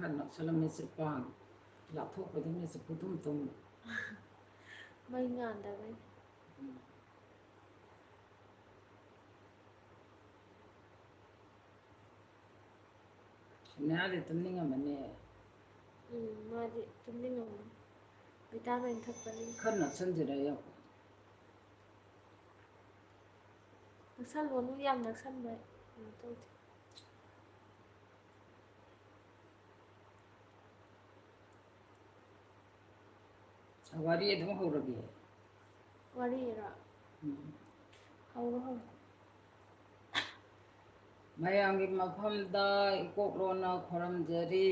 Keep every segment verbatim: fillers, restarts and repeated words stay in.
ꯈꯔ ꯅꯛꯁꯜꯂꯝꯃꯦ ꯆꯤꯠꯄꯥꯡ, ꯂꯥꯞꯊꯣꯛꯄꯗꯤ ꯃꯤꯠꯁꯦ ꯄꯨꯗꯨꯝ ꯇꯨꯝ꯫ ꯃꯩ ꯉꯥꯟꯗꯕꯩ꯫ ꯎꯝ꯫ ꯁꯣꯅꯤꯌꯥꯗꯤ ꯇꯨꯝꯅꯤꯡꯉꯝꯃꯅꯤ꯫ ꯎꯝ, ꯃꯥꯗꯤ ꯇꯨꯝꯅꯤꯡꯉꯝꯃꯅꯤ꯫ ꯚꯤꯇꯥꯃꯤꯟ ꯊꯛꯄꯅꯤꯅ꯫ ꯈꯔ ꯅꯛꯁꯟꯁꯤꯔ ꯌꯦꯡꯉꯣ꯫ ꯅꯛꯁꯜꯂꯣꯅꯨ, ꯌꯥꯝ ꯅꯛꯁꯟꯕ ꯀꯩꯅꯣ ꯇꯧꯗꯦ꯫ ꯋꯥꯔꯤ ꯑꯗꯨꯝ ꯍꯧꯔꯒꯦ꯫ ꯋꯥꯔꯤꯔꯣ? ꯎꯝ꯫ ꯍꯧꯔꯣ, ꯍꯧꯔꯣ꯫ ꯃꯌꯥꯝꯒꯤ ꯃꯐꯝꯗ ꯏꯀꯣꯛꯂꯣꯟꯅ ꯈꯨꯔꯨꯝꯖꯔꯤ꯫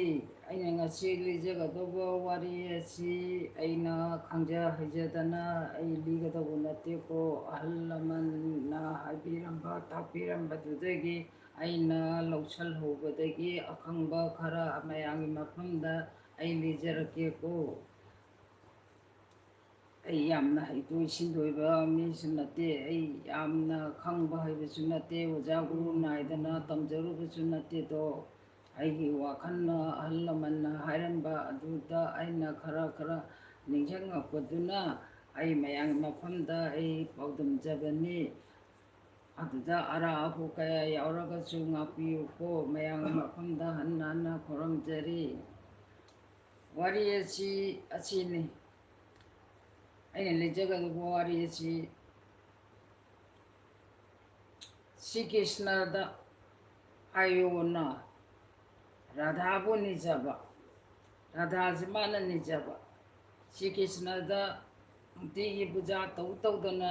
ꯑꯩꯅ ꯉꯁꯤ ꯂꯤꯖꯒꯗꯧꯕ ꯋꯥꯔꯤ ꯑꯁꯤ ꯑꯩꯅ ꯈꯪꯖ ꯍꯩꯖꯗꯅ ꯑꯩ ꯂꯤꯒꯗꯧꯕ ꯅꯠꯇꯦꯀꯣ꯫ ꯑꯍꯜ ꯂꯃꯟꯅ ꯍꯥꯏꯕꯤꯔꯝꯕ, ꯇꯥꯛꯄꯤꯔꯝꯕꯗꯨꯗꯒꯤ ꯑꯩꯅ ꯂꯧꯁꯤꯜꯍꯧꯕꯗꯒꯤ ꯑꯈꯪꯕ ꯈꯔ ꯃꯌꯥꯝꯒꯤ ꯃꯐꯝꯗ ꯑꯩ ꯂꯤꯖꯔꯛꯀꯦꯀꯣ꯫ ꯑꯩ ꯌꯥꯝꯅ ꯍꯩꯊꯣꯏ ꯁꯤꯡꯊꯣꯏꯕ ꯃꯤꯁꯨ ꯅꯠꯇꯦ, ꯑꯩ ꯌꯥꯝꯅ ꯈꯪꯕ ꯍꯩꯕꯁꯨ ꯅꯠꯇꯦ, ꯑꯣꯖꯥ ꯒꯨꯔꯨ ꯅꯥꯏꯗꯅ ꯇꯝꯖꯔꯨꯕꯁꯨ ꯅꯠꯇꯦꯗꯣ꯫ ꯑꯩꯒꯤ ꯋꯥꯈꯜꯅ ꯑꯍꯜ ꯂꯃꯟꯅ ꯍꯥꯏꯔꯝꯕ ꯑꯗꯨꯗ ꯑꯩꯅ ꯈꯔ ꯈꯔ ꯅꯤꯡꯁꯤꯡꯉꯛꯄꯗꯨꯅ ꯑꯩ ꯃꯌꯥꯝꯒꯤ ꯃꯐꯝꯗ ꯑꯩ ꯄꯥꯎꯗꯝꯖꯕꯅꯤ꯫ ꯑꯗꯨꯗ ꯑꯔꯥ ꯑꯍꯧ ꯀꯌꯥ ꯌꯥꯎꯔꯒꯁꯨ ꯉꯥꯛꯄꯤꯌꯨꯀꯣ꯫ ꯃꯌꯥꯝꯒꯤ ꯃꯐꯝꯗ ꯍꯟꯅ ꯍꯟꯅ ꯈꯨꯔꯨꯝꯖꯔꯤ꯫ ꯋꯥꯔꯤ ꯑꯁꯤ ꯑꯁꯤꯅꯤ꯫ ꯑꯩꯅ ꯂꯤꯖꯒꯗꯧꯕ ꯋꯥꯔꯤ ꯑꯁꯤ ꯁ꯭ꯔꯤ ꯀ꯭ꯔꯤꯁꯅꯗ ꯑꯥꯌꯣꯅ ꯔꯥꯙꯥꯕꯨ ꯅꯤꯖꯕ, ꯔꯥꯙꯥꯁꯤ ꯃꯥꯅ ꯅꯤꯖꯕ꯫ ꯁ꯭ꯔꯤ ꯀ꯭ꯔꯤꯁꯅꯗ ꯅꯨꯡꯇꯤꯒꯤ ꯄꯨꯖꯥ ꯇꯧ ꯇꯧꯗꯅ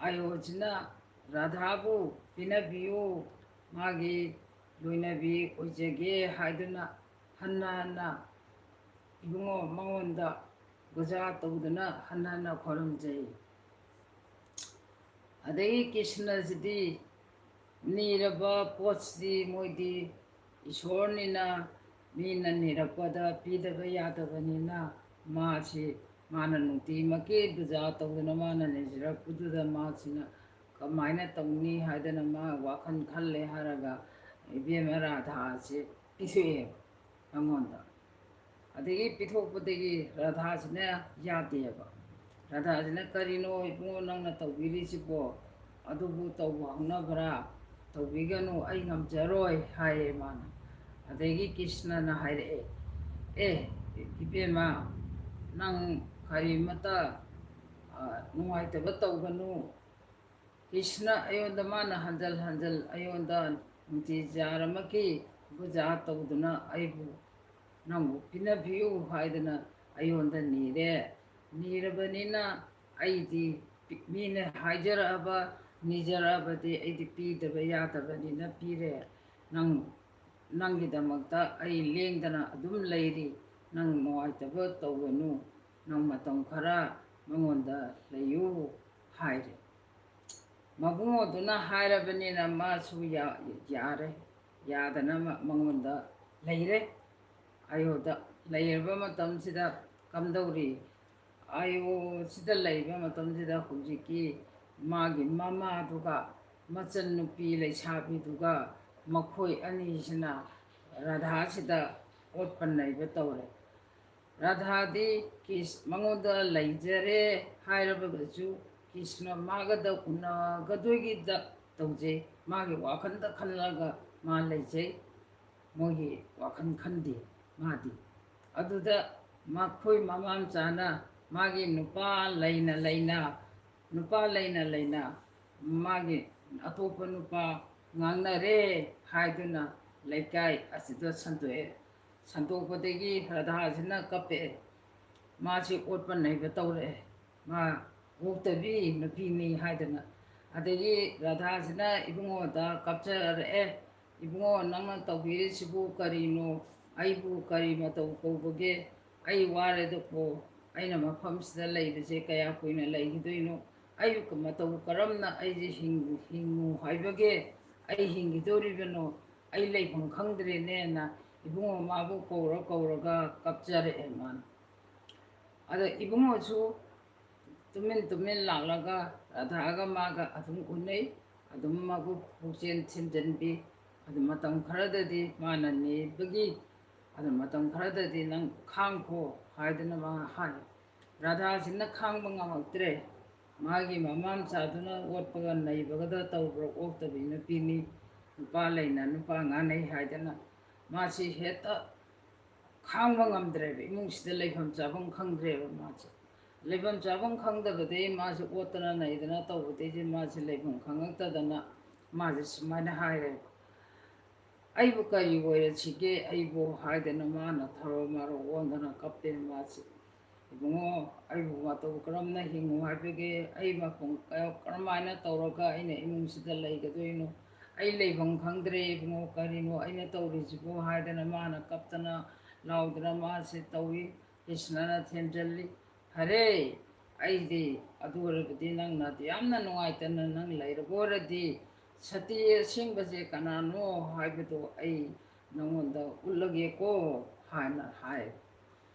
ꯑꯥꯌꯣꯁꯤꯅ ꯔꯥꯙꯥꯕꯨ ꯄꯤꯅꯕꯤꯌꯨ, ꯃꯥꯒꯤ ꯂꯣꯏꯅꯕꯤ ꯑꯣꯏꯖꯒꯦ ꯍꯥꯏꯗꯨꯅ ꯍꯟꯅ ꯍꯟꯅ ꯏꯕꯨꯡꯉꯣ ꯃꯉꯣꯟꯗ ꯄꯨꯖꯥ ꯇꯧꯗꯨꯅ ꯍꯟꯅ ꯍꯟꯅ ꯈꯣꯏꯔꯨꯝꯖꯩ꯫ ꯑꯗꯒꯤ ꯀ꯭ꯔꯤꯁꯅꯁꯤꯗꯤ ꯅꯤꯔꯕ ꯄꯣꯠꯁꯤꯗꯤ ꯃꯣꯏꯗꯤ ꯏꯁꯣꯔꯅꯤꯅ ꯃꯤꯅ ꯅꯤꯔꯛꯄꯗ ꯄꯤꯗꯕ ꯌꯥꯗꯕꯅꯤꯅ ꯃꯥꯁꯤ ꯃꯥꯅ ꯅꯨꯡꯇꯤꯃꯛꯀꯤ ꯄꯨꯖꯥ ꯇꯧꯗꯨꯅ ꯃꯥꯅ ꯅꯤꯖꯔꯛꯄꯗꯨꯗ ꯃꯥꯁꯤꯅ ꯀꯃꯥꯏꯅ ꯇꯧꯅꯤ ꯍꯥꯏꯗꯅ ꯃꯥ ꯋꯥꯈꯜ ꯈꯜꯂꯦ ꯍꯥꯏꯔꯒ ꯏꯕꯦꯝꯃ ꯔꯥꯙꯥꯁꯤ ꯄꯤꯊꯣꯛꯑꯦꯕ꯫ ꯑꯩꯉꯣꯟꯗ꯫ ꯑꯗꯒꯤ ꯄꯤꯊꯣꯛꯄꯗꯒꯤ ꯔꯥꯙꯥꯁꯤꯅ ꯌꯥꯗꯦꯕ꯫ ꯔꯥꯙꯥꯁꯤꯅ, "ꯀꯔꯤꯅꯣ ꯏꯕꯨꯡꯉꯣ ꯅꯪꯅ ꯇꯧꯕꯤꯔꯤꯁꯤꯕꯣ? ꯑꯗꯨꯕꯨ ꯇꯧꯕ ꯍꯧꯅꯕ꯭ꯔꯥ? ꯇꯧꯕꯤꯒꯅꯨ, ꯑꯩ ꯉꯝꯖꯔꯣꯏ" ꯍꯥꯏꯌꯦ ꯃꯥꯅ꯫ ꯑꯗꯒꯤ ꯀ꯭ꯔꯤꯁꯅꯅ ꯍꯥꯏꯔꯛꯑꯦ, "ꯑꯦ ꯏꯕꯦꯝꯃ, ꯅꯪ ꯀꯔꯤꯃꯇ, ꯑ, ꯅꯨꯡꯉꯥꯏꯇꯕ ꯇꯧꯒꯅꯨ꯫ ꯀ꯭ꯔꯤꯁꯅ ꯑꯩꯉꯣꯟꯗ ꯃꯥꯅ ꯍꯟꯖꯜ ꯍꯟꯖꯜ ꯑꯩꯉꯣꯟꯗ ꯅꯨꯡꯇꯤ ꯖꯥꯔ ꯑꯃꯒꯤ ꯄꯨꯖꯥ ꯇꯧꯗꯨꯅ ꯑꯩꯕꯨ ꯅꯪꯕꯨ ꯄꯤꯅꯕꯤꯌꯨ ꯍꯥꯏꯗꯅ ꯑꯩꯉꯣꯟꯗ ꯅꯤꯔꯦ꯫ ꯅꯤꯔꯕꯅꯤꯅ ꯑꯩꯗꯤ ꯄꯤ-, ꯃꯤꯅ ꯍꯥꯏꯖꯔꯛꯑꯕ, ꯅꯤꯖꯔꯛꯑꯕꯗꯤ ꯑꯩꯗꯤ ꯄꯤꯗꯕ ꯌꯥꯗꯕꯅꯤꯅ ꯄꯤꯔꯦ꯫ ꯅꯪ, ꯅꯪꯒꯤꯗꯃꯛꯇ ꯑꯩ ꯂꯦꯡꯗꯅ ꯑꯗꯨꯝ ꯂꯩꯔꯤ꯫ ꯅꯪ ꯅꯨꯡꯉꯥꯏꯇꯕ ꯇꯧꯒꯅꯨ꯫ ꯅꯪ ꯃꯇꯝ ꯈꯔ ꯃꯉꯣꯟꯗ ꯂꯩꯌꯨ" ꯍꯥꯏꯔꯦ꯫ ꯃꯕꯨꯡꯉꯣꯗꯨꯅ ꯍꯥꯏꯔꯕꯅꯤꯅ ꯃꯥꯁꯨ ꯌꯥ-, ꯌꯥꯔꯦ꯫ ꯌꯥꯗꯅ ꯃ-, ꯃꯉꯣꯟꯗ ꯂꯩꯔꯦ꯫ ꯑꯌꯣꯗ ꯂꯩꯔꯕ ꯃꯇꯝꯁꯤꯗ ꯀꯝꯗꯧꯔꯤ? ꯑꯌꯣꯁꯤꯗ ꯂꯩꯕ ꯃꯇꯝꯁꯤꯗ ꯍꯧꯖꯤꯛꯀꯤ ꯃꯥꯒꯤ ꯃꯃꯥꯗꯨꯒ ꯃꯆꯟꯅꯨꯄꯤ ꯂꯩꯁꯥꯕꯤꯗꯨꯒ ꯃꯈꯣꯏ ꯑꯅꯤꯁꯤꯅ ꯔꯥꯙꯥꯁꯤꯗ ꯑꯣꯠꯄ ꯅꯩꯕ ꯇꯧꯔꯦ꯫ ꯔꯥꯙꯥꯗꯤ ꯀ꯭ꯔꯤꯁ-, ꯃꯉꯣꯟꯗ ꯂꯩꯖꯔꯦ ꯍꯥꯏꯔꯕꯒꯁꯨ ꯀ꯭ꯔꯤꯁꯅ ꯃꯥꯒꯗ ꯎꯅꯒꯗꯣꯏꯒꯤꯗ ꯇꯧꯖꯩ꯫ ꯃꯥꯒꯤ ꯋꯥꯈꯜꯗ ꯈꯜꯂꯒ ꯃꯥ ꯂꯩꯖꯩ꯫ ꯃꯣꯏꯒꯤ ꯋꯥꯈꯜ ꯈꯟꯗꯦ ꯃꯥꯗꯤ꯫ ꯑꯗꯨꯗ ꯃꯈꯣꯏ ꯃꯃꯥ ꯃꯆꯥꯅ ꯃꯥꯒꯤ ꯅꯨꯄꯥ ꯂꯩꯅ ꯂꯩꯅ, ꯅꯨꯄꯥ ꯂꯩꯅ ꯂꯩꯅ ꯃꯥꯒꯤ ꯑꯇꯣꯞꯄ ꯅꯨꯄꯥ ꯉꯥꯡꯅꯔꯦ ꯍꯥꯏꯗꯨꯅ ꯂꯩꯀꯥꯏ ꯑꯁꯤꯗ ꯁꯟꯗꯣꯛꯑꯦ꯫ ꯁꯟꯗꯣꯛꯄꯗꯒꯤ ꯔꯥꯙꯥꯁꯤꯅ ꯀꯞꯄꯛꯑꯦ꯫ ꯃꯥꯁꯤ ꯑꯣꯠꯄ ꯅꯩꯕ ꯇꯧꯔꯛꯑꯦ꯫ ꯃꯥ ꯑꯣꯛꯇꯕꯤ ꯅꯨꯄꯤꯅꯤ ꯍꯥꯏꯗꯅ꯫ ꯑꯗꯒꯤ ꯔꯥꯙꯥꯁꯤꯅ ꯏꯕꯨꯡꯉꯣꯗ ꯀꯞꯆꯔꯛꯑꯦ, "ꯏꯕꯨꯡꯉꯣ, ꯅꯪꯅ ꯇꯧꯕꯤꯔꯤꯁꯤꯕꯨ ꯀꯔꯤꯅꯣ? ꯑꯩꯕꯨ ꯀꯔꯤ ꯃꯇꯧ ꯀꯧꯕꯒꯦ? ꯑꯩ ꯋꯥꯔꯦꯗꯀꯣ꯫ ꯑꯩꯅ ꯃꯐꯝꯁꯤꯗ ꯂꯩꯕꯁꯦ ꯀꯌꯥ ꯀꯨꯏꯅ ꯂꯩꯈꯤꯗꯣꯏꯅꯣ? ꯑꯩ ꯃꯇꯧ ꯀꯔꯝꯅ ꯑꯩꯁꯦ ꯍꯤꯡ-, ꯍꯤꯡꯉꯨ ꯍꯥꯏꯕꯒꯦ? ꯑꯩ ꯍꯤꯡꯈꯤꯗꯣꯔꯤꯕꯅꯣ? ꯑꯩ ꯂꯩꯐꯝ ꯈꯪꯗ꯭ꯔꯦꯅꯦꯅ" ꯏꯕꯨꯡꯉꯣ ꯃꯥꯕꯨ ꯀꯧꯔ ꯀꯧꯔꯒ ꯀꯞꯆꯔꯛꯑꯦ ꯃꯥꯅ꯫ ꯑꯗ ꯏꯕꯨꯡꯉꯣꯁꯨ ꯇꯨꯃꯤꯟ ꯇꯨꯃꯤꯟ ꯂꯥꯛꯂꯒ ꯔꯥꯙꯥꯒ ꯃꯥꯒ ꯑꯗꯨꯝ ꯎꯅꯩ꯫ ꯑꯗꯨꯝ ꯃꯥꯕꯨ ꯄꯨꯛꯆꯦꯟ ꯊꯤꯟꯖꯤꯟꯕꯤ꯫ ꯑꯗꯨ ꯃꯇꯝ ꯈꯔꯗꯗꯤ ꯃꯥꯅ ꯅꯤꯕꯒꯤ ꯑꯗꯨ ꯃꯇꯝ ꯈꯔꯗꯗꯤ ꯅꯪ ꯈꯥꯡꯈꯣ ꯍꯥꯏꯗꯅ ꯃꯥ ꯍꯥꯏ꯫ ꯔꯥꯙꯥꯁꯤꯅ ꯈꯥꯡꯕ ꯉꯝꯃꯛꯇ꯭ꯔꯦ꯫ ꯃꯥꯒꯤ ꯃꯃꯥ ꯃꯆꯥꯗꯨꯅ ꯑꯣꯠꯄꯒ ꯅꯩꯕꯒꯗ ꯇꯧꯕ꯭ꯔꯥ ꯑꯣꯛꯇꯕꯤ ꯅꯨꯄꯤꯅꯤ, ꯅꯨꯄꯥ ꯂꯩꯅ ꯅꯨꯄꯥ ꯉꯥꯟꯅꯩ ꯍꯥꯏꯗꯅ ꯃꯥꯁꯤ ꯍꯦꯛꯇ ꯈꯥꯡꯕ ꯉꯝꯗ꯭ꯔꯦꯕ꯫ ꯏꯃꯨꯡꯁꯤꯗ ꯂꯩꯐꯝ ꯆꯥꯐꯝ ꯈꯪꯗ꯭ꯔꯦꯕ ꯃꯥꯁꯦ꯫ ꯂꯩꯐꯝ ꯆꯥꯐꯝ ꯈꯪꯗꯕꯗꯒꯤ ꯃꯥꯁꯦ ꯑꯣꯠꯇꯅ ꯅꯩꯗꯅ ꯇꯧꯕꯗꯒꯤꯗꯤ ꯃꯥꯁꯦ ꯂꯩꯐꯝ ꯈꯪꯉꯛꯇꯗꯅ ꯃꯥꯁꯦ ꯁꯨꯃꯥꯏꯅ ꯍꯥꯏꯔꯦꯕ, "ꯑꯩꯕꯨ ꯀꯔꯤ ꯑꯣꯏꯔꯁꯤꯒꯦ ꯑꯩꯕꯨ?" ꯍꯥꯏꯗꯅ ꯃꯥꯅ ꯊꯔꯣ ꯃꯥꯔꯣ ꯑꯣꯟꯗꯅ ꯀꯞꯄꯦ ꯃꯥꯁꯦ꯫ "ꯏꯕꯨꯡꯉꯣ, ꯑꯩꯕꯨ ꯃꯇꯧ ꯀꯔꯝꯅ ꯍꯤꯡꯉꯨ ꯍꯥꯏꯕꯒꯦ? ꯑꯩ ꯃꯄꯨꯡ ꯀ-, ꯀꯔꯝꯍꯥꯏꯅ ꯇꯧꯔꯒ ꯑꯩꯅ ꯏꯃꯨꯡꯁꯤꯗ ꯂꯩꯒꯗꯣꯏꯅꯣ? ꯑꯩ ꯂꯩꯐꯝ ꯈꯪꯗ꯭ꯔꯦ ꯏꯕꯨꯡꯉꯣ, ꯀꯔꯤꯅꯣ ꯑꯩꯅ ꯇꯧꯔꯤꯁꯤꯕꯨ?" ꯍꯥꯏꯗꯅ ꯃꯥꯅ ꯀꯞꯇꯅ ꯂꯥꯎꯗꯅ ꯃꯥꯁꯦ ꯇꯧꯏ꯫ ꯀ꯭ꯔꯤꯁꯅꯅ ꯊꯦꯝꯖꯤꯜꯂꯤ, "ꯐꯔꯦ, ꯑꯩꯗꯤ ꯑꯗꯨ ꯑꯣꯏꯔꯕꯗꯤ ꯅꯪꯅ ꯑꯗꯨ ꯌꯥꯝꯅ ꯅꯨꯡꯉꯥꯏꯇꯅ ꯅꯪ ꯂꯩꯔꯕ ꯑꯣꯏꯔꯗꯤ ꯁꯇꯤ ꯑꯁꯦꯡꯕꯁꯦ ꯀꯅꯥꯅꯣ ꯍꯥꯏꯕꯗꯣ ꯑꯩ ꯅꯉꯣꯟꯗ ꯎꯠꯂꯒꯦꯀꯣ" ꯍꯥꯏꯅ ꯍꯥꯏ꯫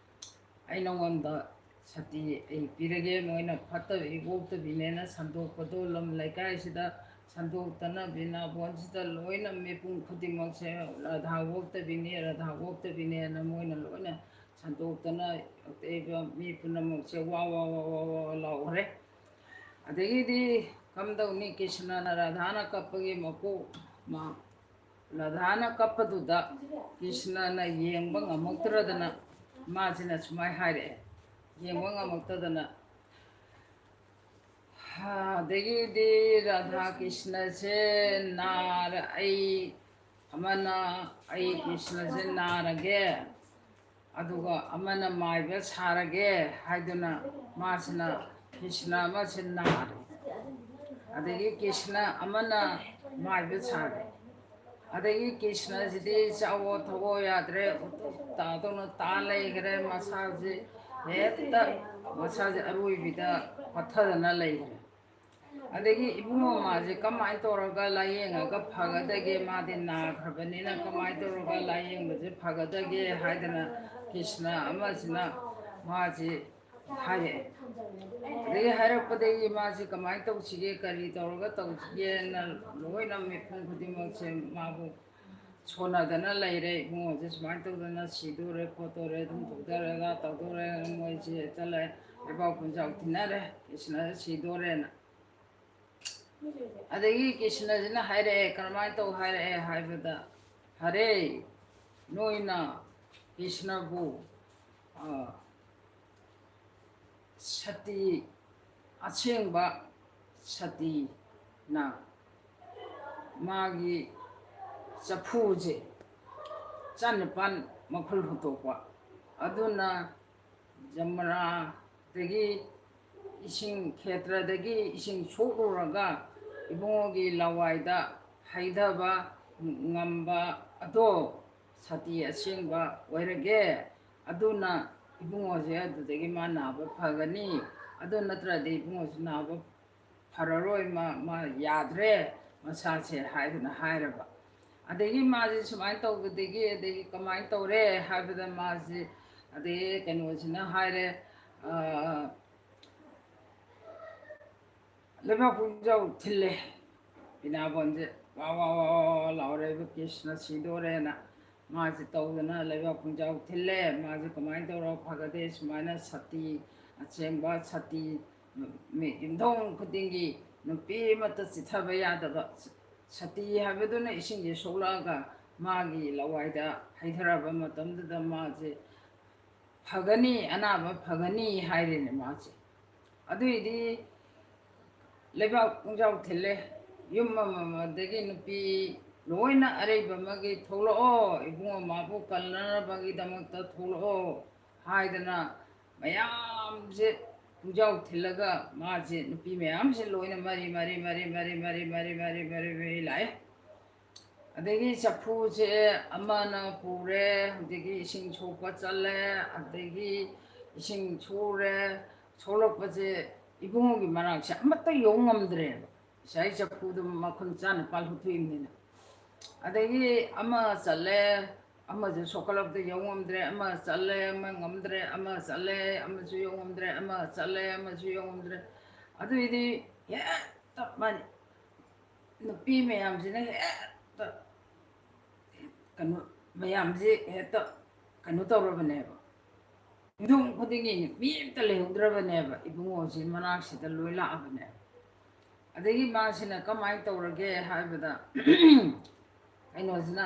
"ꯑꯩ ꯅꯉꯣꯟꯗ ꯁꯇꯤ ꯑꯩ ꯄꯤꯔꯒꯦ, ꯃꯣꯏꯅ ꯐꯠꯇꯕꯤ ꯑꯣꯛꯇꯕꯤꯅꯦꯅ ꯁꯟꯗꯣꯛꯄꯗꯣ ꯂꯝ ꯂꯩꯀꯥꯏꯁꯤꯗ ꯁꯟꯗꯣꯛꯇꯅ ꯕꯤꯅꯥꯕꯣꯟꯁꯤꯗ ꯂꯣꯏꯅ ꯃꯤꯄꯨꯝ ꯈꯨꯗꯤꯡꯃꯛꯁꯦ ꯔꯥꯙꯥ ꯑꯣꯛꯇꯕꯤꯅꯤ, ꯔꯥꯙꯥ ꯑꯣꯛꯇꯕꯤꯅꯦꯅ ꯃꯣꯏꯅ ꯂꯣꯏꯅ ꯁꯟꯗꯣꯛꯇꯅ ꯑꯇꯩꯕ ꯃꯤ ꯄꯨꯝꯅꯃꯛꯁꯦ ꯋꯥ ꯋꯥ ꯋꯥ ꯋꯥ ꯋꯥ ꯋꯥ ꯂꯥꯎꯈ꯭ꯔꯦ꯫ ꯑꯗꯒꯤꯗꯤ ꯀꯝꯗꯧꯅꯤ, ꯀ꯭ꯔꯤꯁꯅꯅ ꯔꯥꯙꯥꯅ ꯀꯞꯄꯒꯤ ꯃꯀꯣꯛ ꯃꯥ ꯔꯥꯙꯥꯅ ꯀꯞꯄꯗꯨꯗ ꯀ꯭ꯔꯤꯁꯅꯅ ꯌꯦꯡꯕ ꯉꯝꯃꯛꯇ꯭ꯔꯗꯅ ꯃꯥꯁꯤꯅ ꯁꯨꯃꯥꯏꯅ ꯍꯥꯏꯔꯛꯑꯦ, ꯌꯦꯡꯕ ꯉꯝꯃꯛꯇꯗꯅ, ꯑꯗꯒꯤꯗꯤ ꯔꯥꯙꯥ ꯀ꯭ꯔꯤꯁꯅꯁꯦ ꯅꯥꯔ-, ꯑꯩ ꯑꯃꯅ ꯑꯩ ꯀ꯭ꯔꯤꯁꯅꯁꯦ ꯅꯥꯔꯒꯦ, ꯑꯗꯨꯒ ꯑꯃꯅ ꯃꯥꯏꯕ ꯁꯥꯔꯒꯦ ꯍꯥꯏꯗꯨꯅ ꯃꯥꯁꯤꯅ ꯀ꯭ꯔꯤꯁꯅ ꯑꯃꯁꯦ ꯅꯥꯔꯦ꯫ ꯑꯗꯒꯤ ꯀ꯭ꯔꯤꯁꯅ ꯑꯃꯅ ꯃꯥꯏꯕ ꯁꯥꯔꯦ꯫ ꯑꯗꯒꯤ ꯀ꯭ꯔꯤꯁꯅꯁꯤꯗꯤ ꯆꯥꯎꯑꯣ ꯊꯛꯑꯣ ꯌꯥꯗ꯭ꯔꯦ, ꯎꯇꯨꯞ ꯇꯥꯗꯧꯅ ꯇꯥ ꯂꯩꯈ꯭ꯔꯦ꯫ ꯃꯁꯥꯁꯦ ꯍꯦꯛꯇ, ꯃꯁꯥꯁꯦ ꯑꯔꯣꯏꯕꯤꯗ ꯄꯠꯊꯗꯅ ꯂꯩꯈ꯭ꯔꯦ꯫ ꯑꯗꯒꯤ ꯏꯕꯨꯡ ꯃꯃꯥꯁꯦ ꯀꯃꯥꯏꯅ ꯇꯧꯔꯒ ꯂꯥꯏꯌꯦꯡꯉꯒ ꯐꯒꯗꯒꯦ, ꯃꯥꯗꯤ ꯅꯥꯈ꯭ꯔꯕꯅꯤꯅ ꯀꯃꯥꯏꯅ ꯇꯧꯔꯒ ꯂꯥꯏꯌꯦꯡꯕꯁꯦ ꯐꯒꯗꯒꯦ ꯍꯥꯏꯗꯅ ꯀ꯭ꯔꯤꯁꯅ ꯑꯃꯁꯤꯅ ꯃꯥꯁꯤ ꯍꯥꯏꯔꯛꯑꯦ꯫ ꯑꯗꯒꯤ ꯍꯥꯏꯔꯛꯄꯗꯒꯤ ꯃꯥꯁꯤ ꯀꯃꯥꯏꯅ ꯇꯧꯁꯤꯒꯦ, ꯀꯔꯤ ꯇꯧꯔꯒ ꯇꯧꯁꯤꯒꯦꯅ ꯂꯣꯏꯅ ꯃꯤꯄꯨꯝ ꯈꯨꯗꯤꯡꯃꯛꯁꯦ ꯃꯥꯕꯨ ꯁꯣꯟꯅꯗꯅ ꯂꯩꯔꯦ, ꯏꯕꯨꯡꯉꯣꯁꯦ ꯁꯨꯃꯥꯏꯅ ꯇꯧꯗꯅ ꯁꯤꯗꯣꯔꯦ ꯈꯣꯠꯇꯣꯔꯦ, ꯑꯗꯨꯝ ꯇꯧꯗꯔꯒ ꯇꯧꯗꯣꯔꯦ, ꯃꯣꯏꯁꯦ ꯆꯠꯂꯦ, ꯂꯩꯕꯥꯛ ꯄꯨꯟꯖꯥꯎ ꯊꯤꯟꯅꯔꯦ, ꯀ꯭ꯔꯤꯁꯅꯁꯦ ꯁꯤꯗꯣꯔꯦꯅ꯫ ꯑꯗꯒꯤ ꯀ꯭ꯔꯤꯁꯅꯁꯤꯅ ꯍꯥꯏꯔꯛꯑꯦ, ꯀꯔꯝꯍꯥꯏꯅ ꯇꯧ ꯍꯥꯏꯔꯛꯑꯦ ꯍꯥꯏꯕꯗ, ꯐꯔꯦ, ꯅꯣꯏꯅ ꯀ꯭ꯔꯤꯁꯅꯕꯨ, ꯑ, ꯁꯇꯤ, ꯑꯁꯦꯡꯕ ꯁꯇꯤꯅ ꯃꯥꯒꯤ ꯆꯐꯨꯁꯦ ꯆꯅꯤꯄꯥꯟ ꯃꯈꯨꯜ ꯍꯨꯠꯇꯣꯛꯄ, ꯑꯗꯨꯅ ꯖꯃꯨꯅꯥꯗꯒꯤ ꯏꯁꯤꯡ, ꯈꯦꯇ꯭ꯔꯗꯒꯤ ꯏꯁꯤꯡ ꯁꯣꯛꯂꯨꯔꯒ ꯏꯕꯨꯡꯉꯣꯒꯤ ꯂꯋꯥꯏꯗ ꯍꯩꯊꯕ ꯉꯝꯕ ꯑꯗꯣ ꯁꯇꯤ ꯑꯁꯦꯡꯕ ꯑꯣꯏꯔꯒꯦ꯫ ꯑꯗꯨꯅ ꯏꯕꯨꯡꯉꯣꯁꯦ ꯑꯗꯨꯗꯒꯤ ꯃꯥ ꯅꯥꯕ ꯐꯒꯅꯤ, ꯑꯗꯨ ꯅꯠꯇ꯭ꯔꯗꯤ ꯏꯕꯨꯡꯉꯣꯁꯦ ꯅꯥꯕ ꯐꯔꯔꯣꯏ, ꯃꯥ, ꯃꯥ ꯌꯥꯗ꯭ꯔꯦ ꯃꯁꯥꯁꯦ ꯍꯥꯏꯗꯅ ꯍꯥꯏꯔꯕ꯫ ꯑꯗꯒꯤ ꯃꯥꯁꯦ ꯁꯨꯃꯥꯏꯅ ꯇꯧꯕꯗꯒꯤ, ꯑꯗꯒꯤ ꯀꯃꯥꯏꯅ ꯇꯧꯔꯦ ꯍꯥꯏꯕꯗ ꯃꯥꯁꯦ, ꯑꯗꯩ ꯀꯩꯅꯣꯁꯤꯅ ꯍꯥꯏꯔꯦ, ꯑ, ꯂꯩꯕꯥꯛ ꯄꯨꯡꯖꯥꯎ ꯊꯤꯜꯂꯦ꯫ ꯄꯤꯅꯥꯕꯣꯟꯁꯦ ꯋꯥ ꯋꯥ ꯋꯥ ꯋꯥ ꯋꯥ ꯂꯥꯎꯔꯦꯕ, ꯀ꯭ꯔꯤꯁꯅ ꯁꯤꯗꯣꯔꯦꯅ꯫ ꯃꯥꯁꯦ ꯇꯧꯗꯅ ꯂꯩꯕꯥꯛ ꯄꯨꯡꯖꯥꯎ ꯊꯤꯜꯂꯦ꯫ ꯃꯥꯁꯦ ꯀꯃꯥꯏꯅ ꯇꯧꯔ ꯐꯒꯗꯦ? ꯁꯨꯃꯥꯏꯅ ꯁꯇꯤ, ꯑꯁꯦꯡꯕ ꯁꯇꯤ, ꯃꯤ ꯌꯨꯝꯊꯣꯡ ꯈꯨꯗꯤꯡꯒꯤ ꯅꯨꯄꯤ ꯑꯃꯠꯇ ꯆꯤꯠꯊꯕ ꯌꯥꯗꯕ ꯁꯇꯤ ꯍꯥꯏꯕꯗꯨꯅ ꯏꯁꯤꯡꯁꯦ ꯁꯣꯛꯂꯛꯑꯒ ꯃꯥꯒꯤ ꯂꯋꯥꯏꯗ ꯍꯩꯊꯔꯕ ꯃꯇꯝꯗꯨꯗ ꯃꯥꯁꯦ ꯐꯒꯅꯤ, ꯑꯅꯥꯕ ꯐꯒꯅꯤ ꯍꯥꯏꯔꯦꯅꯦ ꯃꯥꯁꯦ꯫ ꯑꯗꯨꯏꯗꯤ ꯂꯩꯕꯥꯛ ꯄꯨꯡꯖꯥꯎ ꯊꯤꯜꯂꯦ꯫ ꯌꯨꯝ ꯑꯃꯃꯗꯒꯤ ꯅꯨꯄꯤ ꯂꯣꯏꯅ ꯑꯔꯩꯕ ꯑꯃꯒꯤ ꯊꯣꯛꯂꯛꯑꯣ, ꯏꯕꯨꯡꯉꯣ ꯃꯥꯕꯨ ꯀꯜꯅꯅꯕꯒꯤꯗꯃꯛꯇ ꯊꯣꯛꯂꯛꯑꯣ ꯍꯥꯏꯗꯅ ꯃꯌꯥꯝꯁꯦ ꯄꯨꯡꯖꯥꯎ ꯊꯤꯜꯂꯒ ꯃꯥꯁꯦ ꯅꯨꯄꯤ ꯃꯌꯥꯝꯁꯦ ꯂꯣꯏꯅ ꯃꯔꯤ ꯃꯔꯤ ꯃꯔꯤ ꯃꯔꯤ ꯃꯔꯤ ꯃꯔꯤ ꯃꯔꯤ ꯃꯔꯤ ꯃꯔꯤ ꯃꯔꯤ ꯂꯥꯛꯑꯦ꯫ ꯑꯗꯒꯤ ꯆꯐꯨꯁꯦ ꯑꯃꯅ ꯄꯨꯔꯦ, ꯑꯗꯒꯤ ꯏꯁꯤꯡ ꯁꯣꯛꯄ ꯆꯠꯂꯦ, ꯑꯗꯒꯤ ꯏꯁꯤꯡ ꯁꯣꯛꯎꯔꯦ, ꯁꯣꯛꯂꯛꯄꯁꯦ ꯏꯕꯨꯡꯉꯣꯒꯤ ꯃꯅꯥꯛꯁꯦ ꯑꯃꯠꯇ ꯌꯧ ꯉꯝꯗ꯭ꯔꯦꯕ, ꯉꯁꯥꯏ ꯆꯐꯨꯗꯣ ꯃꯈꯨꯟ ꯆꯥꯅ ꯄꯥꯜꯍꯨꯠꯊꯣꯛꯏꯕꯅꯤꯅ꯫ ꯑꯗꯒꯤ ꯑꯃ ꯆꯠꯂꯦ, ꯑꯃꯁꯨ ꯁꯣꯛꯀꯠꯂꯛꯄꯗ ꯌꯧ ꯉꯝꯗ꯭ꯔꯦ, ꯑꯃ ꯆꯠꯂꯦ, ꯑꯃ ꯉꯝꯗ꯭ꯔꯦ, ꯑꯃ ꯆꯠꯂꯦ, ꯑꯃꯁꯨ ꯌꯧ ꯉꯝꯗ꯭ꯔꯦ, ꯑꯃ ꯆꯠꯂꯦ, ꯑꯃꯁꯨ ꯌꯧ ꯉꯝꯗ꯭ꯔꯦ꯫ ꯑꯗꯨꯏꯗꯤ ꯍꯦꯛꯇ ꯃꯥꯅꯤ ꯅꯨꯄꯤ ꯃꯌꯥꯝꯁꯤꯅ ꯍꯦꯛꯇ ꯀꯩꯅꯣ, ꯃꯌꯥꯝꯁꯦ ꯍꯦꯛꯇ ꯀꯩꯅꯣ ꯇꯧꯔꯕꯅꯦꯕ꯫ ꯌꯨꯝꯊꯣꯡ ꯈꯨꯗꯤꯡꯒꯤ ꯃꯤ ꯑꯝꯇ ꯂꯩꯍꯧꯗ꯭ꯔꯕꯅꯦꯕ, ꯏꯕꯨꯡꯉꯣꯁꯤ ꯃꯅꯥꯛꯁꯤꯗ ꯂꯣꯏ ꯂꯥꯛꯑꯕꯅꯦꯕ꯫ ꯑꯗꯒꯤ ꯃꯥꯁꯤꯅ ꯀꯃꯥꯏꯅ ꯇꯧꯔꯒꯦ ꯍꯥꯏꯕꯗ, ꯀꯩꯅꯣꯁꯤꯅ,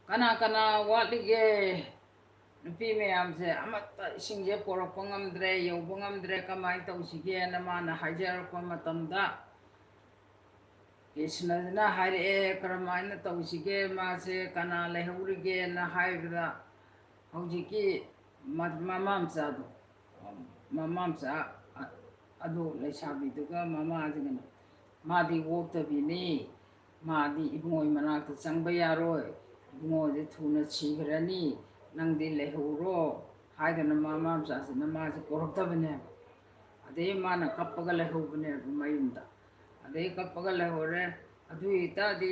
"ꯀꯅꯥ ꯀꯅꯥ ꯋꯥꯠꯂꯤꯒꯦ? ꯅꯨꯄꯤ ꯃꯌꯥꯝꯁꯦ ꯑꯃꯠꯇ ꯏꯁꯤꯡꯁꯦ ꯄꯣꯔꯛꯄ ꯉꯝꯗ꯭ꯔꯦ, ꯌꯧꯕ ꯉꯝꯗ꯭ꯔꯦ, ꯀꯃꯥꯏꯅ ꯇꯧꯁꯤꯒꯦꯅ?" ꯃꯥꯅ ꯍꯥꯏꯖꯔꯛꯄ ꯃꯇꯝꯗ, ꯀ꯭ꯔꯤꯁꯅꯁꯤꯅ ꯍꯥꯏꯔꯛꯑꯦ, "ꯀꯔꯝꯍꯥꯏꯅ ꯇꯧꯁꯤꯒꯦ? ꯃꯥꯁꯦ ꯀꯅꯥ ꯂꯩꯍꯧꯔꯤꯒꯦꯅ?" ꯍꯥꯏꯕꯗ, ꯍꯧꯖꯤꯛꯀꯤ ꯃ-, ꯃꯃꯥ ꯃꯆꯥꯗꯣ, ꯃꯃꯥ ꯃꯆꯥ ꯑ-, ꯑꯗꯨ ꯂꯩꯁꯥꯕꯤꯗꯨꯒ ꯃꯃꯥꯁꯤꯒꯅ, "ꯃꯥꯗꯤ ꯑꯣꯛꯇꯕꯤꯅꯤ, ꯃꯥꯗꯤ ꯏꯕꯨꯡꯉꯣꯒꯤ ꯃꯅꯥꯛꯇ ꯆꯪꯕ ꯌꯥꯔꯣꯏ, ꯏꯕꯨꯡꯉꯣꯁꯦ ꯊꯨꯅ ꯁꯤꯈ꯭ꯔꯅꯤ, ꯅꯪꯗꯤ ꯂꯩꯍꯧꯔꯣ" ꯍꯥꯏꯗꯅ ꯃꯃꯥ ꯃꯆꯥꯁꯤꯅ ꯃꯥꯁꯦ ꯀꯧꯔꯛꯇꯕꯅꯦꯕ꯫ ꯑꯗꯩ ꯃꯥꯅ ꯀꯞꯄꯒ ꯂꯩꯍꯧꯕꯅꯦꯕ ꯃꯌꯨꯝꯗ꯫ ꯑꯗꯩ ꯀꯞꯄꯒ ꯂꯩꯍꯧꯔꯦ꯫ ꯑꯗꯨ ꯑꯣꯏꯇꯥꯔꯗꯤ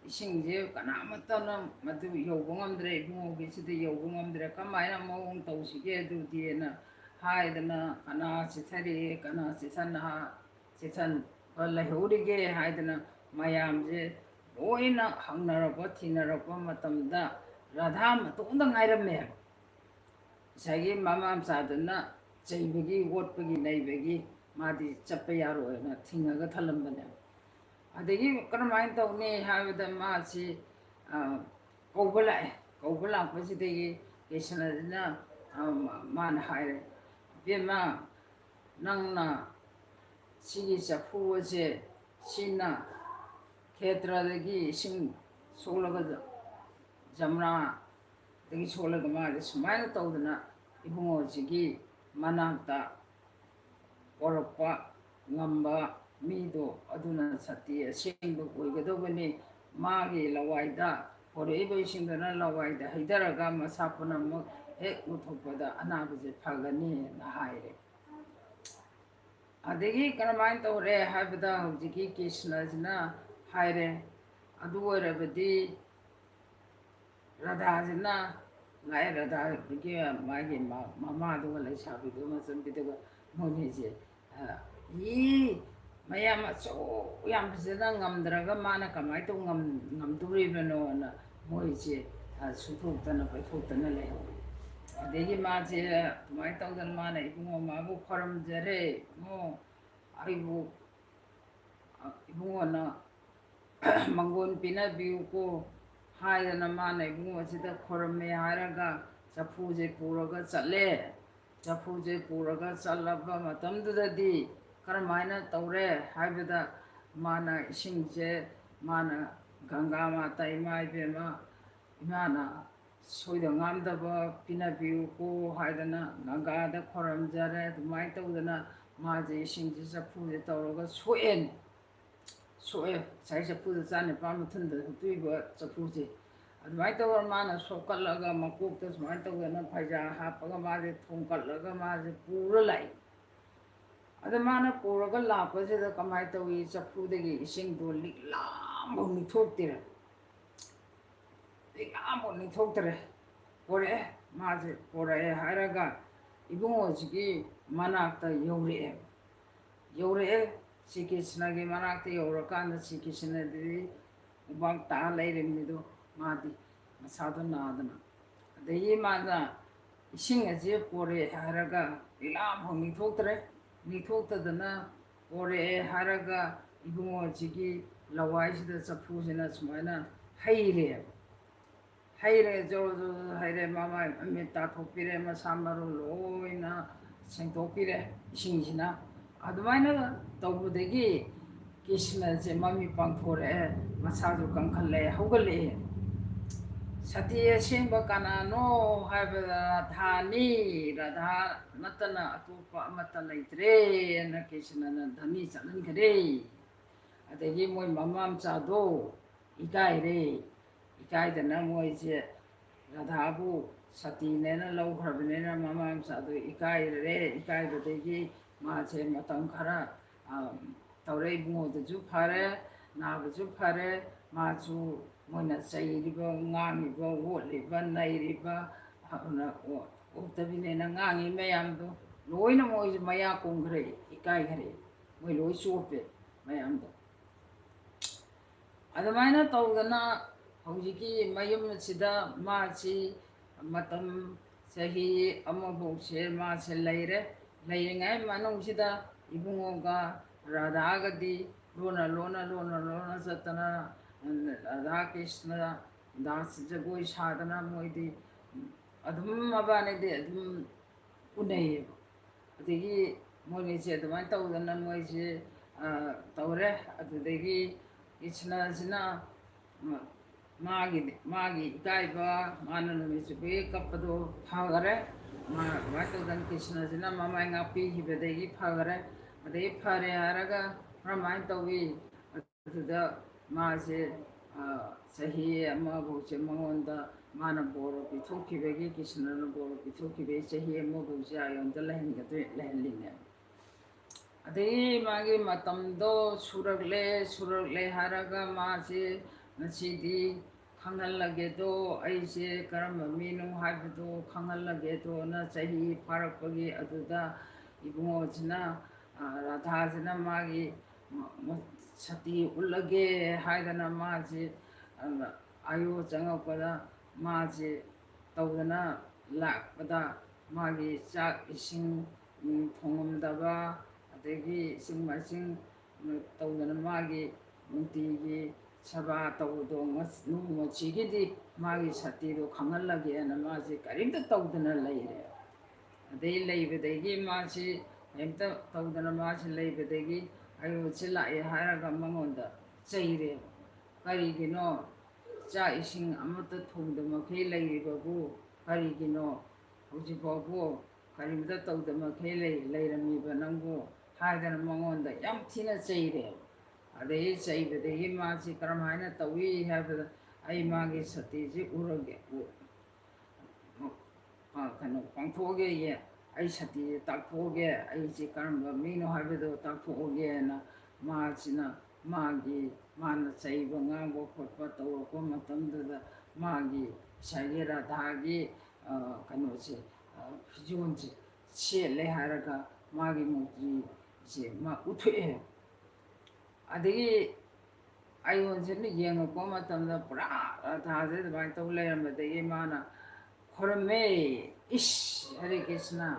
ꯏꯁꯤꯡꯁꯦ ꯀꯅꯥꯃꯠꯇꯅ ꯃꯗꯨ ꯌꯧꯕ ꯉꯝꯗ꯭ꯔꯦ, ꯏꯕꯨꯡꯉꯣꯒꯤꯁꯤꯗ ꯌꯧꯕ ꯉꯝꯗ꯭ꯔꯦ, ꯀꯃꯥꯏꯅ ꯃꯑꯣꯡ ꯇꯧꯁꯤꯒꯦ ꯑꯗꯨꯗꯤꯅ ꯍꯥꯏꯗꯅ, ꯀꯅꯥ ꯆꯤꯊꯔꯛꯑꯦ, ꯀꯅꯥ ꯆꯤꯊꯟ-, ꯆꯤꯊꯟꯕ ꯂꯩꯍꯧꯔꯤꯒꯦ ꯍꯥꯏꯗꯅ ꯃꯌꯥꯝꯁꯦ ꯂꯣꯏꯅ ꯍꯪꯅꯔꯛꯄ, ꯊꯤꯅꯔꯛꯄ ꯃꯇꯝꯗ ꯔꯥꯙꯥ ꯃꯇꯣꯝꯇ ꯉꯥꯏꯔꯝꯃꯦꯕ꯫ ꯉꯁꯥꯏꯒꯤ ꯃꯃꯥ ꯃꯆꯥꯗꯨꯅ ꯆꯩꯕꯒꯤ, ꯑꯣꯠꯄꯒꯤ, ꯅꯩꯕꯒꯤ ꯃꯥꯗꯤ ꯆꯠꯄ ꯌꯥꯔꯣꯏꯅ ꯊꯤꯡꯉꯒ ꯊꯝꯂꯝꯕꯅꯦꯕ꯫ ꯑꯗꯒꯤ ꯀꯔꯝꯍꯥꯏꯅ ꯇꯧꯅꯤ ꯍꯥꯏꯕꯗ ꯃꯥꯁꯤ, ꯑ, ꯀꯧꯕ ꯂꯥꯛꯑꯦ꯫ ꯀꯧꯕ ꯂꯥꯛꯄꯁꯤꯗꯒꯤ ꯀ꯭ꯔꯤꯁꯅꯁꯤꯅ, ꯑ, ꯃꯥꯅ ꯍꯥꯏꯔꯦ, "ꯏꯕꯦꯝꯃ, ꯅꯪꯅ ꯁꯤꯒꯤ ꯆꯐꯨ ꯑꯁꯦ, ꯁꯤꯅ ꯈꯦꯇ꯭ꯔꯗꯒꯤ ꯏꯁꯤꯡ ꯁꯣꯛꯂꯒ ꯖ-, ꯖꯃꯨꯅꯥꯗꯒꯤ ꯁꯣꯛꯂꯒ ꯃꯥꯁꯦ ꯁꯨꯃꯥꯏꯅ ꯇꯧꯗꯅ ꯏꯕꯨꯡꯉꯣꯁꯤꯒꯤ ꯃꯅꯥꯛꯇ ꯄꯣꯔꯛꯄ ꯉꯝꯕ ꯃꯤꯗꯣ ꯑꯗꯨꯅ ꯁꯇꯤ ꯑꯁꯦꯡꯕ ꯑꯣꯏꯒꯗꯧꯕꯅꯤ꯫ ꯃꯥꯒꯤ ꯂꯋꯥꯏꯗ ꯄꯣꯔꯛꯏꯕ ꯏꯁꯤꯡꯗꯨꯅ ꯂꯋꯥꯏꯗ ꯍꯩꯊꯔꯒ ꯃꯁꯥ ꯄꯨꯝꯅꯃꯛ ꯍꯦꯛ ꯂꯧꯊꯣꯛꯄꯗ ꯑꯅꯥꯕꯁꯦ ꯐꯒꯅꯤꯅ" ꯍꯥꯏꯔꯦ꯫ ꯑꯗꯒꯤ ꯀꯔꯝꯍꯥꯏꯅ ꯇꯧꯔꯦ ꯍꯥꯏꯕꯗ ꯍꯧꯖꯤꯛꯀꯤ ꯀ꯭ꯔꯤꯁꯅꯁꯤꯅ ꯍꯥꯏꯔꯦ, "ꯑꯗꯨ ꯑꯣꯏꯔꯕꯗꯤ ꯔꯥꯙꯥꯁꯤꯅ", ꯂꯥꯛꯑꯦ ꯔꯥꯙꯥꯒꯤ ꯃꯥꯒꯤ ꯃ-, ꯃꯃꯥꯗꯨꯒ ꯂꯩꯁꯥꯕꯤꯗꯨꯒ ꯃꯆꯟꯕꯤꯗꯨꯒ ꯃꯣꯏꯅꯤꯁꯦ, ꯑ, "ꯏ, ꯃꯌꯥꯝ ꯑꯁꯨꯛ ꯌꯥꯝꯕꯁꯤꯅ ꯉꯝꯗ꯭ꯔꯒ ꯃꯥꯅ ꯀꯃꯥꯏꯅ ꯇꯧ ꯉꯝ-, ꯉꯝꯗꯣꯔꯤꯕꯅꯣꯅ ꯃꯣꯏꯁꯦ, ꯑ, ꯁꯨꯛꯊꯣꯛꯇꯅ ꯄꯩꯊꯣꯛꯇꯅ ꯂꯩꯍꯧꯔꯦ꯫ ꯑꯗꯒꯤ ꯃꯥꯁꯦ ꯑꯗꯨꯃꯥꯏꯅ ꯇꯧꯗꯅ ꯃꯥꯅ, "ꯏꯕꯨꯡꯉꯣ, ꯃꯥꯕꯨ ꯈꯣꯏꯔꯝꯖꯔꯦ, ꯏꯕꯨꯡꯉꯣ, ꯑꯩꯕꯨ, ꯑ, ꯏꯕꯨꯡꯉꯣꯅ ꯃꯪꯒꯣꯟ ꯄꯤꯅꯕꯤꯌꯨꯀꯣ" ꯍꯥꯏꯗꯅ ꯃꯥꯅ ꯏꯕꯨꯡꯉꯣꯁꯤꯗ ꯈꯣꯏꯔꯝꯃꯦ ꯍꯥꯏꯔꯒ ꯆꯐꯨꯁꯦ ꯄꯨꯔꯒ ꯆꯠꯂꯦ꯫ ꯆꯐꯨꯁꯦ ꯄꯨꯔꯒ ꯆꯠꯂꯕ ꯃꯇꯝꯗꯨꯗꯗꯤ ꯀꯔꯝꯍꯥꯏꯅ ꯇꯧꯔꯦ ꯍꯥꯏꯕꯗ, ꯃꯥꯅ ꯏꯁꯤꯡꯁꯦ, ꯃꯥꯅ, "ꯒꯪꯒꯥ ꯃꯥꯇ, ꯏꯃꯥ ꯏꯕꯦꯝꯃ, ꯏꯃꯥꯅ ꯁꯣꯏꯗ ꯉꯥꯝꯗꯕ ꯄꯤꯅꯕꯤꯌꯨꯀꯣ" ꯍꯥꯏꯗꯅ ꯒꯪꯒꯥꯗ ꯈꯣꯏꯔꯝꯖꯔꯦ꯫ ꯑꯗꯨꯃꯥꯏꯅ ꯇꯧꯗꯅ ꯃꯥꯁꯦ ꯏꯁꯤꯡꯁꯦ ꯆꯐꯨꯁꯦ ꯇꯧꯔꯒ ꯁꯣꯛꯑꯦꯅꯦ꯫ ꯁꯣꯛꯑꯦ꯫ ꯉꯁꯥꯏ ꯆꯐꯨꯗ ꯆꯥ ꯅꯤꯄꯥꯜ ꯃꯊꯨꯟꯗ ꯍꯨꯠꯇꯣꯛꯏꯕ ꯆꯐꯨꯁꯦ꯫ ꯑꯗꯨꯃꯥꯏꯅ ꯇꯧꯗꯅ ꯃꯥꯅ ꯁꯣꯛꯀꯠꯂꯒ ꯃꯀꯣꯛꯇ ꯁꯨꯃꯥꯏꯅ ꯇꯧꯗꯅ ꯐꯩꯖꯥ ꯍꯥꯞꯄꯒ ꯃꯥꯁꯦ ꯊꯣꯡꯀꯠꯂꯒ ꯃꯥꯁꯦ ꯄꯨꯔ ꯂꯥꯛꯏ꯫ ꯑꯗ ꯃꯥꯅ ꯄꯨꯔꯒ ꯂꯥꯛꯄꯁꯤꯗ ꯀꯃꯥꯏꯅ ꯇꯧꯏ? ꯆꯐꯨꯗꯒꯤ ꯏꯁꯤꯡꯗꯣ ꯂꯤꯛꯂꯥꯝꯐꯥꯎ ꯅꯤꯛꯊꯣꯛꯇꯦꯔꯦ꯫ ꯂꯤꯛꯂꯥꯝꯐꯥꯎ ꯅꯤꯛꯊꯣꯛꯇ꯭ꯔꯦ꯫ ꯄꯣꯔꯛꯑꯦ꯫ ꯃꯥꯁꯦ ꯄꯣꯔꯛꯑꯦ ꯍꯥꯏꯔꯒ ꯏꯕꯨꯡꯉꯣꯁꯤꯒꯤ ꯃꯅꯥꯛꯇ ꯌꯧꯔꯛꯑꯦ꯫ ꯌꯧꯔꯛꯑꯦ꯫ ꯁ꯭ꯔꯤ ꯀ꯭ꯔꯤꯁꯅꯒꯤ ꯃꯅꯥꯛꯇ ꯌꯧꯔꯀꯥꯟꯗ ꯁ꯭ꯔꯤ ꯀ꯭ꯔꯤꯁꯅꯗꯤ ꯎꯕꯥꯛ ꯇꯥ ꯂꯩꯔꯤꯕꯅꯤꯗꯣ, ꯃꯥꯗꯤ ꯃꯁꯥꯗꯣ ꯅꯥꯗꯅ꯫ ꯑꯗꯒꯤ ꯃꯥꯅ ꯏꯁꯤꯡ ꯑꯁꯤ ꯄꯣꯔꯛꯑꯦ ꯍꯥꯏꯔꯒ ꯂꯤꯛꯂꯥꯝꯐꯥꯎ ꯅꯤꯛꯊꯣꯛꯇ꯭ꯔꯦ꯫ ꯅꯤꯛꯊꯣꯛꯇꯗꯅ ꯄꯣꯔꯛꯑꯦ ꯍꯥꯏꯔꯒ ꯏꯕꯨꯡꯉꯣꯁꯤꯒꯤ ꯂꯋꯥꯏꯁꯤꯗ ꯆꯐꯨꯁꯤꯅ ꯁꯨꯃꯥꯏꯅ ꯍꯩꯔꯦꯕ꯫ ꯍꯩꯔꯦ, ꯖꯣꯔ ꯖꯣꯔ ꯖꯣꯔ ꯍꯩꯔꯦ, ꯃꯃꯥꯏ ꯃꯃꯤꯠ ꯇꯥꯊꯣꯛꯄꯤꯔꯦ, ꯃꯁꯥ ꯃꯔꯨ ꯂꯣꯏꯅ ꯁꯦꯡꯗꯣꯛꯄꯤꯔꯦ ꯏꯁꯤꯡꯁꯤꯅ꯫ ꯑꯗꯨꯃꯥꯏꯅ ꯇꯧꯕꯗꯒꯤ ꯀ꯭ꯔꯤꯁꯅꯁꯦ ꯃꯃꯤꯠ ꯄꯥꯡꯊꯣꯔꯛꯑꯦ, ꯃꯁꯥꯁꯨ ꯀꯟꯈꯠꯂꯛꯑꯦ, ꯍꯧꯒꯠꯂꯛꯑꯦ꯫ "ꯁꯇꯤ ꯑꯁꯦꯡꯕ ꯀꯅꯥꯅꯣ ꯍꯥꯏꯕꯗ ꯔꯥꯙꯥꯅꯤ, ꯔꯥꯙꯥ ꯅꯠꯇꯅ ꯑꯇꯣꯞꯄ ꯑꯃꯠꯇ ꯂꯩꯇ꯭ꯔꯦꯅ" ꯀ꯭ꯔꯤꯁꯅꯅ ꯙꯅꯤ ꯆꯠꯍꯟꯈ꯭ꯔꯦ꯫ ꯑꯗꯒꯤ ꯃꯣꯏ ꯃꯃꯥ ꯃꯆꯥꯗꯣ ꯏꯀꯥꯏꯔꯦ꯫ ꯏꯀꯥꯏꯗꯅ ꯃꯣꯏꯁꯦ ꯔꯥꯙꯥꯕꯨ ꯁꯇꯤꯅꯦꯅ ꯂꯧꯈ꯭ꯔꯕꯅꯤꯅ ꯃꯃꯥ ꯃꯆꯥꯗꯣ ꯏꯀꯥꯏꯔꯦ꯫ ꯏꯀꯥꯏꯕꯗꯒꯤ ꯃꯥꯁꯦ ꯃꯇꯝ ꯈꯔ, ꯑ, ꯇꯧꯔꯦ꯫ ꯏꯕꯨꯡꯉꯣꯗꯨꯁꯨ ꯐꯔꯦ, ꯅꯥꯕꯁꯨ ꯐꯔꯦ, ꯃꯥꯁꯨ ꯃꯣꯏꯅ ꯆꯩꯔꯤꯕ, ꯉꯥꯡꯉꯤꯕ, ꯑꯣꯠꯂꯤꯕ, ꯅꯩꯔꯤꯕ, ꯑꯗꯨꯅ ꯑꯣ-, ꯑꯣꯛꯇꯕꯤꯅꯦꯅ ꯉꯥꯡꯉꯤ ꯃꯌꯥꯝꯗꯣ ꯂꯣꯏꯅ ꯃꯣꯏꯁꯨ ꯃꯌꯥ ꯀꯨꯝꯈ꯭ꯔꯦ, ꯏꯀꯥꯏꯈ꯭ꯔꯦ꯫ ꯃꯣꯏ ꯂꯣꯏ ꯆꯣꯞꯄꯦ ꯃꯌꯥꯝꯗꯣ꯫ ꯑꯗꯨꯃꯥꯏꯅ ꯇꯧꯗꯅ ꯍꯧꯖꯤꯛꯀꯤ ꯃꯌꯨꯝ ꯑꯁꯤꯗ ꯃꯥꯁꯤ ꯃꯇꯝ ꯆꯍꯤ ꯑꯃꯐꯥꯎꯁꯦ ꯃꯥꯁꯦ ꯂꯩꯔꯦ꯫ ꯂꯩꯔꯤꯉꯩ ꯃꯅꯨꯡꯁꯤꯗ ꯏꯕꯨꯡꯉꯣꯒ ꯔꯥꯙꯥꯒꯗꯤ ꯂꯣꯟꯅ ꯂꯣꯟꯅ ꯂꯣꯟꯅ ꯂꯣꯟꯅ ꯆꯠꯇꯅ, ꯔꯥꯙꯥ ꯀ꯭ꯔꯤꯁꯅ ꯗꯥꯟꯁ ꯖꯒꯣꯏ ꯁꯥꯗꯅ ꯃꯣꯏꯗꯤ ꯑꯗꯨꯝ ꯃꯕꯥꯅꯤꯗꯤ ꯑꯗꯨꯝ ꯎꯅꯩꯌꯦꯕ꯫ ꯑꯗꯒꯤ ꯃꯣꯏꯅꯤꯁꯦ ꯑꯗꯨꯃꯥꯏꯅ ꯇꯧꯗꯅ ꯃꯣꯏꯁꯦ, ꯑ, ꯇꯧꯔꯦ꯫ ꯑꯗꯨꯗꯒꯤ ꯀ꯭ꯔꯤꯁꯅꯁꯤꯅ, ꯃ-, ꯃꯥꯒꯤ, ꯃꯥꯒꯤ ꯏꯀꯥꯏꯕ, ꯃꯥꯅ ꯅꯨꯃꯤꯠ ꯆꯨꯞꯄꯒꯤ ꯀꯞꯄꯗꯣ ꯐꯈꯔꯦ꯫ ꯃꯥ ꯑꯗꯨꯃꯥꯏꯅ ꯇꯧꯗꯅ ꯀ꯭ꯔꯤꯁꯅꯁꯤꯅ ꯃꯃꯥꯏ ꯉꯥꯛꯄꯤꯈꯤꯕꯗꯒꯤ ꯐꯈꯔꯦ꯫ ꯑꯗꯒꯤ ꯐꯔꯦ ꯍꯥꯏꯔꯒ ꯀꯔꯝꯍꯥꯏꯅ ꯇꯧꯏ? ꯑꯗꯨꯗ ꯃꯥꯁꯦ, ꯑ, ꯆꯍꯤ ꯑꯃꯐꯥꯎꯁꯦ ꯃꯉꯣꯟꯗ ꯃꯥꯅ ꯕꯣꯔ ꯄꯤꯊꯣꯛꯈꯤꯕꯒꯤ, ꯀ꯭ꯔꯤꯁꯅꯅ ꯕꯣꯔ ꯄꯤꯊꯣꯛꯈꯤꯕꯒꯤ ꯆꯍꯤ ꯑꯃꯐꯥꯎꯁꯦ ꯑꯥꯌꯣꯟꯗ ꯂꯩꯍꯟꯒꯗꯣꯏ-, ꯂꯩꯍꯜꯂꯤꯅꯦ꯫ ꯑꯗꯒꯤ ꯃꯥꯒꯤ ꯃꯇꯝꯗꯣ ꯁꯨꯔꯛꯂꯦ, ꯁꯨꯔꯛꯂꯦ ꯍꯥꯏꯔꯒ ꯃꯥꯁꯦ ꯉꯁꯤꯗꯤ ꯈꯪꯍꯜꯂꯒꯦꯗꯣ, ꯑꯩꯁꯦ ꯀꯔꯝꯕ ꯃꯤꯅꯣ ꯍꯥꯏꯕꯗꯣ ꯈꯪꯍꯜꯂꯒꯦꯗꯣꯅ ꯆꯍꯤ ꯐꯥꯔꯛꯄꯒꯤ ꯑꯗꯨꯗ ꯏꯕꯨꯡꯉꯣꯁꯤꯅ, ꯑ, ꯔꯥꯙꯥꯁꯤꯅ ꯃꯥꯒꯤ ꯃ-, ꯃ-, ꯁꯇꯤ ꯎꯠꯂꯒꯦ ꯍꯥꯏꯗꯅ ꯃꯥꯁꯤ, ꯑ, ꯑꯥꯌꯣ ꯆꯪꯉꯛꯄꯗ ꯃꯥꯁꯤ ꯇꯧꯗꯅ ꯂꯥꯛꯄꯗ ꯃꯥꯒꯤ ꯆꯥꯛ ꯏꯁꯤꯡ, ꯎꯝ, ꯊꯣꯡꯉꯝꯗꯕ, ꯑꯗꯒꯤ ꯏꯁꯤꯡ ꯃꯥꯏꯁꯤꯡ, ꯎꯝ, ꯇꯧꯗꯅ ꯃꯥꯒꯤ ꯅꯨꯡꯇꯤꯒꯤ ꯁꯦꯕꯥ ꯇꯧꯕꯗꯣ ꯉꯁ-, ꯅꯣꯡꯃꯁꯤꯒꯤꯗꯤ ꯃꯥꯒꯤ ꯁꯇꯤꯗꯣ ꯈꯪꯍꯜꯂꯒꯦꯅ ꯃꯥꯁꯦ ꯀꯔꯤꯝꯇ ꯇꯧꯗꯅ ꯂꯩꯔꯦ꯫ ꯑꯗꯩ ꯂꯩꯕꯗꯒꯤ ꯃꯥꯁꯤ ꯀꯔꯤꯝꯇ ꯇꯧꯗꯅ ꯃꯥꯁꯤ ꯂꯩꯕꯗꯒꯤ ꯑꯌꯣꯁꯤ ꯂꯥꯛꯑꯦ ꯍꯥꯏꯔꯒ ꯃꯉꯣꯟꯗ ꯆꯩꯔꯦꯕ꯫ "ꯀꯔꯤꯒꯤꯅꯣ ꯆꯥꯛ ꯏꯁꯤꯡ ꯑꯃꯠꯇ ꯊꯣꯡꯗꯃꯈꯩ ꯂꯩꯔꯤꯕꯕꯨ? ꯀꯔꯤꯒꯤꯅꯣ ꯍꯧꯖꯤꯛꯐꯥꯎꯕ ꯀꯔꯤꯝꯇ ꯇꯧꯗꯃꯈꯩ ꯂꯩ-, ꯂꯩꯔꯝꯃꯤꯕ ꯅꯪꯕꯨ?" ꯍꯥꯏꯗꯅ ꯃꯉꯣꯟꯗ ꯌꯥꯝ ꯊꯤꯅ ꯆꯩꯔꯦꯕ꯫ ꯑꯗꯒꯤ ꯆꯩꯕꯗꯒꯤ ꯃꯥꯁꯤ ꯀꯔꯝꯍꯥꯏꯅ ꯇꯧꯏ ꯍꯥꯏꯕꯗ, "ꯑꯩ ꯃꯥꯒꯤ ꯁꯇꯤꯁꯤ ꯎꯔꯒꯦ, ꯎ-, ꯑ, ꯀꯩꯅꯣ, ꯄꯥꯡꯊꯣꯛꯑꯒꯦ, ꯑꯩ ꯁꯇꯤꯁꯦ ꯇꯥꯛꯊꯣꯛꯑꯒꯦ, ꯑꯩꯁꯦ ꯀꯔꯝꯕ ꯃꯤꯅꯣ ꯍꯥꯏꯕꯗꯣ ꯇꯥꯛꯊꯣꯛꯑꯒꯦꯅ" ꯃꯥꯁꯤꯅ ꯃꯥꯒꯤ, ꯃꯥꯅ ꯆꯩꯕ, ꯉꯥꯡꯕ ꯈꯣꯠꯄ ꯇꯧꯔꯛꯄ ꯃꯇꯝꯗꯨꯗ ꯃꯥꯒꯤ ꯉꯁꯥꯏꯒꯤ ꯔꯥꯙꯥꯒꯤ, ꯑ, ꯀꯩꯅꯣꯁꯦ, ꯑ, ꯐꯤꯖꯣꯜꯁꯦ ꯁꯦꯠꯂꯦ ꯍꯥꯏꯔꯒ ꯃꯥꯒꯤ ꯃꯨꯔꯇꯤ ꯁꯤ ꯃꯥ ꯎꯠꯊꯣꯛꯑꯦ꯫ ꯑꯗꯒꯤ ꯑꯥꯏꯌꯣꯟꯁꯤꯅ ꯌꯦꯡꯉꯛꯄ ꯃꯇꯝꯗ ꯄꯨꯔꯥ ꯔꯥꯙꯥꯁꯦ ꯑꯗꯨꯃꯥꯏꯅ ꯇꯧ ꯂꯩꯔꯝꯕꯗꯒꯤ ꯃꯥꯅ ꯈꯣꯏꯔꯝꯃꯦ, "ꯏꯁ, ꯍꯔꯦ ꯀ꯭ꯔꯤꯁꯅ,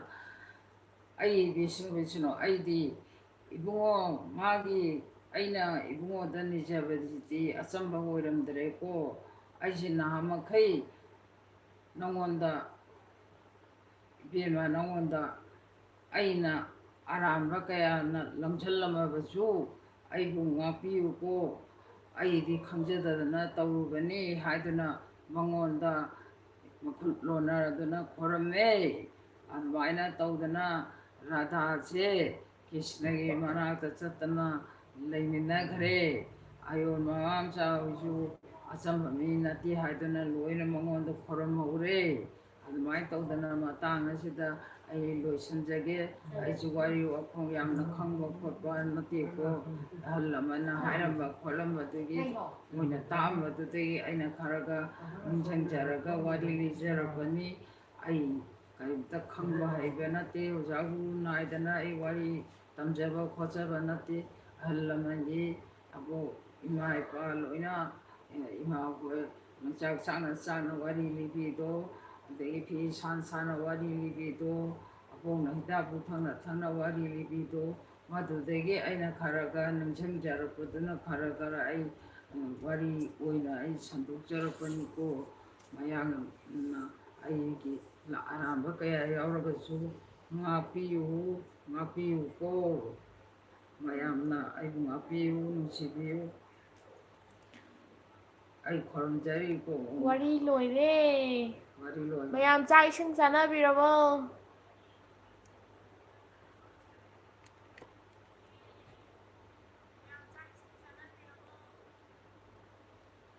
ꯑꯩ ꯕꯤꯁꯅꯨ, ꯕꯤꯁꯅꯨ, ꯑꯩꯗꯤ ꯏꯕꯨꯡꯉꯣ, ꯃꯥꯒꯤ, ꯑꯩꯅ ꯏꯕꯨꯡꯉꯣꯗ ꯅꯤꯖꯕꯁꯤꯗꯤ ꯑꯆꯝꯕ ꯑꯣꯏꯔꯝꯗ꯭ꯔꯦꯀꯣ꯫ ꯑꯩꯁꯦ ꯅꯍꯥꯃꯈꯩ ꯅꯉꯣꯟꯗ, ꯏꯕꯦꯝꯃ, ꯅꯉꯣꯟꯗ ꯑꯩꯅ ꯑꯔꯥꯟꯕ ꯀꯌꯥꯅ ꯂꯪꯁꯤꯜꯂꯝꯃꯕꯁꯨ ꯑꯩꯕꯨ ꯉꯥꯛꯄꯤꯌꯨꯀꯣ, ꯑꯩꯗꯤ ꯈꯪꯖꯗꯗꯅ ꯇꯧꯔꯨꯕꯅꯤ" ꯍꯥꯏꯗꯨꯅ ꯃꯉꯣꯟꯗ ꯃꯈꯨꯠ ꯂꯣꯟꯅꯗꯨꯅ ꯈꯣꯏꯔꯝꯃꯦ꯫ ꯑꯗꯨꯃꯥꯏꯅ ꯇꯧꯗꯅ ꯔꯥꯙꯥꯁꯦ ꯀ꯭ꯔꯤꯁꯅꯒꯤ ꯃꯅꯥꯛꯇ ꯆꯠꯇꯅ ꯂꯩꯃꯤꯟꯅꯈ꯭ꯔꯦ꯫ ꯑꯥꯏꯌꯣꯟ ꯃꯃꯥ ꯃꯆꯥ ꯍꯣꯏꯁꯨ ꯑꯆꯝꯕ ꯃꯤ ꯅꯠꯇꯦ ꯍꯥꯏꯗꯨꯅ ꯂꯣꯏꯅ ꯃꯉꯣꯟꯗ ꯈꯣꯏꯔꯝꯍꯧꯔꯦ꯫ ꯑꯗꯨꯃꯥꯏꯅ ꯇꯧꯗꯅ ꯃꯇꯥꯡ ꯑꯁꯤꯗ ꯑꯩ ꯂꯣꯏꯁꯤꯟꯖꯒꯦ꯫ ꯑꯩꯁꯨ ꯋꯥꯔꯤ ꯋꯥꯈꯣꯡ ꯌꯥꯝꯅ ꯈꯪꯕ ꯈꯣꯠꯄ ꯅꯠꯇꯦꯀꯣ꯫ ꯑꯍꯜ ꯂꯃꯟꯅ ꯍꯥꯏꯔꯝꯕ ꯈꯣꯠꯂꯝꯕꯗꯨꯒꯤ ꯃꯣꯏꯅ ꯇꯥꯛꯑꯝꯕꯗꯨꯗꯒꯤ ꯑꯩꯅ ꯈꯔꯒ ꯅꯤꯡꯁꯤꯡꯖꯔꯒ ꯋꯥꯔꯤ ꯂꯤꯖꯔꯛꯄꯅꯤ꯫ ꯑꯩ ꯀꯔꯤꯝꯇ ꯈꯪꯕ ꯍꯩꯕ ꯅꯠꯇꯦ꯫ ꯑꯣꯖꯥ ꯒꯨꯔꯨ ꯅꯥꯏꯗꯅ ꯑꯩ ꯋꯥꯔꯤ ꯇꯝꯖꯕ ꯈꯣꯠꯆꯕ ꯅꯠꯇꯦ꯫ ꯑꯍꯜ ꯂꯃꯟꯒꯤ ꯑꯕꯣꯛ ꯏꯃꯥ ꯏꯄꯥ ꯂꯣꯏꯅ, ꯑꯦ, ꯏꯃꯥ ꯍꯣꯏ ꯆꯥꯛ ꯆꯥꯅ ꯆꯥꯅ ꯋꯥꯔꯤ ꯂꯤꯕꯤꯗꯣ, ꯑꯗꯒꯤ ꯐꯤ ꯁꯥꯅ ꯁꯥꯅ ꯋꯥꯔꯤ ꯂꯤꯕꯤꯗꯣ, ꯑꯕꯣꯛꯅ ꯍꯤꯗꯥꯛꯄꯨ ꯊꯛꯅ ꯊꯛꯅ ꯋꯥꯔꯤ ꯂꯤꯕꯤꯗꯣ, ꯃꯗꯨꯗꯒꯤ ꯑꯩꯅ ꯈꯔ ꯈꯔ ꯅꯤꯡꯁꯤꯡꯖꯔꯛꯄꯗꯨꯅ ꯈꯔ ꯈꯔ ꯑꯩ, ꯎꯝ, ꯋꯥꯔꯤ ꯑꯣꯏꯅ ꯑꯩ ꯁꯟꯗꯣꯛꯆꯔꯛꯄꯅꯤꯀꯣ꯫ ꯃꯌꯥꯝꯅ ꯑꯩꯒꯤ ꯑꯔꯥꯟꯕ ꯀꯌꯥ ꯌꯥꯎꯔꯒꯁꯨ ꯉꯥꯛꯄꯤꯌꯨ, ꯉꯥꯛꯄꯤꯌꯨꯀꯣ꯫ ꯃꯌꯥꯝꯅ ꯑꯩꯕꯨ ꯉꯥꯛꯄꯤꯌꯨ, ꯅꯨꯡꯁꯤꯕꯤꯌꯨ꯫ ꯑꯩ ꯈꯨꯔꯨꯝꯖꯔꯤꯀꯣ꯫ ꯋꯥꯔꯤ ꯂꯣꯏꯔꯦ꯫ ꯋꯥꯔꯤ ꯂꯣꯏꯔꯦ꯫ ꯃꯌꯥꯝ ꯆꯥꯛ ꯏꯁꯤꯡ ꯆꯥꯅꯕꯤꯔꯕꯣ?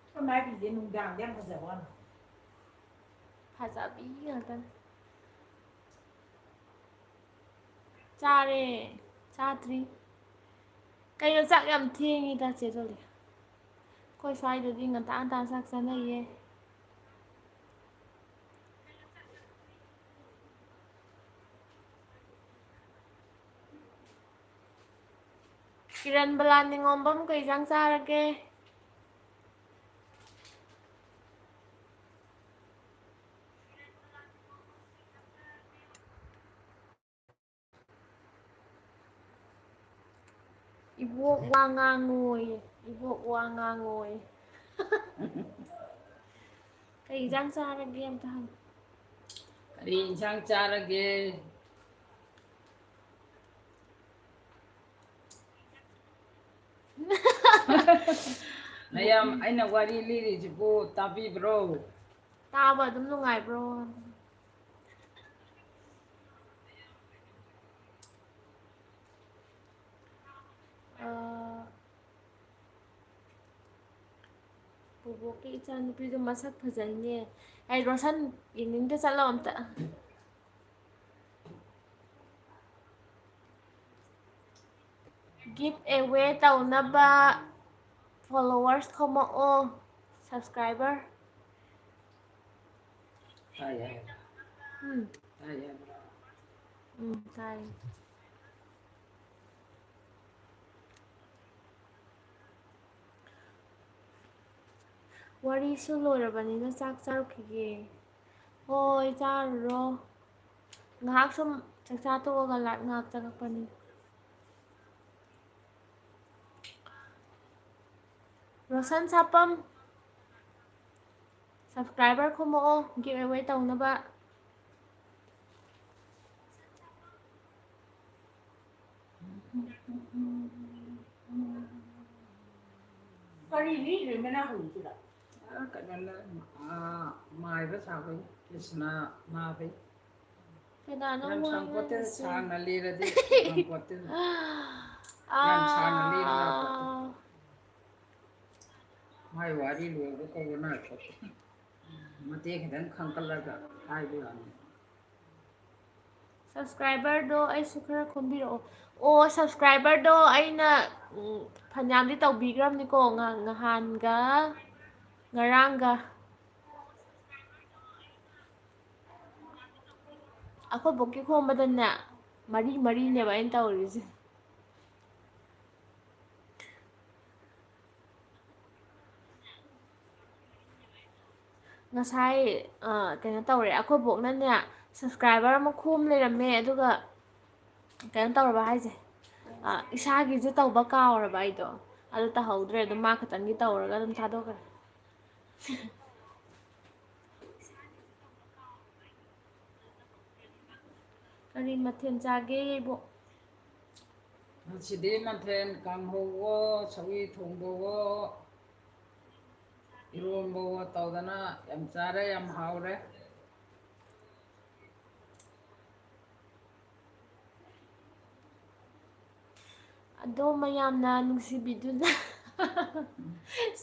ꯑꯩꯈꯣꯏ ꯃꯥꯏꯕꯤꯁꯦ ꯅꯨꯡꯗꯥꯡꯗ ꯌꯥꯝ ꯐꯖꯕ ꯋꯥꯅꯤ꯫ ꯐꯖꯕꯤ ꯉꯥꯛꯇꯅꯤ꯫ ꯆꯥꯔꯦ꯫ ꯆꯥꯗ꯭ꯔꯤ꯫ ꯀꯩꯅꯣ ꯆꯥꯛ ꯌꯥꯝ ꯊꯦꯡꯉꯤꯗ, ꯆꯦ ꯗꯣꯂꯤ? ꯑꯩꯈꯣꯏ ꯁ꯭ꯋꯥꯏꯗꯗꯤ ꯉꯟꯇꯥ ꯉꯟꯇꯥ ꯆꯥꯛ ꯆꯥꯅꯩꯌꯦ꯫ ꯀꯤꯔꯟꯕꯂꯥ ꯅꯤꯉꯣꯝꯕꯝ ꯀꯩ ꯏꯟꯖꯥꯡ ꯆꯥꯔꯒꯦ? ꯏꯕꯣꯛ ꯋꯥ ꯉꯥꯡꯉꯣꯌꯦ, ꯏꯕꯣꯛ ꯋꯥ ꯉꯥꯡꯉꯣꯌꯦ꯫ ꯀꯩ ꯏꯟꯖꯥꯡ ꯆꯥꯔꯒꯦ ꯑꯝꯇ ꯍꯪꯉꯨ꯫ ꯀꯔꯤ ꯏꯟꯁꯥꯡ ꯆꯥꯔꯒꯦ? ꯃꯌꯥꯝ, ꯑꯩꯅ ꯋꯥꯔꯤ ꯂꯤꯔꯤꯁꯤꯕꯨ ꯇꯥꯕꯤꯕ꯭ꯔꯣ? ꯇꯥꯕ ꯑꯗꯨꯝ ꯅꯨꯡꯉꯥꯏꯕ꯭ꯔꯣ? ꯑ, ꯕꯣꯕꯣꯛꯀꯤ ꯏꯆꯥꯅꯨꯄꯤꯗꯣ ꯃꯁꯛ ꯐꯖꯩꯅꯦ꯫ ꯑꯩ ꯔꯣꯁꯟ ꯌꯦꯡꯅꯤꯡꯗꯦ, ꯆꯠꯂꯣ ꯑꯝꯇ꯫ Give away ꯇꯧꯅꯕ followers ꯈꯣꯝꯃꯛꯑꯣ, subscriber꯫ ꯇꯥꯏ ꯍꯥꯏ꯫ ꯎꯝ꯫ ꯇꯥꯏ ꯍꯥꯏꯕ꯭ꯔꯣ? ꯎꯝ, ꯇꯥꯏ꯫ ꯋꯥꯔꯤꯁꯨ ꯂꯣꯏꯔꯕꯅꯤꯅ ꯆꯥꯛ ꯆꯥꯔꯨꯈꯤꯒꯦ꯫ ꯍꯣꯏ, ꯆꯥꯔꯨꯔꯣ꯫ ꯉꯥꯏꯍꯥꯛ ꯁꯨꯝ ꯆꯥꯛꯆꯥ ꯇꯣꯛꯑꯒ live ꯉꯥꯏꯍꯥꯛ ꯆꯪꯉꯛꯄꯅꯤ꯫ ꯔꯣꯁꯟ ꯁꯥꯄꯝ, subscriber ꯈꯣꯝꯃꯛꯑꯣ, give away ꯇꯧꯅꯕ꯫ ꯀꯔꯤ ꯂꯤꯗꯣꯏ ꯃꯅꯥ ꯍꯧꯖꯤꯛꯁꯤꯗ? ꯑꯥ, ꯀꯩꯅꯣꯅ, ꯑꯥ, ꯃꯥꯏꯕ ꯁꯥꯕꯩ, ꯀ꯭ꯔꯤꯁꯅ ꯃꯥꯕꯩ꯫ ꯀꯅꯥꯅꯣ ꯌꯥꯝ ꯁꯥꯡꯄꯣꯠꯇꯦꯗ, ꯉꯥꯡꯉꯤꯁꯦ? ꯁꯥꯡꯅ ꯂꯤꯔꯗꯤ ꯁꯥꯡꯄꯣꯠꯇꯦꯗ꯫ ꯌꯥꯝ ꯁꯥꯡꯅ ꯂꯤꯔꯗꯤ ꯑꯥ꯫ ꯃꯥꯏ ꯋꯥꯔꯤ ꯂꯣꯏꯕ ꯀꯧꯕ ꯅꯥꯏꯀꯣ꯫ ꯃꯇꯦꯛ ꯈꯤꯇꯪ ꯈꯟꯀꯠꯂꯒ ꯍꯥꯏꯕ ꯋꯥꯅꯤ꯫ Subscriberꯗꯣ ꯑꯩꯁꯨ ꯈꯔ ꯈꯣꯝꯕꯤꯔꯛꯑꯣ꯫ ꯑꯣ, subscriberꯗꯣ ꯑꯩꯅ, ꯎꯝ, ꯐꯅꯌꯥꯝꯗꯤ ꯇꯧꯕꯤꯈ꯭ꯔꯕꯅꯤꯀꯣ, ꯉ-, ꯉꯍꯥꯟꯒ ꯉꯔꯥꯡꯒ꯫ ꯑꯩꯈꯣꯏ ꯕꯣꯛꯀꯤ ꯈꯣꯝꯕꯗꯅꯦ, ꯃꯔꯤ ꯃꯔꯤꯅꯦꯕ ꯑꯩꯅ ꯇꯧꯔꯤꯁꯦ꯫ ꯉꯁꯥꯏ ꯑ, ꯀꯩꯅꯣ ꯇꯧꯔꯦ, ꯑꯩꯈꯣꯏ ꯕꯣꯛꯅꯅꯦ, ꯁꯕꯁꯀ꯭ꯔꯥꯏꯕꯔ ꯑꯃ ꯈꯣꯝ ꯂꯩꯔꯝꯃꯦ, ꯑꯗꯨꯒ ꯀꯩꯅꯣ ꯇꯧꯔꯕ ꯍꯥꯏꯁꯦ, ꯑ, ꯏꯁꯥꯒꯤꯁꯨ ꯇꯧꯕ ꯀꯥꯎꯔꯕ ꯑꯩꯗꯣ꯫ ꯑꯗꯨ ꯇꯧꯍꯧꯗ꯭ꯔꯦ, ꯑꯗꯨꯝ ꯃꯥ ꯈꯛꯇꯪꯒꯤ ꯇꯧꯔꯒ ꯑꯗꯨꯝ ꯊꯥꯗꯣꯛꯈ꯭ꯔꯦ꯫ ꯀꯔꯤ ꯃꯊꯦꯜ ꯆꯥꯒꯦ, ꯏꯕꯣꯛ? ꯉꯁꯤꯗꯤ ꯃꯊꯦꯜ ꯀꯥꯡꯍꯧꯋꯣ, ꯁꯧꯒ꯭ꯔꯤ ꯊꯣꯡꯕꯋꯣ, ꯏꯔꯣꯝꯕꯋꯣ ꯇꯧꯗꯅ ꯌꯥꯝ ꯆꯥꯔꯦ, ꯌꯥꯝ ꯍꯥꯎꯔꯦ꯫ ꯑꯗꯣ ꯃꯌꯥꯝꯅ ꯅꯨꯡꯁꯤꯕꯤꯗꯨꯅ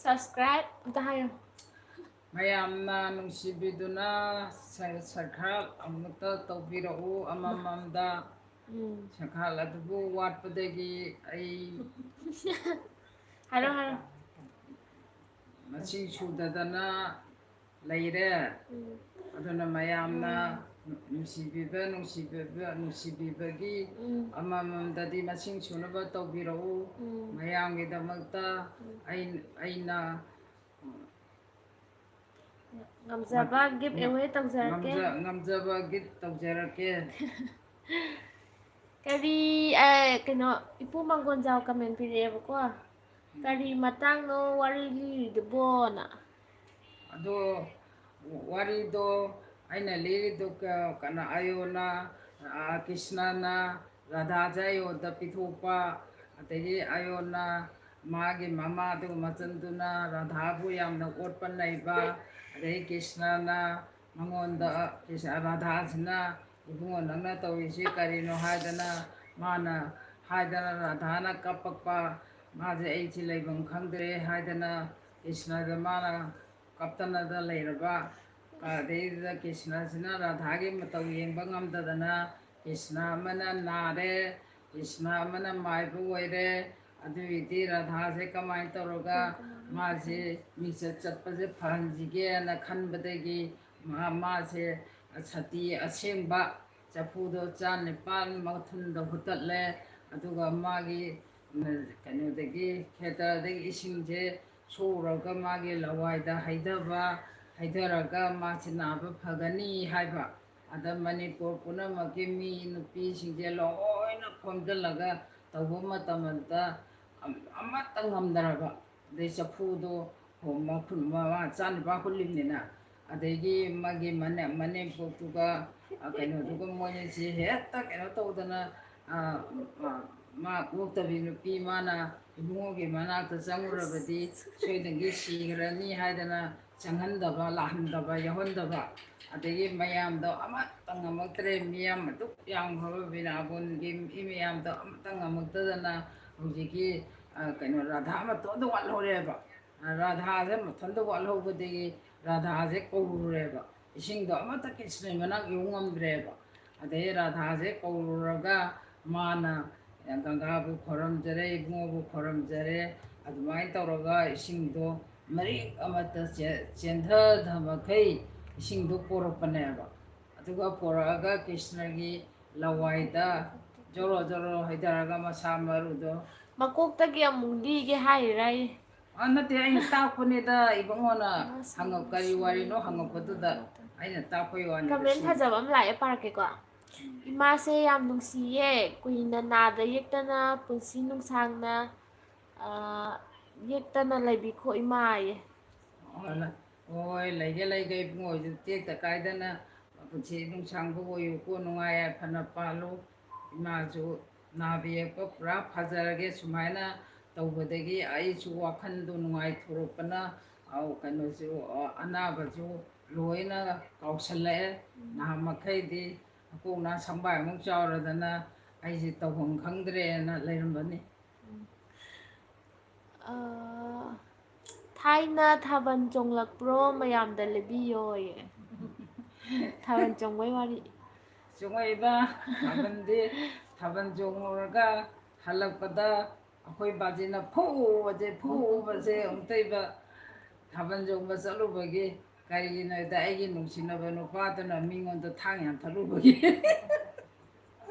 subscribe ꯑꯝꯇ ꯍꯥꯏꯌꯣ꯫ ꯃꯌꯥꯝꯅ ꯅꯨꯡꯁꯤꯕꯤꯗꯨꯅ ꯁ-, subscribe ꯑꯃꯨꯛꯇ ꯇꯧꯕꯤꯔꯛꯎ ꯑꯃꯃꯝꯗ꯫ ꯎꯝ꯫ Subscribe ꯑꯗꯨꯕꯨ ꯋꯥꯠꯄꯗꯒꯤ ꯑꯩ ꯍꯥꯏꯔꯣ, ꯍꯥꯏꯔꯣ꯫ ꯃꯁꯤꯡ ꯁꯨꯗꯗꯅ ꯂꯩꯔꯦ꯫ ꯎꯝ꯫ ꯑꯗꯨꯅ ꯃꯌꯥꯝꯅ ꯎꯝ꯫ ꯅꯨꯡꯁꯤꯕꯤꯕ, ꯅꯨꯡꯁꯤꯕꯤꯕ, ꯅꯨꯡꯁꯤꯕꯤꯕꯒꯤ ꯎꯝ꯫ ꯑꯃꯃꯝꯗꯗꯤ ꯃꯁꯤꯡ ꯁꯨꯅꯕ ꯇꯧꯕꯤꯔꯛꯎ꯫ ꯎꯝ꯫ ꯃꯌꯥꯝꯒꯤꯗꯃꯛꯇ ꯎꯝ꯫ ꯑꯩ-, ꯑꯩꯅ ꯉꯝꯖꯕ give away ꯇꯧꯖꯔꯛꯀꯦ꯫ ꯉꯝꯖ-, ꯉꯝꯖꯕ gift ꯇꯧꯖꯔꯛꯀꯦ꯫ ꯀꯔꯤ, ꯑ, ꯀꯩꯅꯣ, ꯏꯄꯨ ꯃꯪꯒꯣꯟꯖꯥꯎ comment ꯄꯤꯔꯛꯑꯦꯕꯀꯣ꯫ "ꯀꯔꯤ ꯃꯇꯥꯡꯅꯣ ꯋꯥꯔꯤ ꯂꯤꯔꯤꯗꯨꯕꯣꯅ?" ꯑꯗꯣ ꯋꯥꯔꯤꯗꯣ ꯑꯩꯅ ꯂꯤꯔꯤꯗꯣ ꯀ-, ꯀꯩꯅꯣ, ꯑꯌꯣꯅ, ꯑ, ꯀ꯭ꯔꯤꯁꯅꯅ ꯔꯥꯙꯥꯁꯦ ꯑꯌꯣꯗ ꯄꯤꯊꯣꯛꯄ, ꯑꯗꯒꯤ ꯑꯌꯣꯅ ꯃꯥꯒꯤ ꯃꯃꯥꯗꯨꯒ ꯃꯆꯟꯗꯨꯅ ꯔꯥꯙꯥꯕꯨ ꯌꯥꯝꯅ ꯑꯣꯠꯄ ꯅꯩꯕ, ꯑꯗꯩ ꯀ꯭ꯔꯤꯁꯅꯅ ꯃꯉꯣꯟꯗ, ꯀ꯭ꯔꯤꯁ-, ꯔꯥꯙꯥꯁꯤꯅ "ꯏꯕꯨꯡꯉꯣ, ꯅꯪꯅ ꯇꯧꯔꯤꯁꯤ ꯀꯔꯤꯅꯣ?" ꯍꯥꯏꯗꯅ, ꯃꯥꯅ ꯍꯥꯏꯗꯅ ꯔꯥꯙꯥꯅ ꯀꯞꯄꯛꯄ, ꯃꯥꯁꯦ "ꯑꯩꯁꯦ ꯂꯩꯐꯝ ꯈꯪꯗ꯭ꯔꯦ" ꯍꯥꯏꯗꯅ ꯀ꯭ꯔꯤꯁꯅꯗ ꯃꯥꯅ ꯀꯞꯇꯅꯗ ꯂꯩꯔꯕ, ꯑꯗꯩꯗꯨꯗ ꯀ꯭ꯔꯤꯁꯅꯁꯤꯅ ꯔꯥꯙꯥꯒꯤ ꯃꯇꯧ ꯌꯦꯡꯕ ꯉꯝꯗꯗꯅ, ꯀ꯭ꯔꯤꯁꯅ ꯑꯃꯅ ꯅꯥꯔꯦ, ꯀ꯭ꯔꯤꯁꯅ ꯑꯃꯅ ꯃꯥꯏꯕ ꯑꯣꯏꯔꯦ, ꯑꯗꯨꯒꯤꯗꯤ ꯔꯥꯙꯥꯁꯦ ꯀꯃꯥꯏꯅ ꯇꯧꯔꯒ ꯃꯥꯁꯦ ꯃꯤꯡꯆꯠ ꯆꯠꯄꯁꯦ ꯐꯍꯟꯁꯤꯒꯦꯅ ꯈꯟꯕꯗꯒꯤ ꯃꯥ-, ꯃꯥꯁꯦ ꯁꯇꯤ ꯑꯁꯦꯡꯕ ꯆꯐꯨꯗꯣ ꯆꯥ ꯅꯤꯄꯥꯜ ꯃꯊꯨꯟꯗ ꯍꯨꯠꯇꯠꯂꯦ꯫ ꯑꯗꯨꯒ ꯃꯥꯒꯤ, ꯎꯝ, ꯀꯩꯅꯣꯗꯒꯤ, ꯈꯦꯇ꯭ꯔꯗꯒꯤ ꯏꯁꯤꯡꯁꯦ ꯁꯣꯛꯎꯔꯒ ꯃꯥꯒꯤ ꯂꯋꯥꯏꯗ ꯍꯩꯊꯕ, ꯍꯩꯊꯔꯒ ꯃꯥꯁꯤ ꯅꯥꯕ ꯐꯒꯅꯤ ꯍꯥꯏꯕ꯫ ꯑꯗ ꯃꯅꯤꯄꯨꯔ ꯄꯨꯝꯅꯃꯛꯀꯤ ꯃꯤ, ꯅꯨꯄꯤꯁꯤꯡꯁꯦ ꯂꯣꯏꯅ ꯈꯣꯝꯖꯤꯜꯂꯒ ꯇꯧꯕ ꯃꯇꯝꯗ ꯑꯝ-, ꯑꯃꯠꯇ ꯉꯝꯗ꯭ꯔꯕ꯫ ꯑꯗꯩ ꯆꯐꯨꯗꯣ ꯍꯣ-, ꯃꯈꯨꯟ-, ꯃ-, ꯃꯆꯥꯅꯨꯄꯥ ꯍꯨꯠꯂꯤꯕꯅꯤꯅ, ꯑꯗꯒꯤ ꯃꯥꯒꯤ ꯃꯅꯦ-, ꯃꯅꯦꯝꯄꯣꯛꯇꯨꯒ, ꯑ, ꯀꯩꯅꯣꯗꯨꯒ ꯃꯣꯏꯅꯤꯁꯤ ꯍꯦꯛꯇ ꯀꯩꯅꯣ ꯇꯧꯗꯅ, ꯑ, ꯑ, ꯃꯥ ꯑꯣꯛꯇꯕꯤ ꯅꯨꯄꯤ ꯃꯥꯅ ꯏꯕꯨꯡꯉꯣꯒꯤ ꯃꯅꯥꯛꯇ ꯆꯪꯉꯨꯔꯕꯗꯤ ꯁꯣꯏꯗꯅꯒꯤ ꯁꯤꯈ꯭ꯔꯅꯤ ꯍꯥꯏꯗꯅ ꯆꯪꯍꯟꯗꯕ, ꯂꯥꯛꯍꯟꯗꯕ, ꯌꯥꯎꯍꯟꯗꯕ꯫ ꯑꯗꯒꯤ ꯃꯌꯥꯝꯗꯣ ꯑꯃꯠꯇ ꯉꯝꯃꯛꯇ꯭ꯔꯦ, ꯃꯤꯌꯥꯝ ꯑꯗꯨꯛ ꯌꯥꯝꯈ꯭ꯔꯕ ꯕꯤꯅꯥꯕꯣꯟꯒꯤ ꯃꯤ ꯃꯌꯥꯝꯗꯣ ꯑꯃꯠꯇ ꯉꯝꯃꯛꯇꯗꯅ ꯍꯧꯖꯤꯛꯀꯤ, ꯑ, ꯀꯩꯅꯣ, ꯔꯥꯙꯥ ꯃꯇꯣꯟꯗ ꯋꯥꯠꯍꯧꯔꯦꯕ꯫ ꯔꯥꯙꯥꯁꯦ ꯃꯊꯟꯇ ꯋꯥꯠꯍꯧꯕꯗꯒꯤ ꯔꯥꯙꯥꯁꯦ ꯀꯧꯔꯨꯔꯦꯕ꯫ ꯏꯁꯤꯡꯗꯣ ꯑꯃꯠꯇ ꯀ꯭ꯔꯤꯁꯅꯒꯤ ꯃꯅꯥꯛ ꯌꯧ ꯉꯝꯗ꯭ꯔꯦꯕ꯫ ꯑꯗꯩ ꯔꯥꯙꯥꯁꯦ ꯀꯧꯔꯨꯔꯒ ꯃꯥꯅ ꯒꯪꯒꯥꯕꯨ ꯈꯣꯏꯔꯝꯖꯔꯦ, ꯏꯕꯨꯡꯉꯣꯕꯨ ꯈꯣꯏꯔꯝꯖꯔꯦ, ꯑꯗꯨꯃꯥꯏꯅ ꯇꯧꯔꯒ ꯏꯁꯤꯡꯗꯣ ꯃꯔꯤꯛ ꯑꯃꯠꯇ ꯆꯦ-, ꯆꯦꯟꯊꯗ ꯃꯈꯩ ꯏꯁꯤꯡꯗꯣ ꯄꯣꯔꯛꯄꯅꯦꯕ꯫ ꯑꯗꯨꯒ ꯄꯣꯔꯛꯑꯒ ꯀ꯭ꯔꯤꯁꯅꯒꯤ ꯂꯋꯥꯏꯗ ꯖꯣꯔꯣ ꯖꯣꯔꯣ ꯍꯩꯊꯔꯒ ꯃꯁꯥ ꯃꯔꯨꯗꯣ ꯃꯀꯣꯛꯇꯒꯤ ꯑꯃꯨꯛ ꯂꯤꯒꯦ ꯍꯥꯏꯔꯤꯔꯥ ꯑꯩ? ꯑ, ꯅꯠꯇꯦ, ꯑꯩꯅ ꯇꯥꯛꯄꯅꯤꯗ, ꯏꯕꯨꯡꯉꯣꯅ ꯍꯪꯉꯛ-, ꯀꯔꯤ ꯋꯥꯔꯤꯅꯣ ꯍꯪꯉꯛꯄꯗꯨꯗ ꯑꯩꯅ ꯇꯥꯛꯄꯩ ꯋꯥꯅꯤꯗ, ꯀꯃꯦꯟ ꯁꯤ ꯐꯖꯕ ꯑꯃ ꯂꯥꯛꯑꯦ, ꯄꯥꯔꯛꯀꯦꯀꯣ꯫ ꯎꯝ꯫ "ꯏꯃꯥꯁꯦ ꯌꯥꯝ ꯅꯨꯡꯁꯤꯌꯦ, ꯀꯨꯏꯅ ꯅꯥꯗ ꯌꯦꯛꯇꯅ ꯄꯨꯟꯁꯤ ꯅꯨꯡꯁꯥꯡꯅ, ꯑ, ꯌꯦꯛꯇꯅ ꯂꯩꯕꯤꯈꯣ ꯏꯃꯥ" ꯑꯌꯦ꯫ ꯍꯣꯏ, ꯍꯣꯏ, ꯂꯩꯒꯦ, ꯂꯩꯒꯦ, ꯏꯕꯨꯡꯉꯣ ꯍꯣꯏꯁꯨ ꯇꯦꯛꯇ ꯀꯥꯏꯗꯅ ꯄꯨꯟꯁꯤ ꯅꯨꯡꯁꯥꯡꯕ ꯑꯣꯏꯌꯨꯀꯣ, ꯅꯨꯡꯉꯥꯏ ꯌꯥꯏꯐꯅ ꯄꯥꯜꯂꯨ꯫ ꯏꯃꯥꯁꯨ ꯅꯥꯕ ꯌꯦꯛꯄ ꯄꯨꯔꯥ ꯐꯖꯔꯒꯦ, ꯁꯨꯃꯥꯏꯅ ꯇꯧꯕꯗꯒꯤ ꯑꯩꯁꯨ ꯋꯥꯈꯜꯗꯣ ꯅꯨꯡꯉꯥꯏꯊꯣꯔꯛꯄꯅ, ꯑꯧ, ꯀꯩꯅꯣꯁꯨ, ꯑ, ꯑꯅꯥꯕꯁꯨ ꯂꯣꯏꯅ ꯀꯥꯎꯁꯜꯂꯛꯑꯦ꯫ ꯎꯝ꯫ ꯅꯍꯥꯟ ꯃꯈꯩꯗꯤ ꯑꯀꯣꯛꯅ ꯁꯪꯕꯥꯏꯃꯨꯛ ꯆꯥꯎꯔꯗꯅ ꯑꯩꯁꯦ ꯇꯧꯐꯝ ꯈꯪꯗ꯭ꯔꯦꯅ ꯂꯩꯔꯝꯕꯅꯤ꯫ ꯎꯝ꯫ ꯑ, "ꯊꯥꯏꯅ ꯊꯥꯕꯜ ꯆꯣꯡꯂꯛꯄ꯭ꯔꯣ ꯃꯌꯥꯝꯗ ꯂꯤꯕꯤꯌꯣꯌꯦ"꯫ ꯊꯥꯕꯜ ꯆꯣꯡꯕꯩ ꯋꯥꯔꯤ꯫ ꯆꯣꯡꯉꯛꯏꯕ ꯊꯥꯕꯜꯗꯤ, ꯊꯥꯕꯜ ꯆꯣꯡꯉꯨꯔꯒ ꯍꯜꯂꯛꯄꯗ ꯑꯩꯈꯣꯏ ꯕꯥꯖꯤꯅ ꯐꯨꯕꯁꯦ, ꯐꯨꯕꯁꯦ ꯑꯃꯨꯛꯇꯣꯏꯕ꯫ ꯊꯥꯕꯜ ꯆꯣꯡꯕ ꯆꯠꯂꯨꯕꯒꯤ, ꯀꯔꯤꯒꯤꯅꯣꯗ ꯑꯩꯒꯤ ꯅꯨꯡꯁꯤꯅꯕ ꯅꯨꯄꯥꯗꯨꯅ ꯃꯤꯉꯣꯟꯗ ꯊꯥꯡ ꯌꯥꯟꯊꯠꯂꯨꯕꯒꯤ꯫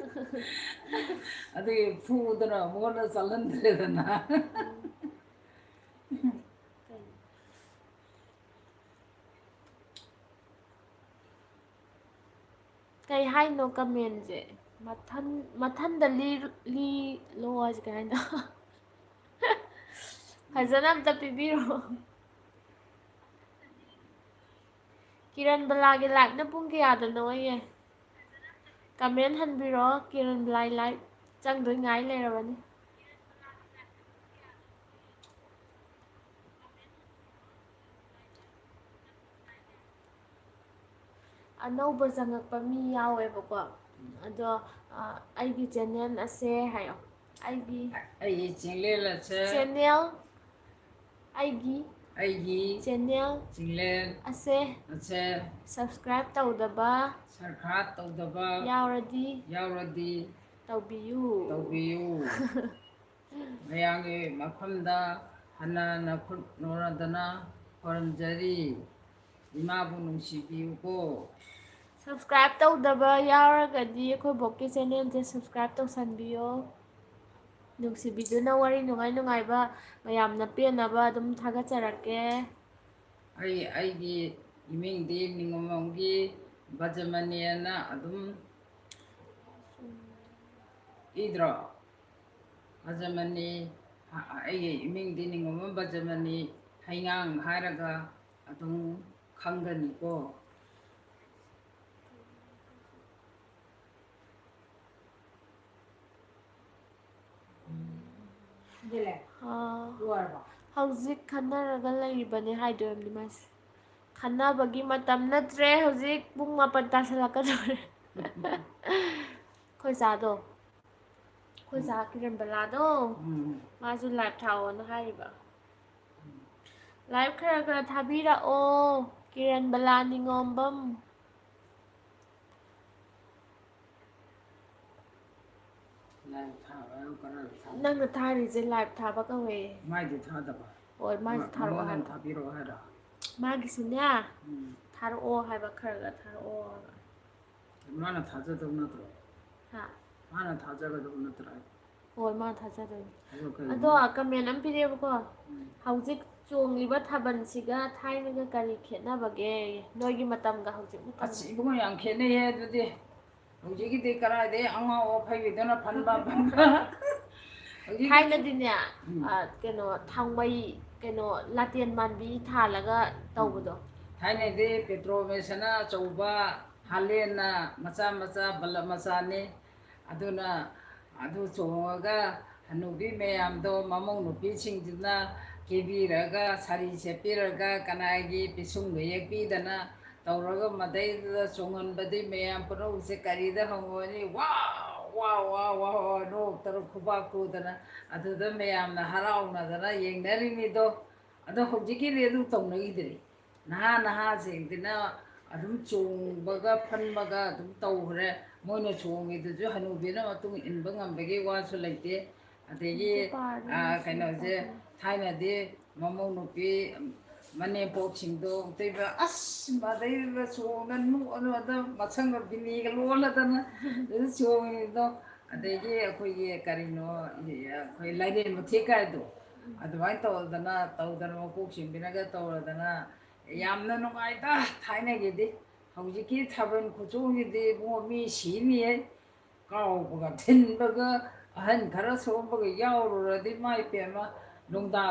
ꯑꯗꯨꯒꯤ ꯐꯨꯗꯅ ꯑꯃꯨꯛ ꯍꯟꯅ ꯆꯠꯍꯟꯗ꯭ꯔꯦꯗꯅ꯫ ꯎꯝ꯫ ꯀꯩꯅꯣ? ꯀꯩ ꯍꯥꯏꯅꯣ ꯀꯃꯦꯟꯁꯦ? ꯃꯊꯟ ꯃꯊꯟꯗ ꯂꯤ ꯂꯤ ꯂꯣ ꯍꯥꯏꯁꯦ ꯀꯩ ꯍꯥꯏꯅꯣ? ꯐꯖꯅ ꯑꯝꯇ ꯄꯤꯕꯤꯔꯣ꯫ ꯀꯤꯔꯟ ꯕꯂꯥꯒꯤ ꯂꯥꯏꯞꯅ ꯄꯨꯡ ꯀꯌꯥꯗꯅꯣ ꯑꯌꯦ? ꯀꯃꯦꯟ ꯍꯟꯕꯤꯔꯣ꯫ ꯀꯤꯔꯟ ꯕꯂꯥꯒꯤ ꯂꯥꯏꯞ ꯆꯪꯗꯣꯏ ꯉꯥꯏ ꯂꯩꯔꯕꯅꯤ꯫ ꯑꯅꯧꯕ ꯆꯪꯉꯛꯄ ꯃꯤ ꯌꯥꯎꯋꯦꯕꯀꯣ꯫ ꯑꯗꯣ ꯑ, ꯑꯩꯒꯤ ꯆꯦꯅꯦꯜ ꯑꯁꯦ ꯍꯥꯏꯌꯣ꯫ ꯑꯩꯒꯤ ꯑꯩꯒꯤ ꯆꯦꯅꯦꯜ ꯑꯁꯦ ꯆꯦꯅꯦꯜ ꯑꯩꯒꯤ ꯑꯩꯒꯤ ꯆꯦꯅꯦꯜ ꯆꯦꯅꯦꯜ ꯑꯁꯦ ꯑꯁꯦ ꯁꯕꯁꯀ꯭ꯔꯥꯏꯞ ꯇꯧꯗꯕ ꯁꯕꯁꯀ꯭ꯔꯥꯏꯞ ꯇꯧꯗꯕ ꯌꯥꯎꯔꯗꯤ ꯌꯥꯎꯔꯗꯤ ꯇꯧꯕꯤꯌꯨ꯫ ꯇꯧꯕꯤꯌꯨ꯫ ꯃꯌꯥꯝꯒꯤ ꯃꯐꯝꯗ ꯍꯟꯅ ꯍꯟꯅ ꯈꯨꯠ ꯅꯣꯔꯗꯅ ꯈꯣꯏꯔꯝꯖꯔꯤ꯫ ꯏꯃꯥꯕꯨ ꯅꯨꯡꯁꯤꯕꯤꯌꯨꯀꯣ꯫ ꯁꯕꯁꯀ꯭ꯔꯥꯏꯞ ꯇꯧꯗꯕ ꯌꯥꯎꯔꯒꯗꯤ ꯑꯩꯈꯣꯏ ꯕꯣꯛꯀꯤ ꯆꯦꯅꯦꯜꯁꯦ ꯁꯕꯁꯀ꯭ꯔꯥꯏꯞ ꯇꯧꯁꯟꯕꯤꯌꯣ꯫ ꯅꯨꯡꯁꯤꯕꯤꯗꯨꯅ ꯋꯥꯔꯤ ꯅꯨꯡꯉꯥꯏ ꯅꯨꯡꯉꯥꯏꯕ ꯃꯌꯥꯝꯅ ꯄꯦꯟꯅꯕ ꯑꯗꯨꯝ ꯊꯥꯒꯠꯆꯔꯛꯀꯦ꯫ ꯑꯩ ꯑꯩꯒꯤ ꯏꯃꯤꯡꯗꯤ ꯅꯤꯉꯣꯝꯕꯝꯒꯤ ꯕꯖꯃꯅꯤꯅ ꯑꯗꯨꯝ ꯏꯗ꯭ꯔꯣ? ꯕꯖꯃꯅꯤ, ꯑ-, ꯑꯩꯒꯤ ꯏꯃꯤꯡꯗꯤ ꯅꯤꯉꯣꯝꯕꯝ ꯕꯖꯃꯅꯤ, ꯍꯩꯉꯥꯡ ꯍꯥꯏꯔꯒ ꯑꯗꯨꯝ ꯈꯪꯒꯅꯤꯀꯣ꯫ ꯑꯥ, ꯍꯧꯖꯤꯛ ꯈꯟꯅꯔꯒ ꯂꯩꯔꯤꯕꯅꯦ ꯍꯥꯏꯗꯣꯏ ꯑꯣꯏꯔꯝꯅꯤ ꯃꯥꯁꯦ꯫ ꯈꯟꯅꯕꯒꯤ ꯃꯇꯝ ꯅꯠꯇ꯭ꯔꯦ ꯍꯧꯖꯤꯛ, ꯄꯨꯡ ꯃꯥꯄꯟ ꯇꯥꯁꯜꯂꯛꯀꯗꯧꯔꯦ꯫ ꯑꯩꯈꯣꯏ ꯆꯥꯗꯣ, ꯑꯩꯈꯣꯏ ꯆꯥ ꯀꯤꯔꯟꯕꯂꯥꯗꯣ, ꯎꯝ꯫ ꯃꯥꯁꯨ ꯂꯥꯏꯚ ꯊꯥꯎꯑꯣꯅ ꯍꯥꯏꯔꯤꯕ꯫ ꯂꯥꯏꯚ ꯈꯔ ꯈꯔ ꯊꯥꯕꯤꯔꯛꯑꯣ, ꯀꯤꯔꯟꯕꯂꯥ ꯅꯤꯉꯣꯝꯕꯝ꯫ ꯂꯥꯏꯚ ꯊꯥꯕ ꯍꯥꯏꯕꯨ ꯀꯔꯝꯕ ꯊꯥꯕ? ꯅꯪꯅ ꯊꯥꯔꯤꯁꯦ ꯂꯥꯏꯚ ꯊꯥꯕ ꯀꯧꯋꯦ꯫ ꯃꯥꯏꯗꯤ ꯊꯥꯗꯕ꯫ ꯍꯣꯏ, ꯃꯥꯏꯁꯨ ꯃ-, ꯊꯥꯔꯛꯑꯣ ꯃꯉꯣꯟꯗ ꯍꯥꯏꯕ꯫ ꯊꯥꯕꯤꯔꯛꯑꯣ ꯍꯥꯏꯔꯣ? ꯃꯥꯒꯤꯁꯨꯅꯦ, ꯎꯝ꯫ ꯊꯥꯔꯛꯑꯣ ꯍꯥꯏꯕ, ꯈꯔ ꯈꯔ ꯊꯥꯔꯛꯑꯣ ꯍꯥꯏꯕ꯫ ꯃꯥꯅ ꯊꯥꯖꯗꯧ ꯅꯠꯇ꯭ꯔꯣ? ꯍꯥ? ꯃꯥꯅ ꯊꯥꯖꯒꯗꯧ ꯅꯠꯇ꯭ꯔꯣ? ꯍꯣꯏ, ꯃꯥꯅ ꯊꯥꯖꯗꯣꯏꯅꯤ꯫ ꯑꯗꯣ ꯀꯩꯒꯤꯅꯣ? ꯑꯗꯣ ꯀꯃꯦꯟ ꯑꯃ ꯄꯤꯔꯛꯑꯦꯕꯀꯣ, ꯎꯝ꯫ "ꯍꯧꯖꯤꯛ ꯆꯣꯡꯂꯤꯕ ꯊꯥꯕꯜꯁꯤꯒ ꯊꯥꯏꯅꯒ ꯀꯔꯤ ꯈꯦꯠꯅꯕꯒꯦ?" ꯅꯣꯏꯒꯤ ꯃꯇꯝꯒ ꯍꯧꯖꯤꯛ ꯃꯇꯝꯒ꯫ ꯑꯁ, ꯏꯕꯨꯡꯉꯣ, ꯌꯥꯝ ꯈꯦꯠꯅꯩꯍꯦ ꯑꯗꯨꯗꯤ꯫ ꯍꯧꯖꯤꯛꯀꯤꯗꯤ ꯀꯗꯥꯏꯗꯩ ꯑꯉꯥꯎ ꯑꯐꯩꯕꯤꯗꯨꯅ ꯐꯟꯕ ꯐꯟꯕ꯫ ꯍꯧꯖꯤꯛꯀꯤ ꯊꯥꯏꯅꯗꯤꯅꯦ ꯎꯝ꯫ ꯑ, ꯀꯩꯅꯣ ꯊꯥꯡꯃꯩ ꯀꯩꯅꯣ ꯂꯥꯇꯦꯟ ꯃꯥꯟꯕꯤ ꯊꯥꯜꯂꯒ ꯇꯧꯕꯗꯣ꯫ ꯊꯥꯏꯅꯗꯤ ꯄꯦꯇ꯭ꯔꯣꯃꯦꯁꯅ ꯑꯆꯧꯕ, ꯍꯥꯂꯦꯟꯅ ꯃꯆꯥ ꯃꯆꯥ ꯕꯂꯞ ꯃꯆꯥꯅꯤ꯫ ꯑꯗꯨꯅ ꯑꯗꯨ ꯆꯣꯡꯉꯒ ꯍꯅꯨꯕꯤ ꯃꯌꯥꯝꯗꯣ, ꯃꯃꯧ ꯅꯨꯄꯤꯁꯤꯡꯗꯨꯅ ꯀꯦꯕꯤꯔꯒ, ꯁꯥꯔꯤ ꯁꯦꯠꯄꯤꯔꯒ, ꯀꯅꯥꯒꯤ ꯄꯤꯁꯨꯝꯒ ꯌꯦꯛꯄꯤꯗꯅ ꯇꯧꯔꯒ, ꯃꯗꯩꯗꯨꯗ ꯆꯣꯡꯍꯟꯕꯗꯤ ꯃꯌꯥꯝ ꯄꯨꯝꯅꯃꯛꯁꯦ ꯀꯔꯤꯗ ꯍꯪꯉꯨꯔꯅꯤ? ꯋꯥ ꯋꯥ ꯋꯥ ꯋꯥ ꯋꯥ ꯅꯣꯛꯇꯅ ꯈꯨꯕꯥꯛ ꯈꯨꯗꯅ ꯑꯗꯨꯗ ꯃꯌꯥꯝꯅ ꯍꯔꯥꯎꯅꯗꯅ ꯌꯦꯡꯅꯔꯤꯅꯤꯗꯣ꯫ ꯑꯗꯣ ꯍꯧꯖꯤꯛꯀꯤꯗꯤ ꯑꯗꯨ ꯇꯧꯅꯈꯤꯗ꯭ꯔꯦ꯫ ꯅꯍꯥ ꯅꯍꯥꯁꯤꯡꯁꯤꯅ ꯑꯗꯨꯝ ꯆꯣꯡꯕꯒ ꯐꯟꯕꯒ ꯑꯗꯨꯝ ꯇꯧꯈ꯭ꯔꯦ꯫ ꯃꯣꯏꯅ ꯆꯣꯡꯉꯤꯗꯨꯁꯨ ꯍꯅꯨꯕꯤꯅ ꯃꯇꯨꯡ ꯏꯟꯕ ꯉꯝꯕꯒꯤ ꯋꯥꯁꯨ ꯂꯩꯇꯦ꯫ ꯑꯗꯒꯤ ꯑꯗꯨ ꯄꯥꯔꯗꯤ ꯑ, ꯅꯨꯡꯁꯤ ꯀꯩꯅꯣꯁꯦ, ꯇꯧꯕꯅꯤ꯫ ꯊꯥꯏꯅꯗꯤ ꯃꯃꯧ ꯅꯨꯄꯤ ꯃꯅꯦꯝꯄꯣꯛꯁꯤꯡꯗꯣ ꯑꯝꯇꯣꯏꯕ ꯑꯁ ꯃꯗꯩꯗ ꯆꯣꯡꯗꯅ ꯅꯣꯛꯑꯗꯅ ꯃꯁꯝꯒ ꯕꯤꯅꯤꯒ ꯂꯣꯜꯂꯗꯅ ꯑꯗꯨ ꯆꯣꯡꯉꯤꯗꯣ꯫ ꯑꯗꯒꯤ ꯑꯩꯈꯣꯏꯒꯤ ꯀꯔꯤꯅꯣ, ꯑꯩꯈꯣꯏ ꯂꯥꯏꯔꯦꯟ ꯃꯊꯦꯛ ꯀꯥꯏꯗꯣ ꯑꯗꯨꯃꯥꯏꯅ ꯇꯧꯗꯅ ꯇꯧꯗꯅ ꯃꯀꯣꯛ ꯁꯤꯡꯕꯤꯅꯒ ꯇꯧꯔꯗꯅ ꯌꯥꯝꯅ ꯅꯨꯡꯉꯥꯏꯗ ꯊꯥꯏꯅꯒꯤꯗꯤ꯫ ꯍꯧꯖꯤꯛꯀꯤ ꯊꯥꯕꯜ ꯈꯨꯆꯣꯡꯁꯤꯗꯤ ꯏꯕꯨꯡꯉꯣ ꯃꯤ ꯁꯤꯅꯤꯌꯦ꯫ ꯀꯥꯎꯕꯒ ꯊꯤꯟꯕꯒ ꯑꯍꯟ ꯈꯔ ꯁꯣꯝꯕꯒ ꯌꯥꯎꯔꯨꯔꯗꯤ ꯃꯥꯏ ꯄꯦꯝꯃ ꯂꯣꯡꯗꯥ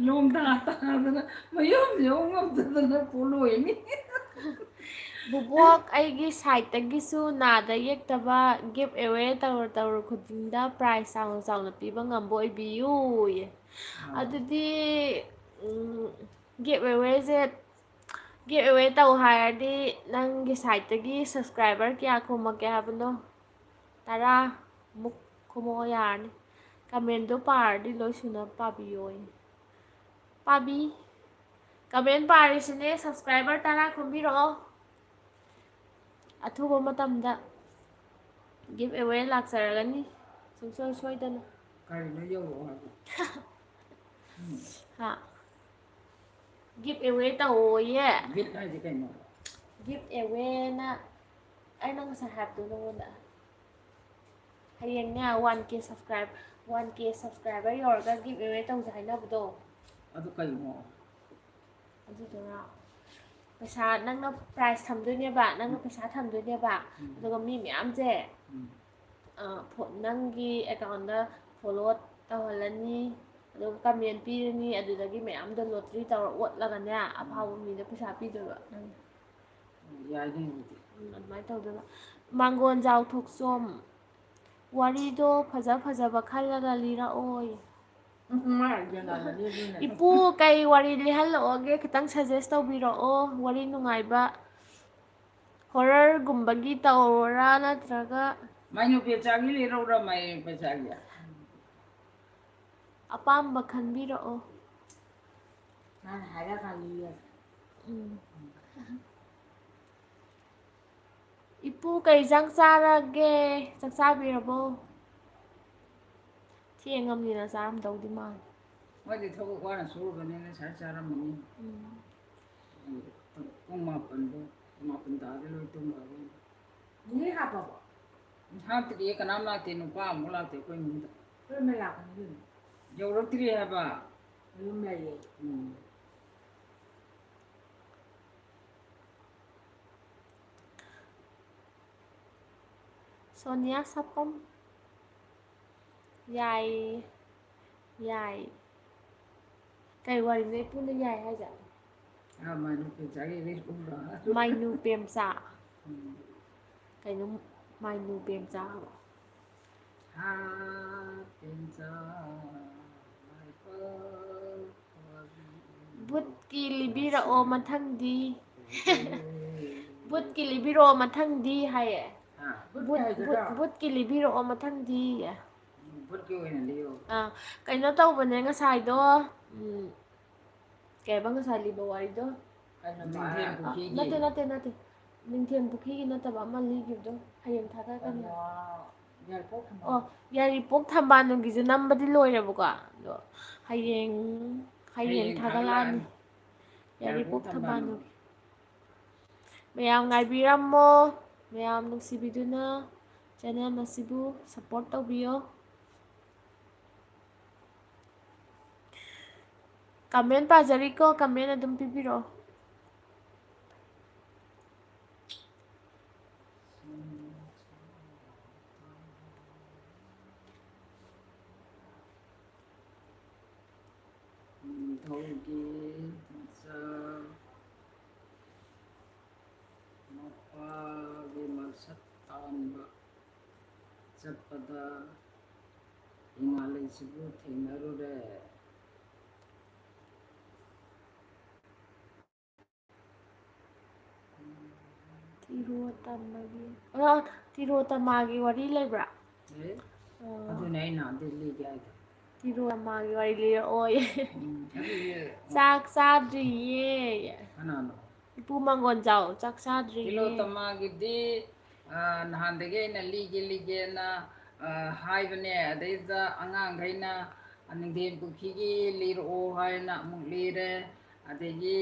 ꯂꯣꯡꯗꯥ ꯇꯥꯗꯅ ꯃꯌꯨꯝ ꯌꯧ ꯉꯝꯗꯗꯅ ꯄꯣꯂꯣꯏꯅꯤ꯫ ꯕꯨꯕꯣꯛ ꯑꯩꯒꯤ ꯁꯥꯏꯠꯇꯒꯤꯁꯨ ꯅꯥꯗ ꯌꯦꯛꯇꯕ ꯒꯤꯐ ꯑꯦꯋꯦ ꯇꯧꯔ ꯇꯧꯔ ꯈꯨꯗꯤꯡꯗ ꯄ꯭ꯔꯥꯏꯖ ꯆꯥꯎꯅ ꯆꯥꯎꯅ ꯄꯤꯕ ꯉꯝꯕ ꯑꯣꯏꯕꯤꯌꯨꯌꯦ꯫ ꯑꯗꯨꯗꯤ ꯒꯤꯐ ꯑꯦꯋꯦꯁꯦ ꯒꯤꯐ ꯑꯦꯋꯦ ꯇꯧ ꯍꯥꯏꯔꯗꯤ ꯅꯪꯒꯤ ꯁꯥꯏꯠꯇꯒꯤ ꯁꯕꯁꯀ꯭ꯔꯥꯏꯕꯔ ꯀꯌꯥ ꯈꯨꯝꯃꯛꯀꯦ ꯍꯥꯏꯕꯅꯣ? ꯇꯔꯥ ꯃꯨꯛ ꯈꯨꯝꯃꯛꯑꯣ ꯌꯥꯔꯅꯤ꯫ ꯀꯃꯦꯟꯗꯣ ꯄꯥꯔꯗꯤ ꯂꯣꯏ ꯁꯨꯅ ꯄꯥꯕꯤꯌꯣꯌꯦ꯫ ꯄꯥꯕꯤ꯫ ꯀꯃꯦꯟ ꯄꯥꯔꯤꯁꯤꯅꯦ ꯁꯕꯁꯀ꯭ꯔꯥꯏꯕꯔ ꯇꯔꯥ ꯈꯨꯝꯕꯤꯔꯛꯑꯣ꯫ ꯑꯊꯨꯕ ꯃꯇꯝꯗ ꯒꯤꯐ ꯑꯦꯋꯦ ꯂꯥꯛꯆꯔꯒꯅꯤ ꯁꯨꯡꯁꯣꯏ ꯁꯣꯏꯗꯅ꯫ ꯀꯔꯤꯅꯣ ꯌꯧꯔꯛꯑꯣ ꯍꯥꯏꯕ? ꯍꯥ꯫ ꯒꯤꯐ ꯑꯦꯋꯦ ꯇꯧꯑꯣꯌꯦ꯫ ꯒꯤꯐ ꯍꯥꯏꯗꯤ ꯀꯩꯅꯣ? ꯒꯤꯐ ꯑꯦꯋꯦꯅ ꯑꯩꯅ ꯉꯁꯥꯏ ꯍꯥꯏꯕꯗꯣ ꯅꯉꯣꯟꯗ꯫ ꯍꯌꯦꯡꯅꯦ ꯋꯥꯟ ꯀꯦ ꯁꯕꯁꯀ꯭ꯔꯥꯏꯕ ꯋꯥꯟ ꯀꯦ ꯁꯕꯁꯀ꯭ꯔꯥꯏꯕꯔ ꯌꯧꯔꯒ ꯒꯤꯐ ꯑꯦꯋꯦ ꯇꯧꯁꯦ ꯍꯥꯏꯅꯕꯗꯣ꯫ ꯑꯗꯨ ꯀꯩꯅꯣ? ꯑꯗꯨꯗꯨꯅ ꯄꯩꯁꯥ ꯅꯪꯅ prize ꯊꯝꯗꯣꯏꯅꯦꯕ, ꯅꯪꯅ ꯄꯩꯁꯥ ꯊꯝꯗꯣꯏꯅꯦꯕ, ꯎꯝ꯫ ꯑꯗꯨꯒ ꯃꯤ ꯃꯌꯥꯝꯁꯦ, ꯎꯝ꯫ ꯑ, ꯐꯣ-, ꯅꯪꯒꯤ account ꯇ follow ꯇꯧꯍꯜꯂꯅꯤ, ꯑꯗꯨꯒ comment ꯄꯤꯔꯅꯤ, ꯑꯗꯨꯗꯒꯤ ꯃꯌꯥꯝꯗꯣ lottery ꯇꯧꯔ ꯑꯣꯠꯂꯒꯅꯦ, ꯑꯐꯥꯎꯕ ꯃꯤꯗ ꯄꯩꯁꯥ ꯄꯤꯗꯣꯏꯕ ꯅꯪꯅ꯫ ꯌꯥꯏꯅꯦ ꯑꯗꯨꯗꯤ꯫ ꯎꯝ, ꯑꯗꯨꯃꯥꯏꯅ ꯇꯧꯗꯣꯏꯕ꯫ ꯃꯥꯡꯒꯣꯟꯖꯥꯎ ꯊꯣꯛꯆꯣꯝ, ꯋꯥꯔꯤꯗꯣ ꯐꯖ ꯐꯖꯕ ꯈꯜꯂꯒ ꯂꯤꯔꯛꯑꯣꯌꯦ꯫ ꯎꯝ, ꯃꯥ ꯌꯦꯡꯉꯝꯃꯅꯤ ꯑꯗꯨꯅ꯫ ꯏꯄꯨ, ꯀꯩ ꯋꯥꯔꯤ ꯂꯤꯍꯜꯂꯛꯑꯣꯒꯦ? ꯈꯤꯇꯪ suggest ꯇꯧꯕꯤꯔꯛꯑꯣ, ꯋꯥꯔꯤ ꯅꯨꯡꯉꯥꯏꯕ꯫ Horror ꯒꯨꯝꯕꯒꯤ ꯇꯧꯔꯣꯔꯥ, ꯅꯠꯇ꯭ꯔꯒ ꯃꯥꯏ ꯅꯨꯄꯤ ꯆꯥꯒꯤ ꯂꯤꯔꯧꯔꯥ, ꯃꯥꯏ ꯅꯨꯄꯤ ꯆꯥꯒꯤ? ꯑꯄꯥꯝꯕ ꯈꯟꯕꯤꯔꯛꯑꯣ꯫ ꯃꯥꯅ ꯍꯥꯏꯔꯀꯥꯟꯗ ꯌꯦꯡꯉꯣ꯫ ꯎꯝ꯫ ꯏꯄꯨ, ꯀꯩ ꯏꯟꯖꯥꯡ ꯆꯥꯔꯒꯦ? ꯆꯥꯛ ꯆꯥꯕꯤꯔꯕꯣ? ꯊꯦꯡꯉꯝꯅꯤꯅ ꯆꯥꯔꯝꯗꯧꯗꯤ ꯃꯥꯜꯂꯦ꯫ ꯃꯣꯏꯗꯤ ꯊꯕꯛ ꯋꯥꯅ ꯁꯨꯔꯨꯕꯅꯤꯅ ꯉꯁꯥꯏ ꯆꯥꯔꯝꯃꯅꯤ꯫ ꯎꯝ꯫ ꯄꯨꯡ ꯃꯥꯄꯟꯗꯣ, ꯃꯥꯄꯟ ꯇꯥꯔꯗꯤ ꯂꯣꯏ ꯇꯨꯝꯈ꯭ꯔꯕꯅꯤ꯫ ꯃꯤ ꯍꯥꯞꯄꯕꯣ? ꯍꯥꯞꯇ꯭ꯔꯤꯌꯦ, ꯀꯅꯥꯝ ꯂꯥꯛꯇꯦ, ꯅꯨꯄꯥ ꯑꯃꯨꯛ ꯂꯥꯛꯇꯦ ꯑꯩꯈꯣꯏ ꯏꯃꯨꯡꯗ꯫ ꯂꯣꯏ ꯃꯩ ꯂꯥꯛꯄꯅꯤ ꯀꯩꯅꯣ꯫ ꯌꯧꯔꯛꯇ꯭ꯔꯤ ꯍꯥꯏꯕ꯫ ꯃꯌꯨꯝ ꯂꯩꯌꯦ꯫ ꯎꯝ꯫ ꯁꯣꯅꯤꯌꯥ ꯁꯥꯄꯝ꯫ ꯌꯥꯏ꯫ ꯌꯥꯏ꯫ ꯀꯩ ꯋꯥꯔꯤꯅꯣ ꯏꯄꯨꯅ ꯌꯥꯏ ꯍꯥꯏꯁꯦ? ꯑꯥ, ꯃꯥꯏꯅꯨ ꯄꯦꯝꯆꯥꯒꯤ ꯏꯕꯦꯝꯃ꯫ ꯃꯥꯏꯅꯨ ꯄꯦꯝꯆꯥ꯫ ꯎꯝ꯫ ꯀꯩꯅꯣ ꯃꯥꯏꯅꯨ ꯄꯦꯝꯆꯥ ꯍꯥꯏꯕꯣ? ꯍꯥ, ꯄꯦꯝꯆꯥ, ꯃꯥꯏ ꯄꯥꯛꯄ ꯕꯨꯠꯀꯤ ꯂꯤꯕꯤꯔꯛꯑꯣ ꯃꯊꯪꯗꯤ꯫ ꯕꯨꯠꯀꯤ ꯂꯤꯕꯤꯔꯛꯑꯣ ꯃꯊꯪꯗꯤ ꯍꯥꯏꯌꯦ꯫ ꯍꯥ? ꯕꯨꯠꯀꯤ ꯕꯨꯠ, ꯍꯥꯏꯒꯗ꯭ꯔꯥ? ꯕꯨꯠ, ꯕꯨꯠꯀꯤ ꯂꯤꯕꯤꯔꯛꯑꯣ ꯃꯊꯪꯗꯤ꯫ ꯎꯝ, ꯕꯨꯠꯀꯤ ꯑꯣꯏꯅ ꯂꯤꯌꯣ꯫ ꯑꯥ, ꯀꯩꯅꯣ ꯇꯧꯕꯅꯦ ꯉꯁꯥꯏꯗꯣ, ꯎꯝ, ꯀꯩ ꯍꯥꯏꯕ ꯉꯁꯥꯏ ꯂꯤꯕ ꯋꯥꯔꯤꯗꯣ? ꯀꯩꯅꯣ ꯅꯤꯡꯊꯦꯝ ꯑꯥ, ꯄꯨꯈ꯭ꯔꯤꯒꯤ? ꯅꯠꯇꯦ, ꯅꯠꯇꯦ, ꯅꯠꯇꯦ꯫ ꯅꯤꯡꯊꯦꯝ ꯄꯨꯈ꯭ꯔꯤꯒꯤ ꯅꯠꯇꯕ ꯑꯃ ꯂꯤꯈꯤꯕꯗꯣ, ꯍꯌꯦꯡ ꯊꯥꯒꯠꯀꯅꯤ꯫ ꯀꯩꯅꯣ, ꯌꯥꯏꯔꯤꯄꯣꯛ ꯊꯝꯕꯥꯜ꯫ ꯑꯣ, ꯌꯥꯏꯔꯤꯄꯣꯛ ꯊꯝꯕꯥꯜꯅꯨꯒꯤꯁꯨ ꯅꯝꯕꯗꯤ ꯂꯣꯏꯔꯦꯕꯀꯣ, ꯑꯗꯣ ꯍꯌꯦꯡ, ꯍꯌꯦꯡ ꯍꯌꯦꯡ ꯊꯥꯒꯠꯂꯛꯑꯅꯤ꯫ ꯊꯥꯒꯠꯂꯛꯑꯅꯤ꯫ ꯌꯥꯏꯔꯤꯄꯣꯛ ꯌꯥꯏꯔꯤꯄꯣꯛ ꯊꯝꯕꯥꯜꯅꯨꯒꯤ꯫ ꯊꯝꯕꯥꯜꯅꯨꯒꯤ꯫ ꯃꯌꯥꯝ ꯉꯥꯏꯕꯤꯔꯝꯃꯣ, ꯃꯌꯥꯝ ꯅꯨꯡꯁꯤꯕꯤꯗꯨꯅ channel ꯑꯁꯤꯕꯨ support ꯇꯧꯕꯤꯌꯣ꯫ Comment ꯄꯥꯖꯔꯤꯀꯣ, comment ꯑꯗꯨꯝ ꯄꯤꯕꯤꯔꯛꯑꯣ꯫ ꯒꯤ ꯃꯆꯥ ꯃꯄꯥꯒꯤ ꯃꯁꯛ ꯇꯥꯟꯕ ꯆꯠꯄꯗ ꯏꯃꯥ ꯂꯩꯁꯤꯕꯨ ꯊꯦꯡꯅꯔꯨꯔꯦ꯫ ꯇꯤꯔꯣ ꯇꯝꯕꯒꯤ, ꯑ, ꯇꯤꯔꯣ ꯇꯃꯥꯒꯤ ꯋꯥꯔꯤ ꯂꯩꯕ꯭ꯔꯥ? ꯑꯦ? ꯑꯣ꯫ ꯑꯗꯨꯅꯦ ꯑꯩꯅ ꯑꯗꯨ ꯂꯤꯒꯦ ꯍꯥꯏꯗꯣ꯫ ꯇꯤꯔꯣ ꯇꯃꯥꯒꯤ ꯋꯥꯔꯤ ꯂꯤꯔꯛꯑꯣꯌꯦ꯫ ꯎꯝ, ꯑꯗꯨꯗꯤ ꯆꯥꯛ ꯆꯥꯗ꯭ꯔꯤꯌꯦ꯫ ꯀꯅꯥꯅꯣ? ꯏꯄꯨ ꯃꯪꯒꯣꯟꯖꯥꯎ ꯆꯥꯛ ꯆꯥꯗ꯭ꯔꯤꯌꯦ꯫ ꯇꯤꯂꯣ ꯇꯃꯥꯒꯤꯗꯤ, ꯑ, ꯅꯍꯥꯟꯗꯒꯤ ꯑꯩꯅ ꯂꯤꯒꯦ ꯂꯤꯒꯦꯅ, ꯑ, ꯍꯥꯏꯕꯅꯦ꯫ ꯑꯗꯩꯗ ꯑꯉꯥꯡꯈꯩꯅ ꯅꯤꯡꯊꯦꯝ ꯄꯨꯈ꯭ꯔꯤꯒꯤ ꯂꯤꯔꯛꯑꯣ ꯍꯥꯏꯅ ꯑꯃꯨꯛ ꯂꯤꯔꯦ꯫ ꯑꯗꯒꯤ,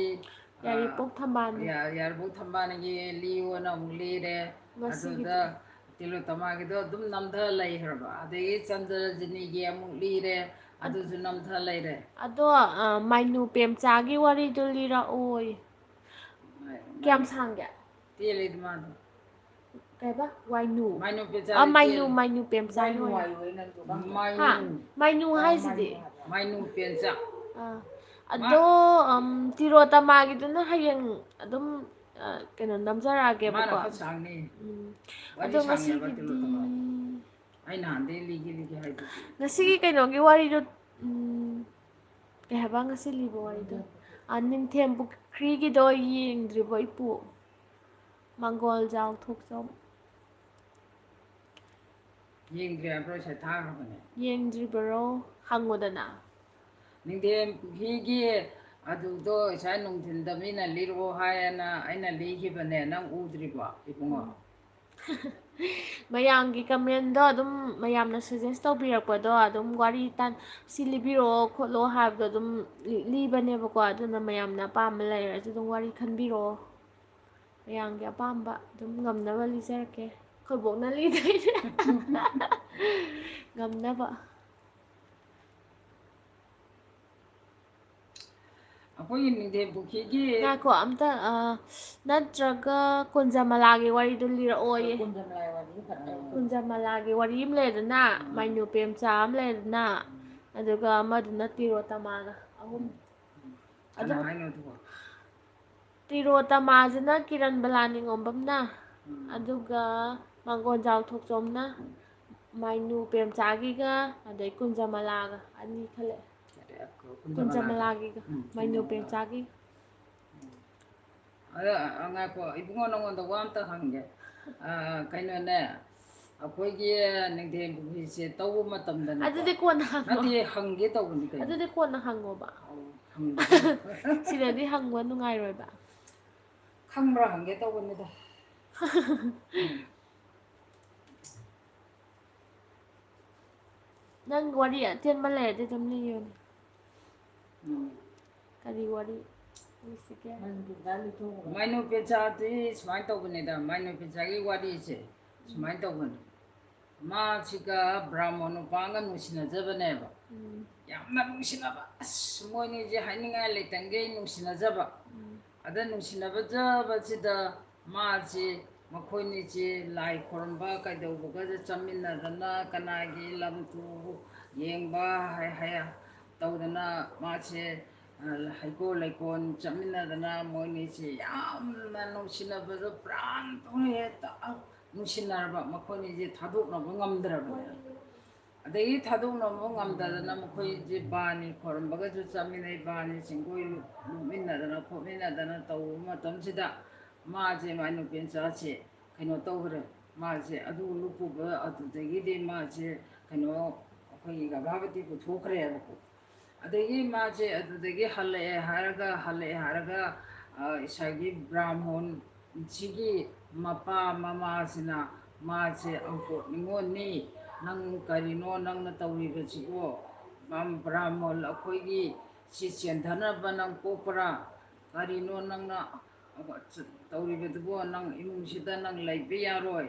ꯑ, ꯌꯥꯏꯔꯤꯄꯣꯛ ꯊꯝꯕꯥꯜ꯫ ꯌꯥ-, ꯌꯥꯏꯔꯤꯄꯣꯛ ꯊꯝꯕꯥꯜꯒꯤ ꯂꯤꯌꯣꯅ ꯑꯃꯨꯛ ꯂꯤꯔꯦ꯫ ꯉꯁꯤꯒꯤꯗꯤ ꯑꯗꯨꯗ ꯇꯤꯂꯣ ꯇꯃꯥꯒꯤꯗꯣ ꯑꯗꯨꯝ ꯅꯝꯊ ꯂꯩꯈ꯭ꯔꯕ꯫ ꯑꯗꯒꯤ ꯆꯟꯗ꯭ꯔꯖꯤꯅꯤꯒꯤ ꯑꯃꯨꯛ ꯂꯤꯔꯦ, ꯑꯗ-, ꯑꯗꯨꯁꯨ ꯅꯝꯊ ꯂꯩꯔꯦ꯫ ꯑꯗꯣ, ꯑ, ꯃꯥꯏꯅꯨ ꯄꯦꯝꯆꯥꯒꯤ ꯋꯥꯔꯤꯗꯨ ꯂꯤꯔꯛꯑꯣꯌꯦ꯫ ꯃꯥꯏ-, ꯀꯌꯥꯝ ꯃꯥꯏ-, ꯁꯥꯡꯒꯦ? ꯇꯦꯜꯂꯦꯗ ꯃꯥꯗꯣ꯫ ꯀꯩꯕ? ꯋꯥꯏꯅꯨ꯫ ꯃꯥꯏꯅꯨ ꯄꯦꯝꯆꯥ ꯑꯥ, ꯃꯥꯏꯅꯨ, ꯇꯦꯜ-, ꯃꯥꯏꯅꯨ ꯄꯦꯝꯆꯥꯒꯤ ꯋꯥꯏꯅꯨ ꯋꯥꯔꯤ꯫ ꯍꯥꯏꯌꯣ, ꯅꯪꯁꯨ ꯈꯪꯗ꯭ꯔꯗꯤ꯫ ꯍꯥ? ꯃꯥꯏꯅꯨ ꯍꯥꯏꯁꯤꯗꯤ꯫ ꯃꯥꯏꯅꯨ ꯄꯦꯝꯆꯥ꯫ ꯑꯥ, ꯃꯥ-, ꯑꯗꯣ, ꯎꯝ, ꯇꯤꯔꯣ ꯇꯃꯥꯒꯤꯗꯨꯅ ꯍꯌꯦꯡ ꯑꯗꯨꯝ, ꯑ, ꯀꯩꯅꯣ, ꯅꯝꯖꯔꯛꯑꯒꯦꯕꯀꯣ꯫ ꯃꯥꯅ ꯈꯔ ꯁꯥꯡꯅꯤ꯫ ꯎꯝ꯫ ꯋꯥꯔꯤ ꯑꯗꯣ ꯁꯥꯡꯉꯦꯕ ꯇꯤꯂꯣ ꯉꯁꯤꯒꯤꯗꯤ ꯇꯃꯥꯒꯤ꯫ ꯑꯩ ꯅꯍꯥꯟꯗꯩ ꯂꯤꯒꯦ ꯂꯤꯒꯦ ꯍꯥꯏꯗꯨꯗꯤ꯫ ꯉꯁꯤꯒꯤ ꯀꯩꯅꯣꯒꯤ ꯋꯥꯔꯤꯗꯣ, ꯎꯝ, ꯀꯩ ꯍꯥꯏꯕ ꯉꯁꯤ ꯂꯤꯕ ꯋꯥꯔꯤꯗꯣ? ꯑ, ꯅꯤꯡꯊꯦꯝ ꯄꯨꯈ꯭ꯔꯤꯒꯤꯗꯣ ꯌꯦꯡꯗ꯭ꯔꯤꯕꯣ ꯏꯄꯨ? ꯃꯪꯒꯣꯜꯖꯥꯎ ꯊꯣꯛꯆꯣꯝ꯫ ꯌꯦꯡꯗ꯭ꯔꯤ ꯍꯥꯏꯕ꯭ꯔꯣ? ꯁꯦ ꯊꯥꯈ꯭ꯔꯕꯅꯦ꯫ ꯌꯦꯡꯗ꯭ꯔꯤꯕꯔꯣ? ꯍꯪꯉꯨꯗꯅ꯫ ꯅꯤꯡꯊꯦꯝ ꯄꯨꯈ꯭ꯔꯤꯒꯤ ꯑꯗꯨꯗꯣ ꯉꯁꯥꯏ ꯅꯨꯡꯊꯤꯟꯗ ꯃꯤꯅ ꯂꯤꯔꯛꯑꯣ ꯍꯥꯏꯌꯦꯅ ꯑꯩꯅ ꯂꯤꯈꯤꯕꯅꯦ, ꯅꯪ ꯎꯗ꯭ꯔꯤꯕꯣ ꯏꯕꯨꯡꯉꯣ? ꯎꯝ꯫ ꯃꯌꯥꯝꯒꯤ comment-ꯗꯣ ꯑꯗꯨꯝ, ꯃꯌꯥꯝꯅ suggest ꯇꯧꯕꯤꯔꯛꯄꯗꯣ ꯑꯗꯨꯝ ꯋꯥꯔꯤ ꯇꯥꯟ-, ꯁꯤ ꯂꯤꯕꯤꯔꯛꯑꯣ ꯈꯣꯠꯂꯣ ꯍꯥꯏꯕꯗꯣ ꯑꯗꯨꯝ ꯂꯤ-, ꯂꯤꯕꯅꯦꯕꯀꯣ꯫ ꯑꯗꯨꯅ ꯃꯌꯥꯝꯅ ꯑꯄꯥꯝꯕ ꯂꯩꯔꯁꯨ ꯑꯗꯨꯝ ꯋꯥꯔꯤ ꯈꯟꯕꯤꯔꯛꯑꯣ꯫ ꯃꯌꯥꯝꯒꯤ ꯑꯄꯥꯝꯕ ꯑꯗꯨꯝ ꯉꯝꯅꯕ ꯂꯤꯖꯔꯛꯀꯦ꯫ ꯑꯩꯈꯣꯏ ꯕꯣꯛꯅ ꯂꯤꯗꯣꯏꯅꯦ꯫ ꯉꯝꯅꯕ꯫ ꯑꯩꯈꯣꯏꯒꯤ ꯅꯤꯡꯊꯦꯝ ꯄꯨꯈ꯭ꯔꯤꯒꯤ ꯉꯥꯏꯈꯣ, ꯑꯝꯇ, ꯑ, ꯅꯠꯇ꯭ꯔꯒ ꯀꯨꯟꯖꯃꯂꯥꯒꯤ ꯋꯥꯔꯤꯗꯨ ꯂꯤꯔꯛꯑꯣꯌꯦ꯫ ꯀꯨꯟꯖꯃꯂꯥꯒꯤ ꯋꯥꯔꯤ ꯐꯖꯅ ꯀꯨꯟꯖꯃꯂꯥꯒꯤ ꯋꯥꯔꯤ ꯑꯃ ꯂꯩꯔꯦꯗꯅ, ꯎꯝ꯫ ꯃꯥꯏꯅꯨ ꯄꯦꯝꯆꯥ ꯑꯃ ꯂꯩꯔꯦꯗꯅ, ꯎꯝ꯫ ꯑꯗꯨꯒ ꯑꯃꯗꯨꯅ ꯇꯤꯔꯣ ꯇꯃꯥꯒ ꯑꯍꯨꯝ꯫ ꯎꯝ꯫ ꯀꯅꯥ ꯑꯗꯨꯝ ꯍꯥꯏꯅꯣ ꯑꯗꯨꯕꯣ? ꯇꯤꯔꯣꯇꯃꯥꯁꯤꯅ ꯀꯤꯔꯟ ꯕꯂꯥ ꯅꯤꯉꯣꯝꯕꯝꯅ, ꯎꯝ꯫ ꯑꯗꯨꯒ ꯃꯥꯡꯒꯣꯟꯖꯥꯎ ꯊꯣꯛꯆꯣꯝꯅ ꯃꯥꯏꯅꯨ ꯄ꯭ꯔꯦꯝꯆꯥꯒꯤꯒ ꯑꯗꯩ ꯀꯨꯟꯖꯃꯂꯥꯒ ꯑꯅꯤ ꯈꯜꯂꯛꯑꯦ꯫ ꯀꯔꯤ, ꯀꯨꯟꯖꯃꯂꯥꯒ? ꯀꯨꯟꯖꯃꯂꯥꯒꯤ ꯎꯝ, ꯃꯥꯏꯅꯨ ꯀꯨꯟꯖꯃꯂꯥꯒ꯫ ꯄ꯭ꯔꯦꯝꯆꯥꯒꯤ꯫ ꯎꯝ꯫ ꯑꯗꯣ, ꯑ, ꯉꯥꯏꯈꯣ, ꯏꯕꯨꯡꯉꯣ, ꯅꯉꯣꯟꯗ ꯋꯥ ꯑꯝꯇ ꯍꯪꯒꯦ꯫ ꯑ, ꯀꯩꯅꯣꯅꯦ, ꯑꯩꯈꯣꯏꯒꯤ ꯅꯤꯡꯊꯦꯝ ꯄꯨꯈ꯭ꯔꯤꯁꯦ ꯇꯧꯕ ꯃꯇꯝꯗꯅꯦꯀꯣ, ꯑꯗꯨꯗꯤ ꯀꯣꯟꯅ ꯍꯪꯉꯣ꯫ ꯅꯠꯇꯦ, ꯍꯪꯒꯦ ꯇꯧꯕꯅꯤ ꯀꯩꯅꯣ꯫ ꯑꯗꯨꯗꯤ ꯀꯣꯟꯅ ꯍꯪꯉꯣꯕ꯫ ꯑꯧ, ꯍꯪꯒꯦ꯫ ꯁꯤꯗꯗꯤ ꯍꯪꯕ ꯅꯨꯡꯉꯥꯏꯔꯣꯏꯕ꯫ ꯈꯪꯕ꯭ꯔꯥ ꯍꯪꯒꯦ ꯇꯧꯕꯅꯤꯗ꯫ ꯅꯪ ꯋꯥꯔꯤ ꯑꯇꯦꯟꯕ ꯂꯩꯔꯗꯤ ꯑꯗꯨꯝ ꯂꯤꯌꯨꯅꯦ꯫ ꯎꯝ꯫ ꯀꯔꯤ ꯋꯥꯔꯤ ꯂꯤꯁꯤꯒꯦ? ꯃꯥꯏꯅꯨ ꯄꯦꯆꯥꯗꯤ ꯁꯨꯃꯥꯏꯅ ꯇꯧꯕꯅꯤꯗ, ꯃꯥꯏꯅꯨ ꯄꯦꯆꯥꯒꯤ ꯋꯥꯔꯤꯁꯦ ꯁꯨꯃꯥꯏꯅ ꯇꯧꯕꯅꯤ꯫ ꯃꯥꯁꯤꯒ ꯕ꯭ꯔꯥꯍꯃꯣꯟ ꯅꯨꯄꯥꯒ ꯅꯨꯡꯁꯤꯅꯖꯕꯅꯦꯕ꯫ ꯎꯝ꯫ ꯌꯥꯝꯅ ꯅꯨꯡꯁꯤꯅꯕ, ꯑꯁ, ꯃꯣꯏꯅꯤꯁꯦ ꯍꯥꯏꯅꯤꯡꯉꯥꯏ ꯂꯩꯇꯪꯒꯩ ꯅꯨꯡꯁꯤꯅꯖꯕ꯫ ꯎꯝ꯫ ꯑꯗ ꯅꯨꯡꯁꯤꯅꯕꯖꯕꯁꯤꯗ ꯃꯥꯁꯦ, ꯃꯈꯣꯏꯅꯤꯁꯦ ꯂꯥꯏ ꯈꯣꯏꯔꯝꯕ ꯀꯩꯗꯧꯕꯒꯁꯦ ꯆꯠꯃꯤꯟꯅꯗꯅ, ꯀꯅꯥꯒꯤ ꯂꯝ ꯇꯨ ꯌꯦꯡꯕ ꯍꯥꯏ, ꯍꯥꯏ, ꯇꯧꯗꯅ ꯃꯥꯁꯦ, ꯑ, ꯍꯩꯀꯣꯜ ꯂꯩꯀꯣꯜ ꯆꯠꯃꯤꯟꯅꯗꯅ ꯃꯣꯏꯅꯤꯁꯦ ꯌꯥꯝꯅ ꯅꯨꯡꯁꯤꯅꯕꯗꯣ ꯄ꯭ꯔꯥꯟ ꯇꯧꯅ ꯍꯦꯛꯇ ꯅꯨꯡꯁꯤꯅꯔꯕ, ꯃꯈꯣꯏꯅꯤꯁꯦ ꯊꯥꯗꯣꯛꯅꯕ ꯉꯝꯗ꯭ꯔꯕꯅꯦ꯫ ꯑꯗꯒꯤ ꯊꯥꯗꯣꯛꯅꯕ ꯉꯝꯗꯗꯅ ꯃꯈꯣꯏꯁꯦ ꯕꯥꯅꯤ ꯈꯣꯏꯔꯝꯕꯒꯁꯨ ꯆꯠꯃꯤꯟꯅꯩ, ꯕꯥꯅꯤ ꯆꯤꯡꯒꯣꯏ ꯂꯨꯞ-, ꯂꯨꯞꯃꯤꯟꯅꯗꯅ ꯈꯣꯠꯃꯤꯟꯅꯗꯅ ꯇꯧꯕ ꯃꯇꯝꯁꯤꯗ ꯃꯥꯁꯦ, ꯃꯥꯏ ꯅꯨꯄꯤ ꯃꯆꯥꯁꯦ ꯀꯩꯅꯣ ꯇꯧꯈ꯭ꯔꯦ꯫ ꯃꯥꯁꯦ ꯑꯗꯨ ꯂꯨꯞꯄꯨꯕ ꯑꯗꯨꯗꯒꯤꯗꯤ ꯃꯥꯁꯦ ꯀꯩꯅꯣ, ꯑꯩꯈꯣꯏꯒꯤ ꯒꯔꯚꯥꯕꯇꯤ ꯄꯨꯊꯣꯛꯈ꯭ꯔꯦꯕꯀꯣ꯫ ꯑꯗꯒꯤ ꯃꯥꯁꯦ ꯑꯗꯨꯗꯒꯤ ꯍꯜꯂꯛꯑꯦ ꯍꯥꯏꯔꯒ, ꯍꯜꯂꯛꯑꯦ ꯍꯥꯏꯔꯒ, ꯑ, ꯏꯁꯥꯒꯤ ꯕ꯭ꯔꯥꯍꯃꯣꯟ ꯁꯤꯒꯤ ꯃꯄꯥ ꯃꯃꯥꯁꯤꯅ ꯃꯥꯁꯦ ꯑꯪꯀꯣꯠ ꯅꯤꯉꯣꯜꯅꯤ, ꯅꯪ ꯀꯔꯤꯅꯣ ꯅꯪꯅ ꯇꯧꯔꯤꯕꯁꯤꯕꯣ? ꯕ꯭ꯔꯥꯍꯃꯣꯟ ꯑꯩꯈꯣꯏꯒꯤ ꯁꯤ ꯆꯦꯟꯊꯅꯕ ꯅꯪ ꯄꯣꯛꯄ꯭ꯔꯥ? ꯀꯔꯤꯅꯣ ꯅꯪꯅ ꯇꯧꯔꯤꯕꯗꯨꯕꯣ? ꯅꯪ ꯏꯃꯨꯡꯁꯤꯗ ꯅꯪ ꯂꯩꯕ ꯌꯥꯔꯣꯏ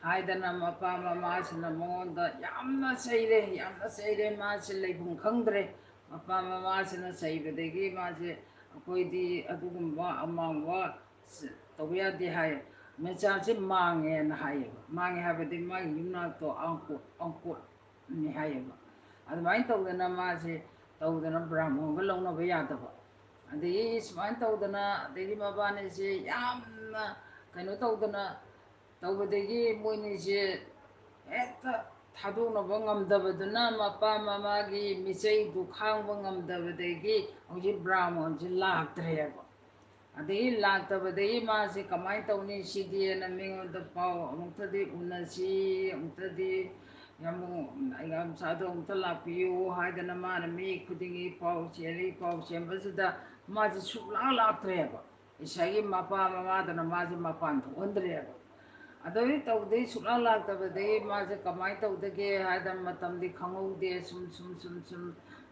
ꯍꯥꯏꯗꯅ ꯃꯄꯥ ꯃꯃꯥꯁꯤꯅ ꯃꯉꯣꯟꯗ ꯌꯥꯝꯅ ꯆꯩꯔꯦ, ꯌꯥꯝꯅ ꯆꯩꯔꯦ꯫ ꯃꯥꯁꯦ ꯂꯩꯐꯝ ꯈꯪꯗ꯭ꯔꯦ꯫ ꯃꯄꯥ ꯃꯃꯥꯁꯤꯅ ꯆꯩꯕꯗꯒꯤ ꯃꯥꯁꯦ, "ꯑꯩꯈꯣꯏꯗꯤ ꯑꯗꯨꯒꯨꯝꯕ ꯑꯃꯥꯡꯕ ꯇꯧꯕ ꯌꯥꯗꯦ" ꯍꯥꯏ꯫ ꯃꯆꯥꯁꯦ ꯃꯥꯡꯉꯦꯅ ꯍꯥꯏꯌꯦꯕ꯫ ꯃꯥꯡꯉꯦ ꯍꯥꯏꯕꯗꯤ ꯃꯥꯒꯤ ꯌꯨꯝꯅꯥꯛꯇꯣ ꯑꯪꯀꯣꯠ, ꯑꯪꯀꯣꯠꯅꯤ ꯍꯥꯏꯌꯦꯕ꯫ ꯑꯗꯨꯃꯥꯏꯅ ꯇꯧꯗꯅ ꯃꯥꯁꯦ ꯇꯧꯗꯅ ꯕ꯭ꯔꯥꯍꯃꯣꯟꯒ ꯂꯧꯅꯕ ꯌꯥꯗꯕ꯫ ꯑꯗꯒꯤ ꯁꯨꯃꯥꯏꯅ ꯇꯧꯗꯅ, ꯑꯗꯒꯤ ꯃꯕꯥꯅꯤꯁꯦ ꯌꯥꯝꯅ ꯀꯩꯅꯣ ꯇꯧꯗꯅ ꯇꯧꯕꯗꯒꯤ ꯃꯣꯏꯅꯤꯁꯦ ꯍꯦꯛꯇ ꯊꯥꯗꯣꯛꯅꯕ ꯉꯝꯗꯕꯗꯨꯅ, ꯃꯄꯥ ꯃꯃꯥꯒꯤ ꯃꯤꯆꯩꯗꯨ ꯈꯥꯡꯕ ꯉꯝꯗꯕꯗꯒꯤ ꯍꯧꯖꯤꯛ ꯕ꯭ꯔꯥꯍꯃꯣꯟꯁꯦ ꯂꯥꯛꯇ꯭ꯔꯦꯕ꯫ ꯑꯗꯒꯤ ꯂꯥꯛꯇꯕꯗꯒꯤ ꯃꯥꯁꯦ ꯀꯃꯥꯏꯅ ꯇꯧꯅꯤ ꯁꯤꯗꯤꯅ ꯃꯤꯉꯣꯟꯗ ꯄꯥꯎ ꯑꯃꯨꯛꯇꯗꯤ ꯎꯅꯁꯤ, ꯑꯃꯨꯛꯇꯗꯤ ꯌꯥꯝ, ꯌꯥꯝ ꯁꯥꯗꯣ ꯑꯃꯨꯛꯇ ꯂꯥꯛꯄꯤꯌꯨ ꯍꯥꯏꯗꯅ ꯃꯥꯅ ꯃꯤ ꯈꯨꯗꯤꯡꯒꯤ ꯄꯥꯎ ꯆꯦꯜꯂꯤ꯫ ꯄꯥꯎ ꯆꯦꯟꯕꯁꯤꯗ ꯃꯥꯁꯦ ꯁꯨꯛꯂꯥꯛ ꯂꯥꯛꯇ꯭ꯔꯦꯕ꯫ ꯏꯁꯥꯒꯤ ꯃꯄꯥ ꯃꯃꯥꯗꯨꯅ ꯃꯥꯁꯦ ꯃꯄꯥꯟ ꯊꯣꯛꯍꯟꯗ꯭ꯔꯦꯕ꯫ ꯑꯗꯨꯒꯤ ꯇꯧꯗꯩ ꯁꯨꯛꯂꯥꯛ ꯂꯥꯛꯇꯕꯗꯒꯤ ꯃꯥꯁꯦ ꯀꯃꯥꯏꯅ ꯇꯧꯗꯒꯦ ꯍꯥꯏꯗ ꯃꯇꯝꯗꯤ ꯈꯪꯍꯧꯗꯦ꯫ ꯁꯨꯝ ꯁꯨꯝ ꯁꯨꯝ ꯁꯨꯝ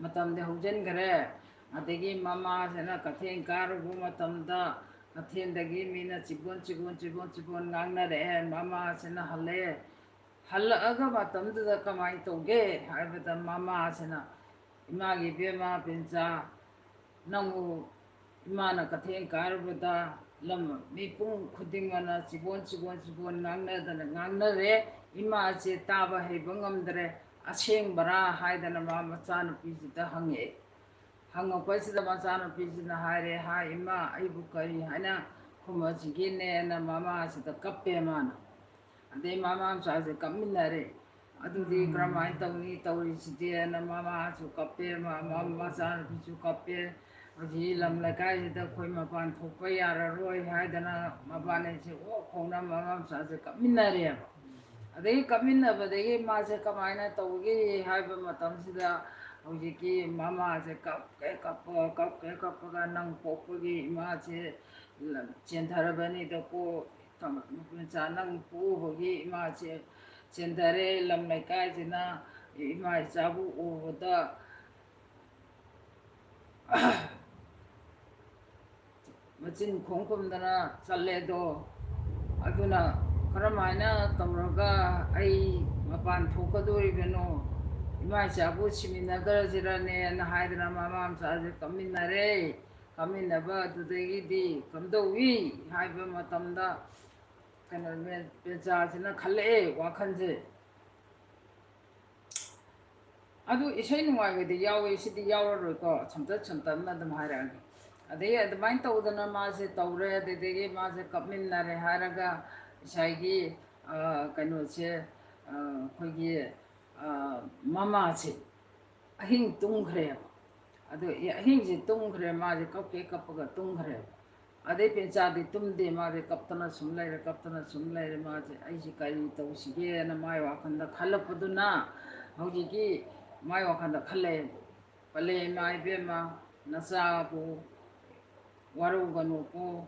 ꯃꯇꯝꯗꯤ ꯍꯧꯖꯤꯟꯈ꯭ꯔꯦ꯫ ꯑꯗꯒꯤ ꯃꯃꯥꯁꯤꯅ ꯀꯩꯊꯦꯜ ꯀꯥꯔꯨꯕ ꯃꯇꯝꯗ ꯀꯩꯊꯦꯜꯗꯒꯤ ꯃꯤꯅ ꯆꯤꯕꯣꯟ ꯆꯤꯕꯣꯟ ꯆꯤꯕꯣꯟ ꯆꯤꯕꯣꯟ ꯉꯥꯡꯅꯔꯛꯑꯦ꯫ ꯃꯃꯥꯁꯤꯅ ꯍꯜꯂꯛꯑꯦ꯫ ꯍꯜꯂꯛꯑꯒ ꯃꯇꯝꯗꯨꯗ ꯀꯃꯥꯏꯅ ꯇꯧꯒꯦ ꯍꯥꯏꯕꯗ ꯃꯃꯥꯁꯤꯅ, "ꯏꯃꯥꯒꯤ ꯏꯕꯦꯝꯃ ꯕꯤꯟꯆꯥ, ꯅꯪꯕꯨ ꯏꯃꯥꯅ ꯀꯩꯊꯦꯜ ꯀꯥꯔꯨꯕꯗ ꯂꯝ ꯃꯤꯄꯨꯝ ꯈꯨꯗꯤꯡꯃꯛꯅ ꯆꯤꯕꯣꯟ ꯆꯤꯕꯣꯟ ꯆꯤꯕꯣꯟ ꯉꯥꯡꯅꯗꯅ ꯉꯥꯡꯅꯔꯦ꯫ ꯏꯃꯥꯁꯦ ꯇꯥꯕ ꯍꯩꯕ ꯉꯝꯗ꯭ꯔꯦ꯫ ꯑꯁꯦꯡꯕꯔꯥ?" ꯍꯥꯏꯗꯅ ꯃꯥ ꯃꯆꯥꯅꯨꯄꯤꯁꯤꯗ ꯍꯪꯉꯛꯑꯦ꯫ ꯍꯪꯉꯛꯄꯁꯤꯗ ꯃꯆꯥꯅꯨꯄꯤꯁꯤꯅ ꯍꯥꯏꯔꯦ, "ꯍꯥꯏ ꯏꯃꯥ, ꯑꯩꯕꯨ ꯀꯔꯤ ꯍꯥꯏꯅ ꯈꯨꯝꯃꯁꯤꯒꯦꯅꯦꯅ?" ꯃꯃꯥꯁꯤꯗ ꯀꯞꯄꯦ ꯃꯥꯅ꯫ ꯑꯗꯩ ꯃꯃꯥ ꯃꯆꯥꯁꯦ ꯀꯞꯃꯤꯟꯅꯔꯦ꯫ ꯑꯗꯨꯗꯤ ꯀꯔꯝꯍꯥꯏꯅ ꯇꯧꯅꯤ ꯇꯧꯔꯤꯁꯤꯗꯤꯅ ꯃꯃꯥꯁꯨ ꯀꯞꯄꯦ, ꯃ-, ꯃ-, ꯃꯆꯥꯅꯨꯄꯤꯁꯨ ꯀꯞꯄꯦ꯫ ꯍꯧꯖꯤꯛ ꯂꯝ ꯂꯩꯀꯥꯏꯁꯤꯗ ꯑꯩꯈꯣꯏ ꯃꯄꯥꯟ ꯊꯣꯛꯄ ꯌꯥꯔꯔꯣꯏ ꯍꯥꯏꯗꯅ ꯃꯕꯥꯅꯤꯁꯦ ꯑꯣꯛ ꯈꯣꯡꯅ ꯃꯃꯥ ꯃꯆꯥꯁꯦ ꯀꯞꯃꯤꯟꯅꯔꯦꯕ꯫ ꯑꯗꯒꯤ ꯀꯞꯃꯤꯟꯅꯕꯗꯒꯤ ꯃꯥꯁꯦ ꯀꯃꯥꯏꯅ ꯇꯧꯒꯦ ꯍꯥꯏꯕ ꯃꯇꯝꯁꯤꯗ ꯍꯧꯖꯤꯛꯀꯤ ꯃꯃꯥꯁꯦ ꯀꯞꯀꯦ ꯀꯞꯄ, ꯀꯞꯀꯦ ꯀꯞꯄꯒ, "ꯅꯪ ꯄꯣꯛꯄꯒꯤ ꯏꯃꯥꯁꯦ ꯆꯦꯟꯊꯔꯕꯅꯤꯗꯀꯣ, ꯅꯆꯥ ꯅꯪ ꯄꯣꯛꯎꯕꯒꯤ ꯏꯃꯥꯁꯦ ꯆꯦꯟꯊꯔꯦ꯫ ꯂꯝ ꯂꯩꯀꯥꯏꯁꯤꯅ ꯏꯃꯥ ꯏꯆꯥꯕꯨ ꯎꯕꯗ ꯃꯆꯤꯟ ꯈꯣꯡ ꯈꯨꯝꯗꯅ ꯆꯠꯂꯦꯗꯣ꯫ ꯑꯗꯨꯅ ꯀꯔꯝꯍꯥꯏꯅ ꯇꯧꯔꯒ ꯑꯩ ꯃꯄꯥꯟ ꯊꯣꯛꯀꯗꯣꯔꯤꯕꯅꯣ? ꯏꯃꯥ ꯏꯆꯥꯕꯨ ꯁꯤꯃꯤꯟꯅꯈ꯭ꯔꯁꯤꯔꯅꯦꯅ" ꯍꯥꯏꯗꯅ ꯃꯃꯥ ꯃꯆꯥꯁꯦ ꯀꯞꯃꯤꯟꯅꯔꯦ꯫ ꯀꯥꯃꯤꯟꯅꯕ ꯑꯗꯨꯗꯒꯤꯗꯤ ꯀꯝꯗꯧꯏ ꯍꯥꯏꯕ ꯃꯇꯝꯗ, ꯀꯩꯅꯣ, ꯃꯦ-, ꯃꯦꯖꯥꯁꯤꯅ ꯈꯜꯂꯛꯑꯦ ꯋꯥꯈꯜꯁꯦ꯫ ꯑꯗꯨ ꯏꯁꯩ ꯅꯨꯡꯉꯥꯏꯕꯗꯤ ꯌꯥꯎꯋꯦ, ꯁꯤꯗꯤ ꯌꯥꯎꯔꯔꯣꯏꯀꯣ, ꯁꯝꯇꯠ ꯁꯝꯇꯠꯅ ꯑꯗꯨꯝ ꯍꯥꯏꯔꯛꯑꯒꯦ꯫ ꯑꯗꯩ ꯑꯗꯨꯃꯥꯏꯅ ꯇꯧꯗꯅ ꯃꯥꯁꯦ ꯇꯧꯔꯦ꯫ ꯑꯗꯨꯗꯒꯤ ꯃꯥꯁꯦ ꯀꯞꯃꯤꯟꯅꯔꯦ ꯍꯥꯏꯔꯒ ꯉꯁꯥꯏꯒꯤ, ꯑ, ꯀꯩꯅꯣꯁꯦ, ꯑ, ꯑꯩꯈꯣꯏꯒꯤ, ꯑ, ꯃꯃꯥꯁꯦ ꯑꯍꯤꯡ ꯇꯨꯝꯈ꯭ꯔꯦꯕ꯫ ꯑꯗꯨ ꯑꯦ, ꯑꯍꯤꯡꯁꯦ ꯇꯨꯝꯈ꯭ꯔꯦ, ꯃꯥꯁꯦ ꯀꯞꯀꯦ ꯀꯞꯄꯒ ꯇꯨꯝꯈ꯭ꯔꯦꯕ꯫ ꯑꯗꯩ ꯄꯦꯟꯆꯥꯗꯤ ꯇꯨꯝꯗꯦ, ꯃꯥꯁꯦ ꯀꯞꯇꯅ ꯁꯨꯝ ꯂꯩꯔꯦ, ꯀꯞꯇꯅ ꯁꯨꯝ ꯂꯩꯔꯦ꯫ ꯃꯥꯁꯦ, "ꯑꯩꯁꯦ ꯀꯔꯤ ꯇꯧꯁꯤꯒꯦꯅ" ꯃꯥꯏ ꯋꯥꯈꯜꯗ ꯈꯜꯂꯛꯄꯗꯨꯅ ꯍꯧꯖꯤꯛꯀꯤ ꯃꯥꯏ ꯋꯥꯈꯜꯗ ꯈꯜꯂꯛꯑꯦ꯫ ꯄꯂꯦ ꯏꯃꯥ ꯏꯕꯦꯝꯃ, ꯅꯆꯥꯕꯨ ꯋꯥꯔꯧꯒꯅꯨꯀꯣ,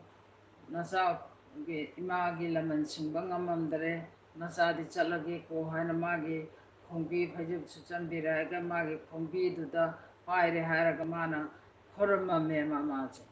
ꯅꯆꯥꯒꯤ, ꯏꯃꯥꯒꯤ ꯂꯃꯟ ꯁꯤꯡꯕ ꯉꯝꯃꯝꯗ꯭ꯔꯦ, ꯅꯆꯥꯗꯤ ꯆꯠꯂꯒꯦꯀꯣ ꯍꯥꯏꯅ ꯃꯥꯒꯤ ꯈꯣꯡꯕꯤ ꯐꯩꯖꯨꯞ ꯁꯨꯆꯟꯕꯤꯔꯛꯑꯒ ꯃꯥꯒꯤ ꯈꯣꯡꯕꯤꯗꯨꯗ ꯄꯥꯏꯔꯦ ꯍꯥꯏꯔꯒ ꯃꯥꯅ ꯈꯣꯔꯝꯃꯝꯃꯦ ꯃꯃꯥꯁꯦ꯫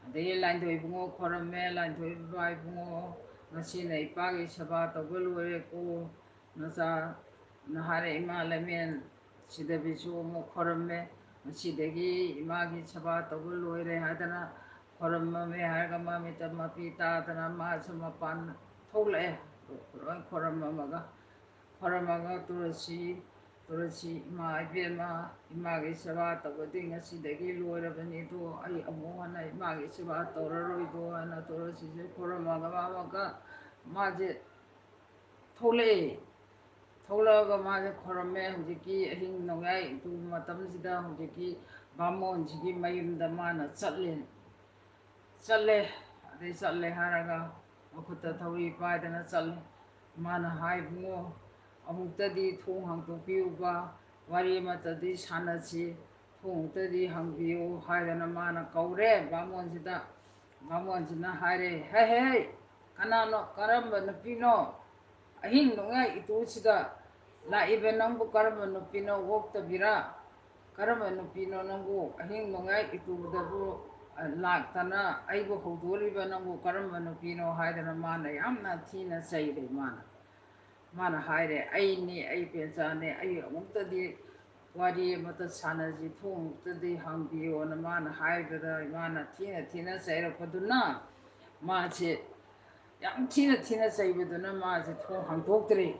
ꯑꯗꯒꯤ ꯂꯥꯏꯟꯊꯣꯏ ꯏꯕꯨꯡꯉꯣ ꯈꯣꯔꯝꯃꯦ, "ꯂꯥꯏꯟꯊꯣꯏ ꯏꯕꯨꯡꯉꯣ, ꯉꯁꯤꯅ ꯏꯄꯥꯒꯤ ꯁꯦꯕꯥ ꯇꯧꯕ ꯂꯣꯏꯔꯦꯀꯣ, ꯅꯆꯥ"ꯅ ꯍꯥꯏꯔꯦ꯫ ꯏꯃꯥ ꯂꯩꯃꯦꯟ ꯁꯤꯗꯕꯤꯁꯨ ꯑꯃꯨꯛ ꯈꯣꯔꯝꯃꯦ꯫ ꯉꯁꯤꯗꯒꯤ ꯏꯃꯥꯒꯤ ꯁꯦꯕꯥ ꯇꯧꯕ ꯂꯣꯏꯔꯦ ꯍꯥꯏꯗꯅ ꯈꯣꯔꯝꯃꯝꯃꯦ ꯍꯥꯏꯔꯒ ꯃꯃꯤꯠꯇ ꯃꯄꯤ ꯇꯥꯗꯅ ꯃꯥꯁꯨ ꯃꯄꯥꯟ ꯊꯣꯛꯂꯛꯑꯦ꯫ ꯂꯣꯏ ꯈꯣꯔꯝꯃꯝꯃꯒ, ꯈꯣꯔꯝꯃꯒ ꯇꯨꯔꯁꯤ, "ꯇꯨꯔꯁꯤ ꯏꯃꯥ ꯏꯕꯦꯝꯃ, ꯏꯃꯥꯒꯤ ꯁꯦꯕꯥ ꯇꯧꯕꯗꯤ ꯉꯁꯤꯗꯒꯤ ꯂꯣꯏꯔꯕꯅꯤꯗꯣ, ꯑꯩ ꯑꯃꯨꯛ ꯍꯟꯅ ꯏꯃꯥꯒꯤ ꯁꯦꯕꯥ ꯇꯧꯔꯔꯣꯏꯗꯣ" ꯍꯥꯏꯅ ꯇꯨꯔꯁꯤꯁꯦ ꯈꯣꯔꯝꯃꯒ ꯃꯥꯃꯒ ꯃꯥꯁꯦ ꯊꯣꯛꯂꯛꯑꯦ꯫ ꯊꯣꯛꯂꯛꯑꯒ ꯃꯥꯁꯦ ꯈꯣꯔꯝꯃꯦ꯫ ꯍꯧꯖꯤꯛꯀꯤ ꯑꯍꯤꯡ ꯅꯣꯡꯌꯥꯏ ꯏꯇꯨ ꯃꯇꯝꯁꯤꯗ ꯍꯧꯖꯤꯛꯀꯤ ꯕꯥꯃꯣꯟꯁꯤꯒꯤ ꯃꯌꯨꯝꯗ ꯃꯥꯅ ꯆꯠꯂꯦ꯫ ꯆꯠꯂꯦ꯫ ꯑꯗꯩ ꯆꯠꯂꯦ ꯍꯥꯏꯔꯒ ꯃꯈꯨꯠꯇ ꯊꯧꯔꯤ ꯄꯥꯏꯗꯅ ꯆꯠꯂꯦ꯫ ꯃꯥꯅ ꯍꯥꯏ, "ꯏꯕꯨꯡꯉꯣ, ꯑꯃꯨꯛꯇꯗꯤ ꯊꯣꯡ ꯍꯥꯡꯗꯣꯛꯄꯤꯌꯨꯕ, ꯋꯥꯔꯤ ꯑꯃꯇꯗꯤ ꯁꯥꯟꯅꯁꯤ, ꯊꯣꯡ ꯑꯃꯨꯛꯇꯗꯤ ꯍꯥꯡꯕꯤꯌꯨ" ꯍꯥꯏꯗꯅ ꯃꯥꯅ ꯀꯧꯔꯦ ꯕꯥꯃꯣꯟꯁꯤꯗ꯫ ꯕꯥꯃꯣꯟꯁꯤꯅ ꯍꯥꯏꯔꯦ, "ꯍꯦ, ꯍꯦ, ꯍꯦ, ꯀꯅꯥꯅꯣ? ꯀꯔꯝꯕ ꯅꯨꯄꯤꯅꯣ? ꯑꯍꯤꯡ ꯅꯣꯡꯌꯥꯏ ꯏꯇꯨꯁꯤꯗ ꯂꯥꯛꯏꯕ ꯅꯪꯕꯨ ꯀꯔꯝꯕ ꯅꯨꯄꯤꯅꯣ? ꯑꯣꯛꯇꯕꯤꯔꯥ? ꯀꯔꯝꯕ ꯅꯨꯄꯤꯅꯣ ꯅꯪꯕꯨ? ꯑꯍꯤꯡ ꯅꯣꯡꯌꯥꯏ ꯏꯇꯨꯗꯕꯨ, ꯑ, ꯂꯥꯛꯇꯅ ꯑꯩꯕꯨ ꯍꯧꯗꯣꯔꯤꯕ ꯅꯪꯕꯨ ꯀꯔꯝꯕ ꯅꯨꯄꯤꯅꯣ?" ꯍꯥꯏꯗꯅ ꯃꯥꯅ ꯌꯥꯝꯅ ꯊꯤꯅ ꯆꯩꯔꯦ꯫ ꯃꯥꯅ, ꯃꯥꯅ ꯍꯥꯏꯔꯦ, "ꯑꯩꯅꯤ, ꯑꯩ ꯄꯦꯟꯆꯥꯅꯦ, ꯑꯩ ꯑꯃꯨꯛꯇꯗꯤ ꯋꯥꯔꯤ ꯑꯃꯇ ꯁꯥꯟꯅꯁꯤ, ꯊꯣꯡ ꯑꯃꯨꯛꯇꯗꯤ ꯍꯥꯡꯕꯤꯌꯣꯅ" ꯃꯥꯅ ꯍꯥꯏꯕꯗ ꯃꯥꯅ ꯊꯤꯅ ꯊꯤꯅ ꯆꯩꯔꯛꯄꯗꯨꯅ ꯃꯥꯁꯦ ꯌꯥꯝ ꯊꯤꯅ ꯊꯤꯅ ꯆꯩꯕꯗꯨꯅ ꯃꯥꯁꯦ ꯊꯣꯡ ꯍꯥꯡꯗꯣꯛꯇ꯭ꯔꯦ꯫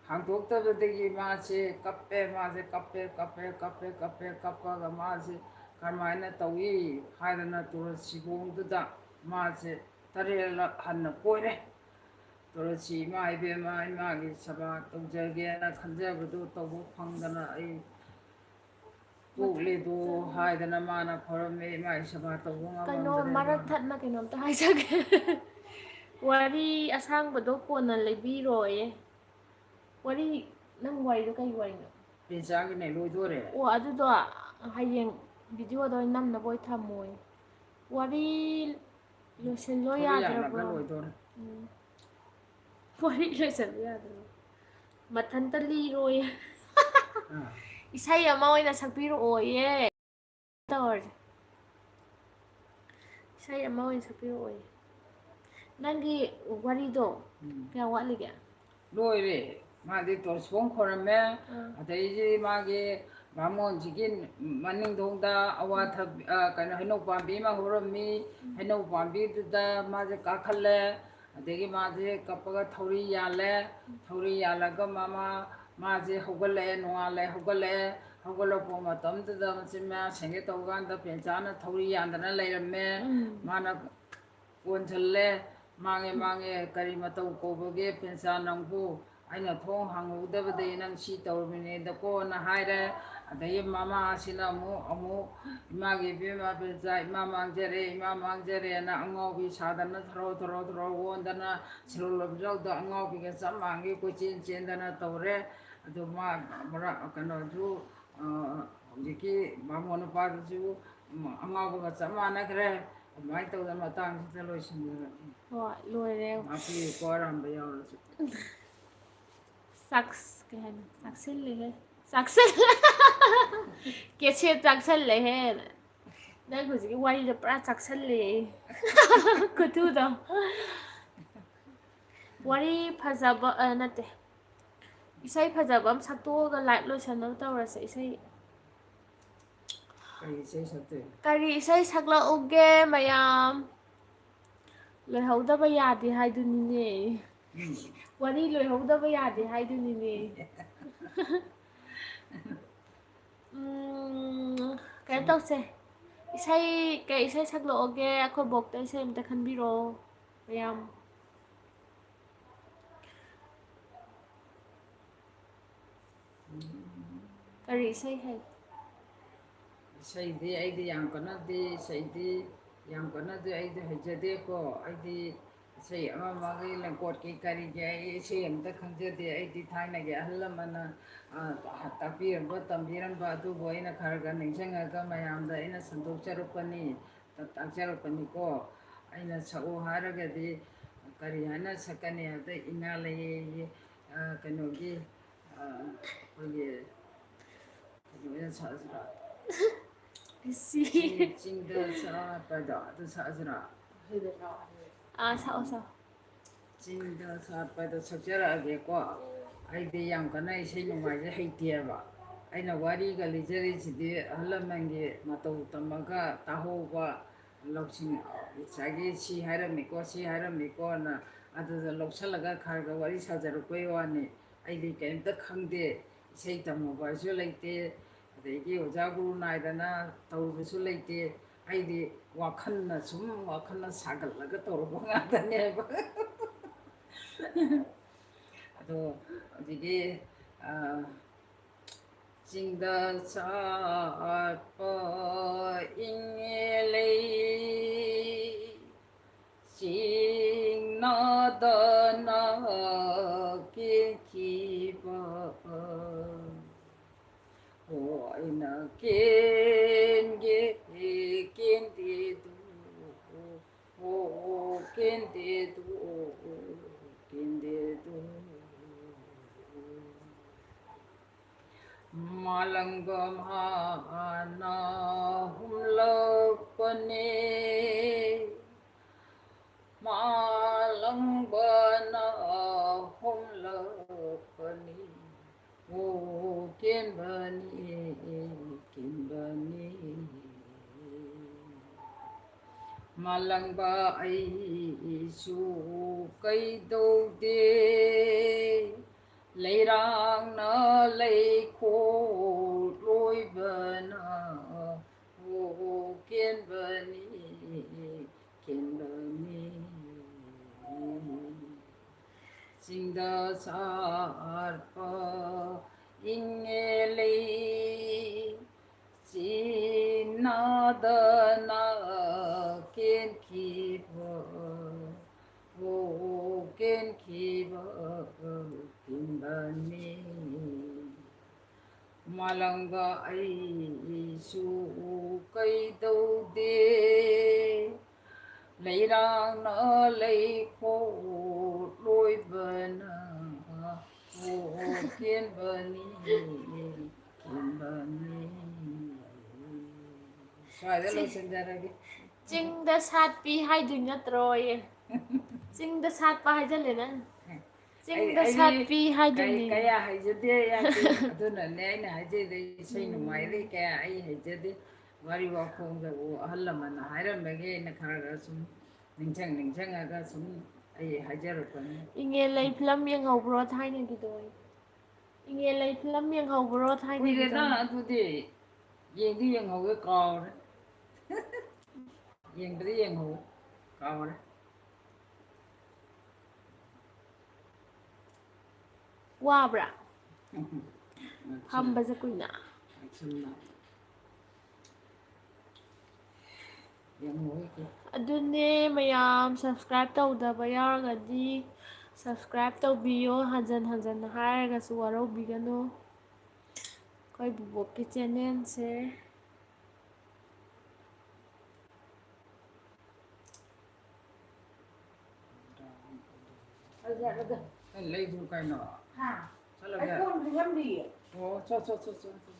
ꯍꯥꯡꯗꯣꯛꯇꯕꯗꯒꯤ ꯃꯥꯁꯦ ꯀꯞꯄꯦ, ꯃꯥꯁꯦ ꯀꯞꯄꯦ, ꯀꯞꯄꯦ, ꯀꯞꯄꯦ, ꯀꯞꯄꯦ, ꯀꯞꯄꯒ ꯃꯥꯁꯦ ꯀꯔꯝꯍꯥꯏꯅ ꯇꯧꯏ ꯍꯥꯏꯗꯅ ꯇꯨꯔꯁꯤꯕꯣꯡꯗꯨꯗ ꯃꯥꯁꯦ ꯇꯔꯦꯠꯂꯛ ꯍꯟꯅ ꯀꯣꯏꯔꯦ꯫ ꯇꯨꯔꯁꯤ ꯏꯃꯥ ꯏꯕꯦꯝꯃ, ꯏꯃꯥꯒꯤ ꯁꯦꯕꯥ ꯇꯧꯖꯒꯦꯅ ꯈꯟꯖꯕꯗꯨ ꯇꯧꯕ ꯐꯪꯗꯅ ꯑꯩ ꯇꯣꯛꯂꯦꯗꯣ ꯍꯥꯏꯗꯅ ꯃꯥꯅ ꯈꯣꯏꯔꯝꯃꯦ꯫ ꯏꯃꯥꯒꯤ ꯁꯦꯕꯥ ꯇꯧꯕ ꯀꯩꯅꯣ, ꯉꯝꯃꯝꯗ꯭ꯔꯦ ꯃꯔꯛ ꯃꯥꯅ꯫ ꯊꯠꯅ ꯀꯩꯅꯣꯝꯇ ꯍꯥꯏꯖꯒꯦ꯫ ꯋꯥꯔꯤ ꯑꯁꯥꯡꯕꯗꯣ ꯀꯣꯟꯅ ꯂꯩꯕꯤꯔꯣꯌꯦ꯫ ꯋꯥꯔꯤ, ꯅꯪ ꯋꯥꯔꯤꯗꯣ ꯀꯩ ꯋꯥꯔꯤꯅꯣ? ꯄꯦꯟꯆꯥꯒꯤꯅꯦ, ꯂꯣꯏꯗꯣꯔꯦ꯫ ꯑꯣ, ꯑꯗꯨꯗꯣ ꯍꯌꯦꯡ ꯚꯤꯗꯤꯑꯣꯗ ꯑꯣꯏꯅ ꯅꯝꯅꯕ ꯑꯣꯏ ꯊꯝꯃꯣꯌꯦ꯫ ꯋꯥꯔꯤ ꯂꯣꯏꯁꯤꯜꯂꯣ ꯊꯣꯔꯤ ꯌꯥꯗ꯭ꯔꯕꯣ? ꯌꯥꯜꯂꯒ ꯂꯣꯏꯗꯣꯔꯦ꯫ ꯎꯝ꯫ ꯋꯥꯔꯤ ꯂꯣꯏꯁꯤꯜꯂꯣ ꯌꯥꯗ꯭ꯔꯕꯣ? ꯃꯊꯟꯇ ꯂꯤꯔꯣꯌꯦ꯫ ꯑꯥ꯫ ꯏꯁꯩ ꯑꯃ ꯑꯣꯏꯅ ꯁꯛꯄꯤꯔꯛꯑꯣꯌꯦ꯫ ꯇꯧꯔꯁꯦ꯫ ꯏꯁꯩ ꯑꯃ ꯑꯣꯏꯅ ꯁꯛꯄꯤꯔꯛꯑꯣꯌꯦ꯫ ꯅꯪꯒꯤ ꯋꯥꯔꯤꯗꯣ ꯎꯝ꯫ ꯀꯌꯥ ꯋꯥꯠꯂꯤꯒꯦ? ꯂꯣꯏꯔꯦ꯫ ꯃꯥꯗꯤ ꯇꯣꯔꯁꯤꯕꯣꯡ ꯈꯣꯏꯔꯝꯃꯦ꯫ ꯑꯥ꯫ ꯑꯗꯩꯗꯤ ꯃꯥꯒꯤ ꯕꯥꯃꯣꯟꯁꯤꯒꯤ ꯃꯅꯤꯡꯗꯣꯡꯗ ꯑꯋꯥꯊꯕꯤ, ꯑ, ꯀꯩꯅꯣ, ꯍꯩꯅꯧ ꯄꯥꯝꯕꯤ ꯑꯃ ꯍꯧꯔꯝꯃꯤ꯫ ꯎꯝ꯫ ꯍꯩꯅꯧ ꯄꯥꯝꯕꯤꯗꯨꯗ ꯃꯥꯁꯦ ꯀꯥꯈꯠꯂꯦ꯫ ꯑꯗꯒꯤ ꯃꯥꯁꯦ ꯀꯞꯄꯒ ꯊꯧꯔꯤ ꯌꯥꯜꯂꯦ꯫ ꯊꯧꯔꯤ ꯌꯥꯜꯂꯒ ꯃꯃꯥ, ꯃꯥꯁꯦ ꯍꯧꯒꯠꯂꯛꯑꯦ, ꯅꯣꯡꯉꯥꯜꯂꯦ, ꯍꯧꯒꯠꯂꯛꯑꯦ꯫ ꯍꯧꯒꯠꯂꯛꯄ ꯃꯇꯝꯗꯨꯗ ꯃꯆꯤꯟ ꯃꯌꯥ ꯁꯦꯡꯒꯦ ꯇꯧꯀꯥꯟꯗ ꯄꯦꯟꯆꯥꯅ ꯊꯧꯔꯤ ꯌꯥꯟꯗꯅ ꯂꯩꯔꯝꯃꯦ꯫ ꯎꯝ꯫ ꯃꯥꯅ ꯀꯣꯟꯁꯤꯜꯂꯦ꯫ "ꯃꯥꯡꯉꯦ, ꯃꯥꯡꯉꯦ, ꯀꯔꯤ ꯃꯇꯧ ꯀꯧꯕꯒꯦ ꯄꯦꯟꯆꯥ ꯅꯪꯕꯨ? ꯑꯩꯅ ꯊꯣꯡ ꯍꯥꯡꯍꯧꯗꯕꯗꯒꯤ ꯅꯪ ꯁꯤ ꯇꯧꯔꯕꯅꯤꯗꯀꯣꯅ" ꯍꯥꯏꯔꯦ꯫ ꯑꯗꯒꯤ ꯃꯃꯥꯁꯤꯅ ꯑꯃꯨꯛ, ꯑꯃꯨꯛ "ꯏꯃꯥꯒꯤ ꯏꯕꯦꯝꯃ ꯄꯦꯟꯆꯥ, ꯏꯃꯥ ꯃꯥꯡꯖꯔꯦ, ꯏꯃꯥ ꯃꯥꯡꯖꯔꯦꯅ" ꯑꯉꯥꯎꯕꯤ ꯁꯥꯗꯅ ꯊꯔꯣ ꯊꯔꯣ ꯊꯔꯣ ꯑꯣꯟꯗꯅ ꯁꯤꯔꯣ ꯂꯝꯖꯥꯎꯗ ꯑꯉꯥꯎꯕꯤꯒ ꯆꯞ ꯃꯥꯟꯒꯩ ꯀꯣꯏꯆꯦꯟ ꯆꯦꯟꯗꯅ ꯇꯧꯔꯦ꯫ ꯑꯗꯨ ꯃꯥ ꯃꯔꯛ, ꯀꯩꯅꯣꯁꯨ, ꯑ, ꯍꯧꯖꯤꯛꯀꯤ ꯕꯥꯃꯣꯟ ꯅꯨꯄꯥꯗꯨꯁꯨ ꯑꯉꯥꯎꯕꯒ ꯆꯞ ꯃꯥꯟꯅꯈ꯭ꯔꯦ꯫ ꯑꯗꯨꯃꯥꯏꯅ ꯇꯧꯗꯅ ꯃꯇꯥꯡꯁꯤꯗ ꯂꯣꯏꯁꯤꯟꯖꯔꯒꯦ꯫ ꯍꯣꯏ, ꯂꯣꯏꯔꯦ꯫ ꯉꯥꯛꯄꯤꯌꯨꯀꯣ, ꯑꯔꯥꯟꯕ ꯌꯥꯎꯔꯁꯨ꯫ ꯆꯥꯛꯁ-, ꯀꯩ ꯍꯥꯏꯅꯤ? ꯆꯥꯛꯁꯤꯜꯂꯦꯍꯦ꯫ ꯆꯥꯛꯁꯤꯜ-, ꯀꯦꯁꯦꯠ ꯆꯥꯛꯁꯜꯂꯦꯍꯦ꯫ ꯅꯪ ꯍꯧꯖꯤꯛꯀꯤ ꯋꯥꯔꯤꯗꯣ ꯄꯨꯔꯥ ꯆꯥꯛꯁꯜꯂꯦ꯫ ꯈꯨꯊꯨꯗꯣ꯫ ꯋꯥꯔꯤ ꯐꯖꯕ, ꯑ, ꯅꯠꯇꯦ꯫ ꯏꯁꯩ ꯐꯖꯕ ꯑꯃ ꯁꯛꯇꯣꯛꯑꯒ live ꯂꯣꯏꯁꯟꯅꯕ ꯇꯧꯔꯁꯦ꯫ ꯏꯁꯩ ꯀꯔꯤ ꯏꯁꯩ ꯁꯛꯇꯣꯏꯅꯣ? ꯀꯔꯤ ꯏꯁꯩ ꯁꯛꯂꯛꯎꯒꯦ ꯃꯌꯥꯝ? ꯂꯣꯏꯍꯧꯗꯕ ꯌꯥꯗꯦ ꯍꯥꯏꯗꯨꯅꯤꯅꯦ꯫ ꯎꯝ꯫ ꯋꯥꯔꯤ ꯂꯣꯏꯍꯧꯗꯕ ꯌꯥꯗꯦ ꯍꯥꯏꯗꯨꯅꯤꯅꯦ꯫ ꯎꯝ, ꯀꯩꯅꯣ ꯇꯧꯁꯦ, ꯏꯁꯩ, ꯀꯩ ꯏꯁꯩ ꯁꯛꯂꯛꯑꯣꯒꯦ? ꯑꯩꯈꯣꯏ ꯕꯣꯛꯇ ꯏꯁꯩ ꯑꯝꯇ ꯈꯟꯕꯤꯔꯛꯑꯣ, ꯃꯌꯥꯝ꯫ ꯀꯔꯤ ꯏꯁꯩ ꯍꯩ? ꯏꯁꯩꯗꯤ ꯑꯩꯗꯤ ꯌꯥꯝ ꯀꯟꯅꯗꯤ, ꯏꯁꯩꯗꯤ ꯌꯥꯝ ꯀꯟꯅꯗꯤ ꯑꯩꯗꯤ ꯍꯩꯖꯗꯦꯀꯣ꯫ ꯑꯩꯗꯤ ꯏꯁꯩ ꯑꯃ ꯑꯃꯒꯤ ꯂꯦꯡꯀꯣꯠꯀꯤ ꯀꯔꯤꯒꯤ ꯑꯩ ꯏꯁꯩ ꯑꯝꯇ ꯈꯪꯖꯗꯦ꯫ ꯑꯩꯗꯤ ꯊꯥꯏꯅꯒꯤ ꯑꯍꯜ ꯂꯃꯟꯅ, ꯑ, ꯇꯥꯛꯄꯤꯔꯝꯕ, ꯇꯝꯕꯤꯔꯝꯕ ꯑꯗꯨꯕꯨ ꯑꯩꯅ ꯈꯔ ꯈꯔ ꯅꯤꯡꯁꯤꯡꯉꯒ ꯃꯌꯥꯝꯗ ꯑꯩꯅ ꯁꯟꯗꯣꯛꯆꯔꯛꯄꯅꯤ, ꯇꯥꯛꯆꯔꯛꯄꯅꯤꯀꯣ꯫ ꯑꯩꯅ ꯁꯛꯎ ꯍꯥꯏꯔꯒꯗꯤ ꯀꯔꯤ ꯍꯥꯏꯅ ꯁꯛꯀꯅꯤ ꯍꯥꯏꯕꯗ, ꯏꯉꯥ ꯂꯩꯌꯦ, ꯑ, ꯀꯩꯅꯣꯒꯤ, ꯑ, ꯑꯩꯈꯣꯏꯒꯤ ꯀꯩꯅꯣ ꯑꯣꯏꯅ ꯁꯛꯑꯁꯤꯔꯣ? ꯁꯤ꯫ ꯆꯤꯡ-, ꯆꯤꯡꯗ ꯁꯥꯠꯄꯗꯣ ꯑꯗꯨ ꯁꯛꯑꯁꯤꯔꯣ? ꯑꯥ, ꯁꯛꯑꯣ, ꯁꯛꯑꯣ꯫ ꯆꯤꯡꯗ ꯁꯥꯠꯄꯗꯣ ꯁꯛꯆꯔꯛꯑꯒꯦꯀꯣ꯫ ꯑꯩꯗꯤ ꯌꯥꯝ ꯀꯟꯅ ꯏꯁꯩ ꯅꯣꯡꯃꯥꯏꯁꯦ ꯍꯩꯇꯦꯕ꯫ ꯑꯩꯅ ꯋꯥꯔꯤꯒ ꯂꯤꯖꯔꯤꯁꯤꯗꯤ ꯑꯍꯜ ꯂꯃꯟꯒꯤ ꯃꯇꯧ ꯇꯝꯃꯒ ꯇꯥꯍꯧꯕ ꯂꯧꯁꯤꯡ, ꯉꯁꯥꯏꯒꯤ ꯁꯤ ꯍꯥꯏꯔꯝꯃꯤꯀꯣ, ꯁꯤ ꯍꯥꯏꯔꯝꯃꯤꯀꯣꯅ ꯑꯗꯨꯗ ꯂꯧꯁꯜꯂꯒ ꯈꯔ ꯈꯔ ꯋꯥꯔꯤ ꯁꯥꯖꯔꯛꯄꯩ ꯋꯥꯅꯤ꯫ ꯑꯩꯗꯤ ꯀꯔꯤꯝꯇ ꯈꯪꯗꯦ꯫ ꯏꯁꯩ ꯇꯝꯃꯨꯕ ꯍꯥꯏꯁꯨ ꯂꯩꯇꯦ, ꯑꯗꯒꯤ ꯑꯣꯖꯥ ꯒꯨꯔꯨ ꯅꯥꯏꯗꯅ ꯇꯧꯔꯨꯕꯁꯨ ꯂꯩꯇꯦ꯫ ꯑꯩꯗꯤ ꯋꯥꯈꯜꯅ ꯁꯨꯝ, ꯋꯥꯈꯜꯅ ꯁꯥꯒꯠꯂꯒ ꯇꯧꯔꯨꯕ ꯉꯥꯛꯇꯅꯦꯕ꯫ ꯑꯗꯣ ꯍꯧꯖꯤꯛꯀꯤ, ꯑ, ꯆꯤꯡꯗ ꯁꯥꯠꯄ ꯏꯪꯉꯦ ꯂꯩ, ꯆꯤꯡ ꯅꯥꯗꯅ ꯀꯦꯟꯈꯤꯕ꯫ ꯍꯣ, ꯑꯩꯅ ꯀꯦꯟꯒꯦ, ꯀꯦꯟꯗꯦꯗꯨ꯫ ꯍꯣ, ꯀꯦꯟꯗꯦꯗꯨ, ꯀꯦꯟꯗꯦꯗꯨ꯫ ꯃꯥꯂꯪꯕ ꯃꯥꯅ ꯍꯨꯝꯂꯛꯄꯅꯦ, ꯃꯥꯂꯪꯕꯅ ꯍꯨꯝꯂꯛꯄꯅꯤ, ꯑꯣ ꯀꯦꯟꯕꯅꯤ, ꯀꯦꯟꯕꯅꯤ꯫ ꯃꯥꯂꯪꯕ ꯑꯩꯁꯨ ꯀꯩꯗꯧꯗꯦ, ꯂꯩꯔꯥꯡꯅ ꯂꯩꯈꯣꯜ ꯂꯣꯏꯕꯅ ꯁꯥꯠꯄ ꯏꯪꯉꯦ ꯂꯩ, ꯆꯤꯟꯅꯗꯅ ꯀꯦꯟꯈꯤꯕ, ꯑꯣ, ꯀꯦꯟꯈꯤꯕ ꯇꯤꯟꯕꯅꯤ꯫ ꯃꯥꯂꯪꯒ ꯑꯩꯁꯨ ꯀꯩꯗꯧꯗꯦ, ꯂꯩꯔꯥꯡꯅ ꯂꯩꯈꯣꯜ ꯂꯣꯏꯕꯅ ꯑꯣ ꯀꯦꯟꯕꯅꯤ, ꯀꯦꯟꯕꯅꯤ꯫ ꯁ꯭ꯋꯥꯏꯗ ꯂꯣꯏꯁꯤꯟꯖꯔꯒꯦ꯫ ꯆꯤꯡꯗ ꯁꯥꯠꯄꯤ ꯍꯥꯏꯗꯣꯏ ꯅꯠꯇ꯭ꯔꯣꯌꯦ? ꯆꯤꯡꯗ ꯁꯥꯠꯄ ꯍꯥꯏꯖꯜꯂꯦ ꯅꯪ꯫ ꯆꯤꯡꯗ ꯑꯩ, ꯑꯩꯗꯤ ꯁꯥꯠꯄꯤ ꯍꯥꯏꯗꯣꯏꯅꯦ꯫ ꯀꯩ-, ꯀꯌꯥ ꯍꯩꯖꯗꯦ, ꯌꯥꯗꯦ꯫ ꯑꯗꯨꯅꯅꯦ ꯑꯩꯅ ꯍꯥꯏꯖꯩꯗꯣ, ꯏꯁꯩ ꯅꯣꯡꯃꯥꯏꯗꯤ ꯀꯌꯥ ꯑꯩ ꯍꯩꯖꯗꯦ꯫ ꯋꯥꯔꯤ ꯋꯥꯈꯣꯡꯗꯕꯨ ꯑꯍꯜ ꯂꯃꯟꯅ ꯍꯥꯏꯔꯝꯕꯒꯤ ꯑꯩꯅ ꯈꯔ ꯈꯔ ꯁꯨꯝ ꯅꯤꯡꯁꯤꯡ ꯅꯤꯡꯁꯤꯡꯉꯒ ꯁꯨꯝ ꯑꯩ ꯍꯥꯏꯖꯔꯛꯄꯅꯤ꯫ ꯏꯉꯦꯜ ꯂꯩ ꯐꯤꯂꯝ ꯌꯦꯡꯍꯧꯕ꯭ꯔꯣ ꯊꯥꯏꯅꯒꯤꯗꯣ? ꯏꯉꯦꯜ ꯂꯩ ꯐꯤꯂꯝ ꯌꯦꯡꯍꯧꯕ꯭ꯔꯣ ꯊꯥꯏꯅꯒꯤꯗꯣ? ꯀꯨꯏꯔꯦꯗ ꯑꯗꯨꯗꯤ꯫ ꯌꯦꯡꯗꯤ ꯌꯦꯡꯍꯧꯋꯦ, ꯀꯥꯎꯔꯦ꯫ ꯌꯦꯡꯕꯗꯤ ꯌꯦꯡꯍꯧꯋꯦ, ꯀꯥꯎꯔꯦ꯫ ꯋꯥꯕ꯭ꯔꯥ? ꯐꯝꯕꯁꯦ ꯀꯨꯏꯅ? ꯑꯗꯨꯅꯦ ꯃꯌꯥꯝ, subscribe ꯇꯧꯗꯕ ꯌꯥꯎꯔꯒꯗꯤ subscribe ꯇꯧꯕꯤꯌꯣ, ꯍꯟꯖꯟ ꯍꯟꯖꯟꯅ ꯍꯥꯏꯔꯒꯁꯨ ꯋꯥꯔꯧꯕꯤꯒꯅꯨ꯫ ꯑꯩꯈꯣꯏ ꯕꯨꯕꯣꯛꯀꯤ channelꯁꯦ꯫ ꯅꯪ ꯂꯩꯕ꯭ꯔꯣ ꯀꯩꯅꯣ? ꯍꯥ? ꯆꯠꯂꯒꯦ? ꯑꯩ ꯀꯣꯟ ꯐꯦꯡꯉꯝꯗꯤꯌꯦ꯫ ꯑꯣ, ꯆꯣ, ꯆꯣ, ꯆꯣ, ꯆꯣ, ꯆꯣ꯫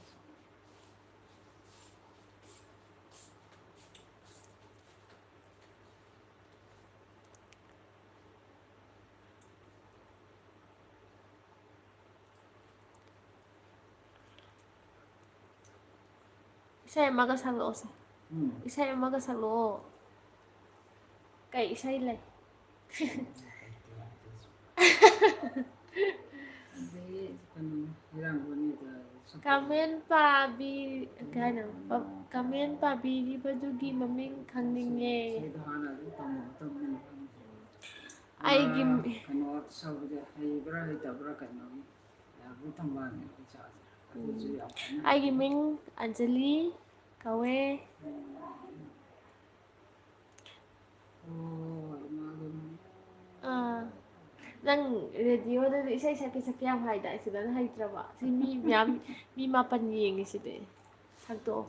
ꯏꯁꯩ ꯑꯃꯒ ꯁꯛꯂꯛꯑꯣꯁꯦ꯫ ꯎꯝ꯫ ꯏꯁꯩ ꯑꯃꯒ ꯁꯛꯂꯛꯑꯣ꯫ ꯀꯩ ꯏꯁꯩ ꯂꯩ? ꯑꯗꯒꯤ ꯀꯩꯅꯣ, ꯏꯔꯥꯡꯕꯣꯅꯤꯗ ꯁꯛꯄ꯫ Comment ꯄꯥꯕꯤ-, ꯀꯩ ꯍꯥꯏꯅꯣ? ꯄ-, comment ꯄꯥꯕꯤꯔꯤꯕꯗꯨꯒꯤ ꯃꯃꯤꯡ ꯈꯪꯅꯤꯡꯉꯦ꯫ ꯏꯁꯩꯗꯣ ꯍꯥꯟꯅ ꯑꯗꯨꯝ ꯇꯝꯃꯣ, ꯇꯝꯃꯣ꯫ ꯑꯩꯒꯤ ꯃꯥ ꯀꯩꯅꯣ ꯁꯧꯕꯗꯤ ꯍꯩꯕ꯭ꯔꯥ ꯍꯩꯇꯕ꯭ꯔꯥ ꯀꯩꯅꯣ ꯌꯥꯕꯨ ꯊꯝꯕꯥꯜꯅꯦ ꯑꯩꯈꯣꯏ ꯆꯥꯁꯦ꯫ ꯑꯗꯨꯁꯨ ꯎꯝ꯫ ꯌꯥꯝ ꯀꯟꯅ ꯑꯩꯒꯤ ꯍꯩꯕ ꯃꯤꯡ ꯑꯟꯖꯂꯤ ꯀꯧꯋꯦ꯫ ꯎꯝ꯫ ꯑꯣ, ꯏꯃꯥꯒꯤ ꯃꯃꯥ꯫ ꯑꯥ꯫ ꯅꯪ ꯔꯦꯗꯤꯑꯣꯗꯗꯤ ꯏꯁꯩ ꯁꯛꯀꯦ ꯁꯛꯀꯦ ꯌꯥꯝ ꯍꯥꯏꯗꯥꯏ, ꯁꯤꯗꯅ ꯍꯩꯇ꯭ꯔꯕꯣ? ꯁꯤ ꯃꯤ ꯃꯌꯥꯝ, ꯃꯤ ꯃꯥꯄꯟ ꯌꯦꯡꯉꯤꯁꯤꯗꯤ꯫ ꯁꯛꯇꯣꯛꯑꯣ꯫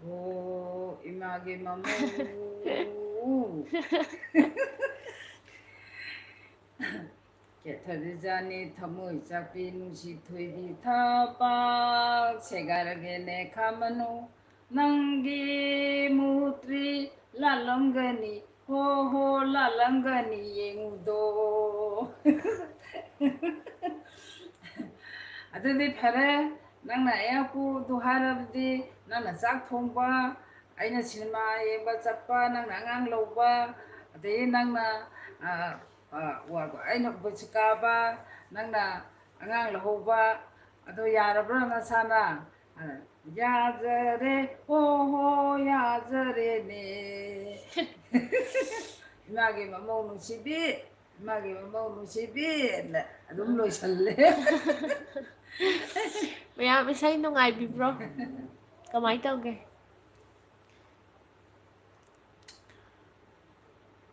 ꯑꯣ ꯏꯃꯥꯒꯤ ꯃꯃꯧ꯫ ꯀꯦꯊꯔꯤꯖꯥꯅꯤ ꯊꯃꯣꯏ ꯆꯥꯛꯄꯤ ꯅꯨꯡꯁꯤ ꯊꯣꯏꯕꯤ ꯊꯕꯥꯛ ꯁꯦꯒꯥꯏꯔꯒꯦꯅꯦ ꯈꯥꯃꯅꯨ ꯅꯪꯒꯤ ꯃꯨꯇ꯭ꯔꯤ ꯂꯥꯜꯂꯝꯒꯅꯤ ꯍꯣ ꯍꯣ ꯂꯥꯜꯂꯝꯒꯅꯤ ꯌꯦꯡꯉꯨꯗꯣ꯫ ꯑꯗꯨꯗꯤ ꯐꯔꯦ, ꯅꯪꯅ ꯑꯌꯥꯛꯄꯨꯗꯨ ꯍꯥꯏꯔꯕꯗꯤ ꯅꯪꯅ ꯆꯥꯛ ꯊꯣꯡꯕ, ꯑꯩꯅ ꯁꯤꯅꯦꯃꯥ ꯌꯦꯡꯕ ꯆꯠꯄ, ꯅꯪꯅ ꯑꯉꯥꯡ ꯂꯧꯕ, ꯑꯗꯒꯤ ꯅꯪꯅ ꯑ, ꯑ, ꯋꯥ-, ꯑꯩꯅ ꯑꯣꯐꯤꯁ ꯀꯥꯕ, ꯅꯪꯅ ꯑꯉꯥꯡ ꯂꯧꯍꯧꯕ, ꯑꯗꯣ ꯌꯥꯔꯕ꯭ꯔꯥ ꯅꯁꯥꯅ? ꯑ, ꯌꯥꯖꯔꯦ, ꯍꯣ ꯍꯣ, ꯌꯥꯖꯔꯦꯅꯦ꯫ ꯏꯃꯥꯒꯤ ꯃꯃꯧ ꯅꯨꯡꯁꯤꯕꯤ, ꯏꯃꯥꯒꯤ ꯃꯃꯧ ꯅꯨꯡꯁꯤꯕꯤꯅ ꯑꯗꯨꯝ ꯂꯣꯏꯁꯜꯂꯦ꯫ ꯃꯌꯥꯝ ꯏꯁꯩ ꯅꯨꯡꯉꯥꯏꯕꯤꯕ꯭ꯔꯣ? ꯀꯃꯥꯏ ꯇꯧꯒꯦ?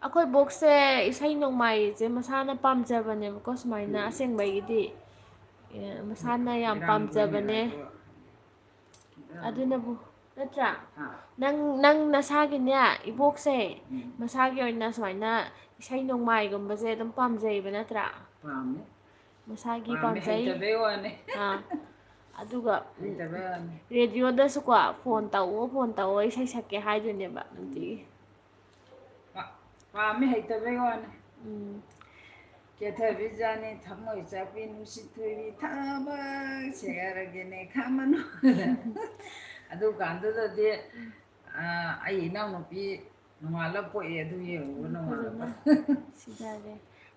ꯑꯩꯈꯣꯏ ꯕꯣꯛꯁꯦ ꯏꯁꯩ ꯅꯣꯡꯃꯥꯏꯁꯦ ꯃꯁꯥꯅ ꯄꯥꯝꯖꯕꯅꯦꯕꯀꯣ, ꯁꯨꯃꯥꯏꯅ ꯎꯝ꯫ ꯑꯁꯦꯡꯕꯒꯤꯗꯤ꯫ ꯑꯦ, ꯃꯁꯥꯅ ꯌꯥꯝ ꯏꯔꯥꯡ ꯄꯥꯝꯖꯕꯅꯦ꯫ ꯂꯣꯏꯅꯔꯛꯄ꯫ ꯑꯗꯨꯅꯕꯨ, ꯅꯠꯇ꯭ꯔꯥ? ꯍꯥ? ꯅꯪ, ꯅꯪ ꯅꯁꯥꯒꯤꯅꯦ, ꯏꯕꯣꯛꯁꯦ, ꯎꯝ꯫ ꯃꯁꯥꯒꯤ ꯑꯣꯏꯅ ꯁꯨꯃꯥꯏꯅ ꯏꯁꯩ ꯅꯣꯡꯃꯥꯏꯒꯨꯝꯕꯁꯦ ꯑꯗꯨꯝ ꯄꯥꯝꯖꯩꯕ, ꯅꯠꯇ꯭ꯔꯥ? ꯄꯥꯝꯃꯦ꯫ ꯃꯁꯥꯒꯤ ꯄꯥꯝꯃꯦ, ꯄꯥꯝꯖꯩ꯫ ꯍꯩꯇꯕꯩ ꯋꯥꯅꯦ꯫ ꯑꯥ꯫ ꯑꯗꯨꯒ, ꯎꯝ, ꯍꯩꯇꯕꯩ ꯋꯥꯅꯦ꯫ ꯔꯦꯗꯤꯑꯣꯗꯁꯨꯀꯣ, "ꯐꯣꯟ ꯎꯝ꯫ ꯇꯧꯑꯣ, ꯐꯣꯟ ꯇꯧꯑꯣ, ꯏꯁꯩ ꯁꯛꯀꯦ" ꯍꯥꯏꯗꯣꯏꯅꯦꯕ ꯎꯝ꯫ ꯅꯨꯡꯇꯤꯒꯤ꯫ ꯄꯥ-, ꯄꯥꯝꯃꯦ, ꯍꯩꯇꯕꯩ ꯋꯥꯅꯦ꯫ ꯎꯝ꯫ ꯀꯦꯊꯕꯤꯖꯥꯅꯤ ꯊꯃꯣꯏ ꯆꯥꯛꯄꯤ ꯅꯨꯡꯁꯤꯠ ꯊꯣꯏꯕꯤ ꯊꯕꯛ ꯁꯦꯒꯥꯏꯔꯒꯦꯅꯦ ꯈꯥꯃꯅꯨ꯫ ꯑꯗꯨꯀꯥꯟꯗꯨꯗꯗꯤ, ꯎꯝ꯫ ꯑ, ꯑꯩ ꯏꯅꯥꯎꯅꯨꯄꯤ ꯅꯣꯡꯉꯥꯜꯂ ꯄꯣꯛꯑꯦ, ꯑꯗꯨ ꯌꯦꯡꯉꯨꯕ ꯎꯝ, ꯅꯣꯡꯉꯥꯜꯂꯒ꯫ ꯐꯖꯅ ꯁꯤꯗꯔꯦ꯫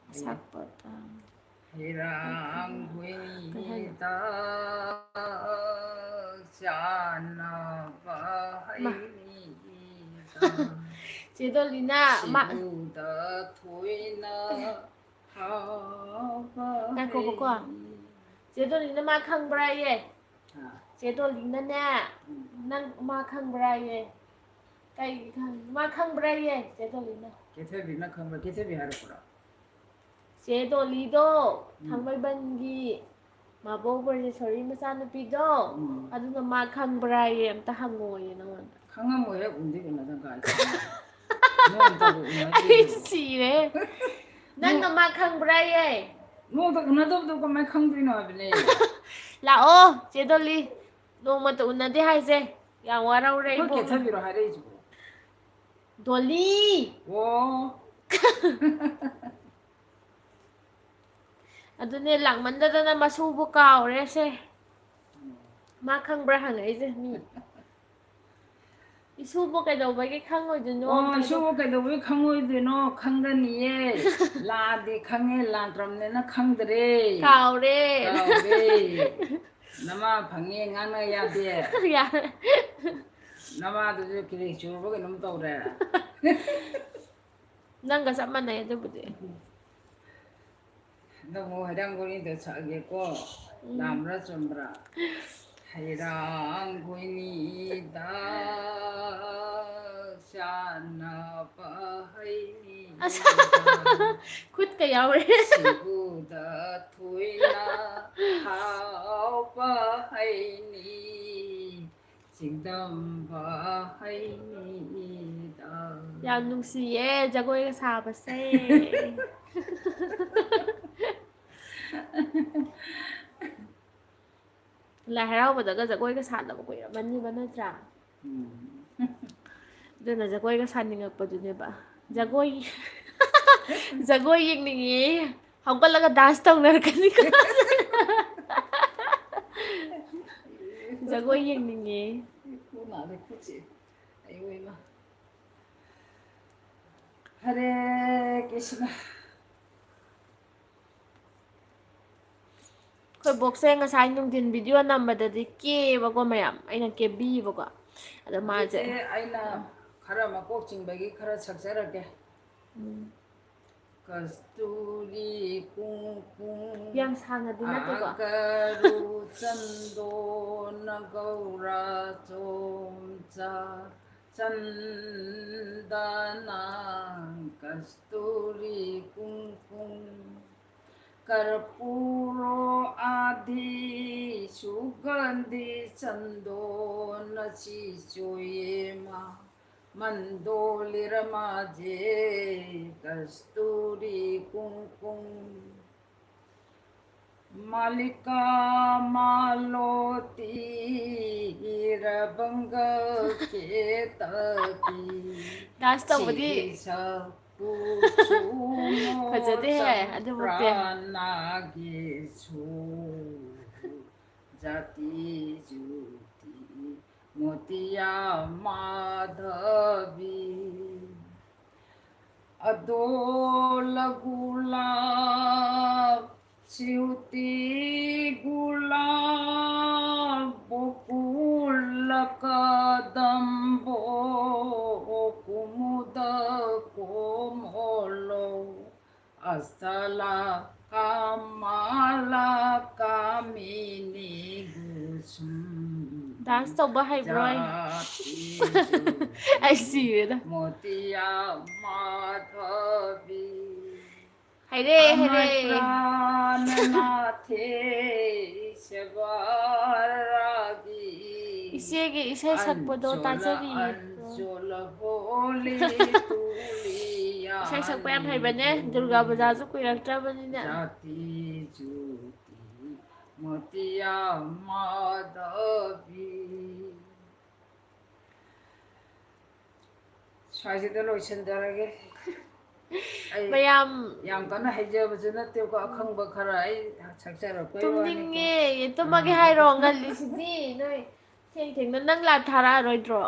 ꯑꯗꯩ ꯑꯁꯥꯛꯄ, ꯑ, ꯍꯩꯔꯥꯡ ꯀꯩ ꯍꯥꯏꯅꯣ? ꯍꯨꯏꯇ ꯆꯥꯟꯅꯕ ꯃꯥ꯫ ꯍꯩ ꯆꯦ ꯗꯣꯂꯤꯅ ꯃꯥ ꯁꯤꯕꯨꯗ ꯊꯣꯏꯅ ꯍꯥꯎꯕ ꯉꯥꯏꯈꯣꯕꯀꯣ꯫ ꯍꯩ꯫ ꯆꯦ ꯗꯣꯂꯤꯅ ꯃꯥ ꯈꯪꯕ꯭ꯔꯥꯌꯦ? ꯑꯥ, ꯆꯦ ꯗꯣꯂꯤꯅꯅꯦ, ꯎꯝ꯫ ꯅꯪ ꯃꯥ ꯈꯪꯕ꯭ꯔꯥꯌꯦ? ꯀꯩꯒꯤ ꯈꯪ-, ꯃꯥ ꯈꯪꯕ꯭ꯔꯥꯌꯦ, ꯆꯦ ꯗꯣꯂꯤꯅ? ꯀꯦꯊꯕꯤꯅ ꯈꯪꯕ꯭ꯔꯥ? ꯀꯦꯊꯕꯤ ꯍꯥꯏꯔꯛꯄ꯭ꯔꯣ? ꯆꯦ ꯗꯣꯂꯤꯗꯣ, ꯎꯝ꯫ ꯊꯥꯡꯃꯩꯕꯟꯒꯤ ꯃꯥꯕꯣꯛ ꯕ꯭ꯔꯖꯦꯁꯣꯔꯤ ꯃꯆꯥꯅꯨꯄꯤꯗꯣ, ꯎꯝ꯫ ꯑꯗꯨꯅ ꯃꯥ ꯈꯪꯕ꯭ꯔꯥꯌꯦ, ꯑꯝꯇ ꯍꯪꯉꯣꯌꯦ ꯅꯉꯣꯟꯗ꯫ ꯈꯪꯉꯝꯃꯣꯏꯍꯦ, ꯎꯅꯗꯤ ꯎꯅꯗꯅ ꯀꯥꯏ ꯅꯣꯡꯃꯇꯕꯨ ꯎꯅꯗ꯭ꯔꯤ꯫ ꯑꯩ ꯁꯤꯔꯦ꯫ ꯅꯪꯅ ꯃꯥ ꯈꯪꯕ꯭ꯔꯥꯌꯦ? ꯅꯣꯡꯃꯇ ꯎꯅꯗꯕꯗꯣ ꯀꯃꯥꯏꯅ ꯈꯪꯗꯣꯏꯅꯣ ꯍꯥꯏꯕꯅꯦ꯫ ꯂꯥꯛꯑꯣ, ꯆꯦ ꯗꯣꯂꯤ, ꯅꯣꯡꯃꯇ ꯎꯅꯗꯦ ꯍꯥꯏꯁꯦ꯫ ꯌꯥꯝ ꯋꯥꯔꯧꯔꯦ ꯑꯩꯈꯣꯏ ꯏꯕꯣꯛ꯫ ꯀꯦꯊꯕꯤꯔꯣ ꯍꯥꯏꯔꯛꯏꯁꯤꯕꯣ? ꯗꯣꯂꯤ! ꯑꯣ꯫ ꯑꯗꯨꯅꯦ, ꯂꯥꯛꯃꯟꯗꯗꯅ ꯃꯁꯨꯕꯨ ꯀꯥꯎꯔꯦꯁꯦ꯫ ꯃꯥ ꯈꯪꯕ꯭ꯔꯥ ꯍꯪꯉꯛꯏꯁꯦ ꯃꯤ꯫ ꯏꯁꯨꯕꯨ ꯀꯩꯗꯧꯕꯒꯤ ꯈꯪꯉꯣꯏꯗꯣꯏꯅꯣ? ꯑꯣ, ꯀꯩꯗꯧ- ꯏꯁꯨꯕꯨ ꯀꯩꯗꯧꯕꯒꯤ ꯈꯪꯉꯣꯏꯗꯣꯏꯅꯣ? ꯈꯪꯒꯅꯤꯌꯦ꯫ ꯂꯥꯛꯑꯗꯤ ꯈꯪꯉꯦ, ꯂꯥꯛꯇ꯭ꯔꯕꯅꯤꯅ ꯈꯪꯗ꯭ꯔꯦ꯫ ꯀꯥꯎꯔꯦ꯫ ꯀꯥꯎꯔꯦ꯫ ꯅꯃꯥ ꯐꯪꯉꯦ, ꯉꯥꯡꯅ ꯌꯥꯗꯦ꯫ ꯌꯥꯔꯦ꯫ ꯅꯃꯥꯗꯨꯁꯨ ꯀꯤꯔꯤ ꯆꯨꯔꯕ ꯀꯩꯅꯣꯝ ꯇꯧꯔꯦ꯫ ꯅꯪꯒ ꯆꯞ ꯃꯥꯟꯅꯩ ꯑꯗꯨꯕꯨꯗꯤ꯫ ꯍꯟꯗꯛ ꯑꯃꯨꯛ ꯍꯩꯔꯥꯡꯒꯣꯏꯅꯤꯗ ꯁꯛꯑꯒꯦꯀꯣ꯫ ꯎꯝ꯫ ꯂꯥꯝꯕ꯭ꯔꯥ ꯆꯨꯝꯕ꯭ꯔꯥ? ꯍꯩꯔꯥꯡꯒꯣꯏꯅꯤꯗ ꯆꯥꯅꯕ ꯍꯩꯅꯤ꯫ ꯑꯁ, ꯈꯨꯠꯀ ꯌꯥꯎꯔꯦ꯫ ꯁꯤꯕꯨꯗ ꯊꯣꯏꯅ ꯍꯥꯎꯕ ꯍꯩꯅꯤ꯫ ꯆꯤꯡꯗꯝꯕ ꯍꯩꯅꯤꯗ꯫ ꯌꯥꯝ ꯅꯨꯡꯁꯤꯌꯦ ꯖꯒꯣꯏꯒ ꯁꯥꯕꯁꯦ꯫ ꯂꯥꯏ ꯍꯔꯥꯎꯕꯗꯒ ꯖꯒꯣꯏꯒ ꯁꯥꯗꯕ ꯀꯨꯏꯔꯝꯃꯅꯤꯕ, ꯅꯠꯇ꯭ꯔꯥ? ꯎꯝ꯫ ꯑꯗꯨꯅ ꯖꯒꯣꯏꯒ ꯁꯥꯅꯤꯡꯉꯛꯄꯗꯨꯅꯦꯕ꯫ ꯖꯒꯣꯏ, ꯖꯒꯣꯏ ꯌꯦꯡꯅꯤꯡꯉꯦ꯫ ꯍꯧꯒꯠꯂꯒ dance ꯇꯧꯅꯔꯛꯀꯅꯤꯀꯣ꯫ ꯖꯒꯣꯏ ꯌꯦꯡꯅꯤꯡꯉꯦ꯫ ꯈꯨ ꯅꯥꯔꯦ, ꯈꯨꯠꯁꯦ꯫ ꯑꯌꯣ ꯏꯃꯥ꯫ ꯍꯔꯦ ꯀ꯭ꯔꯤꯁꯅ꯫ ꯑꯩꯈꯣꯏ ꯕꯣꯛꯁꯦ ꯉꯁꯥꯏ ꯅꯨꯡꯊꯤꯟ video ꯅꯝꯕꯗꯗꯤ ꯀꯦꯕꯀꯣ ꯃꯌꯥꯝ, ꯑꯩꯅ ꯀꯦꯕꯤꯕꯀꯣ꯫ ꯑꯗꯣ ꯃꯥꯁꯦ ꯑꯗꯨꯗꯤ ꯑꯩꯅ ꯈꯔ ꯃꯀꯣꯛ ꯆꯤꯡꯕꯒꯤ ꯈꯔ ꯁꯛꯆꯔꯛꯀꯦ꯫ ꯎꯝ꯫ ꯀꯁꯇꯨꯔꯤ ꯀꯨꯡꯀꯨꯡ ꯌꯥꯝ ꯁꯥꯡꯅꯗꯤ ꯅꯠꯇꯦꯀꯣ꯫ ꯑꯒꯔꯨ ꯆꯟꯗꯣꯅ ꯒꯧꯔꯥ ꯆꯣꯝꯆꯥ ꯆꯟꯗꯅ ꯀꯁꯇꯨꯔꯤ ꯀꯨꯡꯀꯨꯡ ꯀꯔꯄꯨꯔꯣ ꯑꯥꯗꯤ ꯁꯨꯒꯟꯙꯤ ꯆꯟꯗꯣꯅ ꯆꯤꯆꯣꯌꯦꯃ ꯃꯟꯗꯣꯂꯤꯔꯃꯥꯖꯦ ꯀꯁꯇꯨꯔꯤ ꯀꯨꯡꯀꯨꯡ ꯃꯥꯂꯤꯀꯥ ꯃꯥꯂꯣꯇꯤ ꯏꯔꯕꯪꯒ ꯀꯦꯇꯀꯤ Dance ꯇꯧꯕꯗꯤ ꯁꯤꯒꯤ ꯁꯛ ꯀꯨꯆꯨ ꯐꯖꯗꯦꯍꯦ ꯃꯣꯆ ꯑꯗꯨꯃꯛꯇꯤ꯫ ꯄ꯭ꯔꯥꯅꯥꯒꯦꯁꯨ ꯖꯥꯇꯤ ꯖꯨꯇꯤ ꯃꯣꯇꯤꯌꯥ ꯃꯥꯙꯕꯤ ꯑꯗꯣ ꯂꯒꯨꯂꯥ ꯁ꯭ꯌꯨꯇꯤ ꯒꯨꯂꯥꯕ ꯕꯣꯀꯨꯂ ꯀꯗꯝꯕꯣ ꯀꯨꯃꯨꯗ ꯀꯣꯃꯣꯂꯣ ꯑꯁꯂ ꯀꯃꯂ ꯀꯥꯃꯤꯅꯤ ꯒꯨꯁꯨꯝ Dance ꯇꯧꯕ ꯍꯩꯕ꯭ꯔꯣ ꯑꯩ? ꯖꯥꯇꯤ ꯖꯨꯇꯤ ꯑꯩ ꯁꯤꯔꯦꯗ꯫ ꯃꯣꯇꯤꯌꯥ ꯃꯥꯙꯕꯤ ꯍꯩꯔꯦ, ꯑꯃꯔ ꯍꯩꯔꯦ꯫ ꯄ꯭ꯔꯥꯅꯅꯥꯊꯦ ꯁꯦꯕꯥꯔꯥꯒꯤ ꯏꯆꯦꯒꯤ ꯏꯁꯩ ꯁꯛꯄꯗꯣ ꯑꯟꯆꯣꯂ ꯇꯥꯖꯔꯤꯌꯦ꯫ ꯑꯟꯆꯣꯂ ꯕꯣꯂꯤ ꯇꯨꯂꯤꯌꯥ ꯏꯁꯩ ꯁꯛꯄ ꯌꯥꯝ ꯍꯩꯕꯅꯦ꯫ ꯗꯨꯔꯒꯥ ꯄꯨꯖꯥꯁꯨ ꯀꯨꯏꯔꯛꯇ꯭ꯔꯕꯅꯤꯅ꯫ ꯖꯥꯇꯤ ꯖꯨꯇꯤ ꯃꯣꯇꯤꯌꯥ ꯃꯥꯙꯕꯤ꯫ ꯁ꯭ꯋꯥꯏꯁꯤꯗ ꯂꯣꯏꯁꯤꯟꯖꯔꯒꯦ꯫ ꯑꯩ ꯃꯌꯥꯝ ꯌꯥꯝ ꯀꯟꯅ ꯍꯩꯖꯕꯁꯨ ꯅꯠꯇꯦꯀꯣ, ꯑꯈꯪꯕ ꯈꯔ ꯑꯩ ꯁꯛꯆꯔꯛꯄꯩ ꯋꯥꯅꯤꯀꯣ꯫ ꯇꯨꯝꯅꯤꯡꯉꯦ꯫ ꯇꯨꯝꯃꯒꯦ ꯍꯥꯏꯔꯣ? ꯉꯜꯂꯤꯁꯤꯗꯤ ꯅꯣꯏ꯫ ꯊꯦꯡ ꯊꯦꯡꯅ ꯅꯪ live ꯊꯥꯔꯛꯑꯔꯣꯏꯗ꯭ꯔꯣ?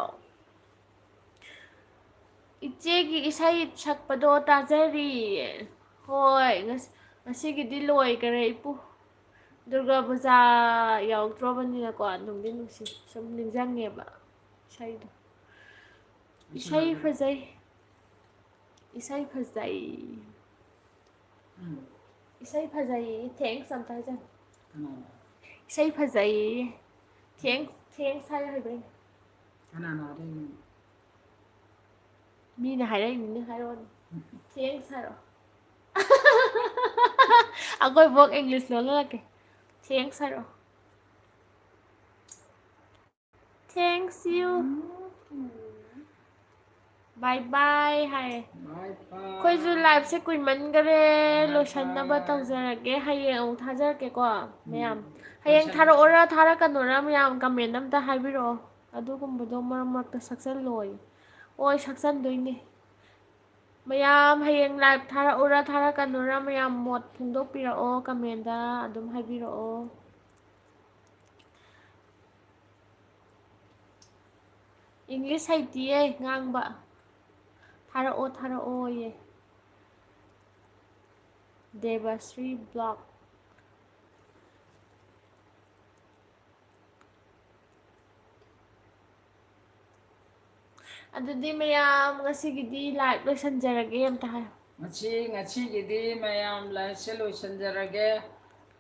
ꯏꯆꯦꯒꯤ ꯏꯁꯩ ꯁꯛꯄꯗꯣ ꯇꯥꯖꯔꯤ꯫ ꯍꯣꯏ, ꯉꯁ-, ꯉꯁꯤꯒꯤꯗꯤ ꯂꯣꯏꯈꯔꯦ ꯏꯄꯨ꯫ ꯗꯨꯔꯒꯥ ꯄꯨꯖꯥ ꯌꯥꯎꯗ꯭ꯔꯣꯕꯅꯤꯅꯀꯣ, ꯅꯨꯡꯗꯤ ꯅꯨꯡꯁꯤ꯫ ꯁꯨꯝ ꯅꯤꯡꯁꯤꯡꯉꯦꯕ ꯏꯁꯩꯗꯣ꯫ ꯏꯁꯩ ꯐꯖꯩ꯫ ꯏꯁꯩ ꯐꯖꯩ꯫ ꯏꯁꯩ ꯐꯖꯩ꯫ Thanks ꯑꯝꯇ ꯍꯥꯏꯖꯔꯣ꯫ ꯏꯁꯩ ꯐꯖꯩ꯫ Thanks, thanks ꯍꯥꯏꯌꯣ ꯍꯥꯏꯕ ꯑꯩꯅ꯫ ꯀꯅꯥꯅ ꯍꯥꯏꯔꯛꯏꯅꯣ? ꯃꯤꯅ ꯍꯥꯏꯔꯛꯏꯅꯤꯅꯦ, ꯍꯥꯏꯔꯛꯑꯣꯅꯦ꯫ Thanks ꯍꯥꯏꯔꯛꯑꯣ꯫ ꯑꯩꯈꯣꯏ ꯕꯣꯛ English ꯂꯣꯜꯍꯜꯂꯛꯀꯦ꯫ Thanks ꯍꯥꯏꯔꯛꯑꯣ꯫ Thanks you. Bye bye ꯍꯥꯏꯔꯦ꯫ Bye bye. ꯑꯩꯈꯣꯏꯁꯨ liveꯁꯦ ꯀꯨꯏꯃꯟꯈꯔꯦ, bye bye. ꯂꯣꯏꯁꯟꯅꯕ ꯇꯧꯖꯔꯒꯦ꯫ ꯍꯌꯦꯡ ꯑꯃꯨꯛ ꯊꯥꯖꯔꯛꯀꯦꯀꯣ ꯃꯌꯥꯝ꯫ ꯎꯝ. ꯍꯌꯦꯡ ꯂꯣꯏꯁꯟ- ꯊꯥꯔꯛꯑꯣꯔꯥ ꯊꯥꯔꯛꯀꯅꯣꯔꯥ ꯃꯌꯥꯝ comment ꯑꯝꯇ ꯍꯥꯏꯕꯤꯔꯛꯑꯣ꯫ ꯑꯗꯨꯒꯨꯝꯕꯗꯣ ꯃꯔꯛ ꯃꯔꯛꯇ ꯁꯛꯆꯜꯂꯣꯏ꯫ ꯍꯣꯏ, ꯁꯛꯆꯟꯗꯣꯏꯅꯦ꯫ ꯃꯌꯥꯝ ꯍꯌꯦꯡ live ꯊꯥꯔꯛꯎꯔꯥ ꯊꯥꯔꯛꯀꯅꯨꯔꯥ ꯃꯌꯥꯝ ꯃꯣꯠ ꯐꯣꯡꯗꯣꯛꯄꯤꯔꯛꯑꯣ, commentꯗ ꯑꯗꯨꯝ ꯍꯥꯏꯕꯤꯔꯛꯑꯣ꯫ English ꯍꯩꯇꯤꯌꯦ ꯉꯥꯡꯕ꯫ ꯊꯥꯔꯛꯑꯣ, ꯊꯥꯔꯛꯑꯣꯌꯦ꯫ ꯗꯦꯕꯁ꯭ꯔꯤ vlog꯫ ꯑꯗꯨꯗꯤ ꯃꯌꯥꯝ ꯉꯁꯤꯒꯤꯗꯤ live ꯂꯣꯏꯁꯟꯖꯔꯒꯦ ꯑꯝꯇ ꯍꯥꯏꯌꯣ꯫ ꯉꯁꯤ, ꯉꯁꯤꯒꯤꯗꯤ ꯃꯌꯥꯝ liveꯁꯦ ꯂꯣꯏꯁꯟꯖꯔꯒꯦ꯫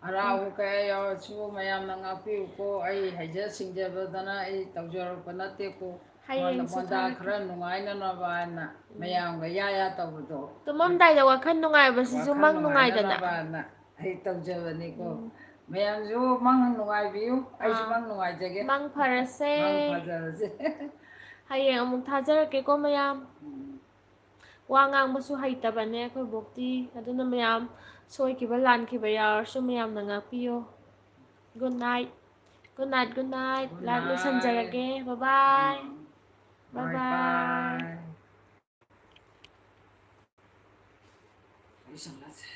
ꯑꯔꯥꯎꯕ ꯎꯝ꯫ ꯀꯌꯥ ꯌꯥꯎꯔꯁꯨ ꯃꯌꯥꯝꯅ ꯉꯥꯛꯄꯤꯌꯨꯀꯣ꯫ ꯑꯩ ꯍꯩꯖ ꯁꯤꯡꯖꯕꯗꯅ ꯑꯩ ꯇꯧꯖꯔꯛꯄ ꯅꯠꯇꯦꯀꯣ꯫ ꯍꯌꯦꯡꯁꯨ ꯃꯣꯟꯗꯥ ꯊꯥꯔꯛꯀꯦ꯫ ꯈꯔ ꯅꯨꯡꯉꯥꯏꯅꯅꯕ ꯍꯥꯏꯅ ꯎꯝ꯫ ꯃꯌꯥꯝꯒ ꯌꯥ ꯌꯥ ꯇꯧꯕꯗꯣ꯫ ꯇꯨꯝꯃꯝꯗꯥꯏꯗ ꯋꯥꯈꯜ ꯅꯨꯡꯉꯥꯏꯕꯁꯤꯁꯨ ꯋꯥꯈꯜ ꯃꯪ ꯅꯨꯡꯉꯥꯏꯗꯅ꯫ ꯅꯨꯡꯉꯥꯏꯅꯅꯕꯅ ꯑꯩ ꯇꯧꯖꯕꯅꯤꯀꯣ꯫ ꯎꯝ꯫ ꯃꯌꯥꯝꯁꯨ ꯃꯪ ꯅꯨꯡꯉꯥꯏꯕꯤꯌꯨ, ꯑꯩꯁꯨ ꯑꯥ꯫ ꯃꯪ ꯅꯨꯡꯉꯥꯏꯖꯒꯦ꯫ ꯃꯪ ꯐꯔꯁꯦ꯫ ꯃꯪ ꯐꯖꯔꯁꯦ꯫ ꯍꯌꯦꯡ ꯑꯃꯨꯛ ꯊꯥꯖꯔꯛꯀꯦꯀꯣ ꯃꯌꯥꯝ꯫ ꯎꯝ꯫ ꯋꯥ ꯉꯥꯡꯕꯁꯨ ꯍꯩꯇꯕꯅꯦ ꯑꯩꯈꯣꯏ ꯕꯣꯛꯇꯤ꯫ ꯑꯗꯨꯅ ꯃꯌꯥꯝ ꯁꯣꯏꯈꯤꯕ ꯂꯥꯟꯈꯤꯕ ꯌꯥꯎꯔꯁꯨ ꯃꯌꯥꯝꯅ ꯉꯥꯛꯄꯤꯌꯣ꯫ Good night꯫ Good night, good night꯫ Good night꯫ Live ꯂꯣꯏꯁꯟꯖꯔꯒꯦ꯫ Bye bye꯫ ꯎꯝ꯫ Bye bye꯫ Bye bye꯫ ꯂꯣꯏꯁꯜꯂꯁꯦ꯫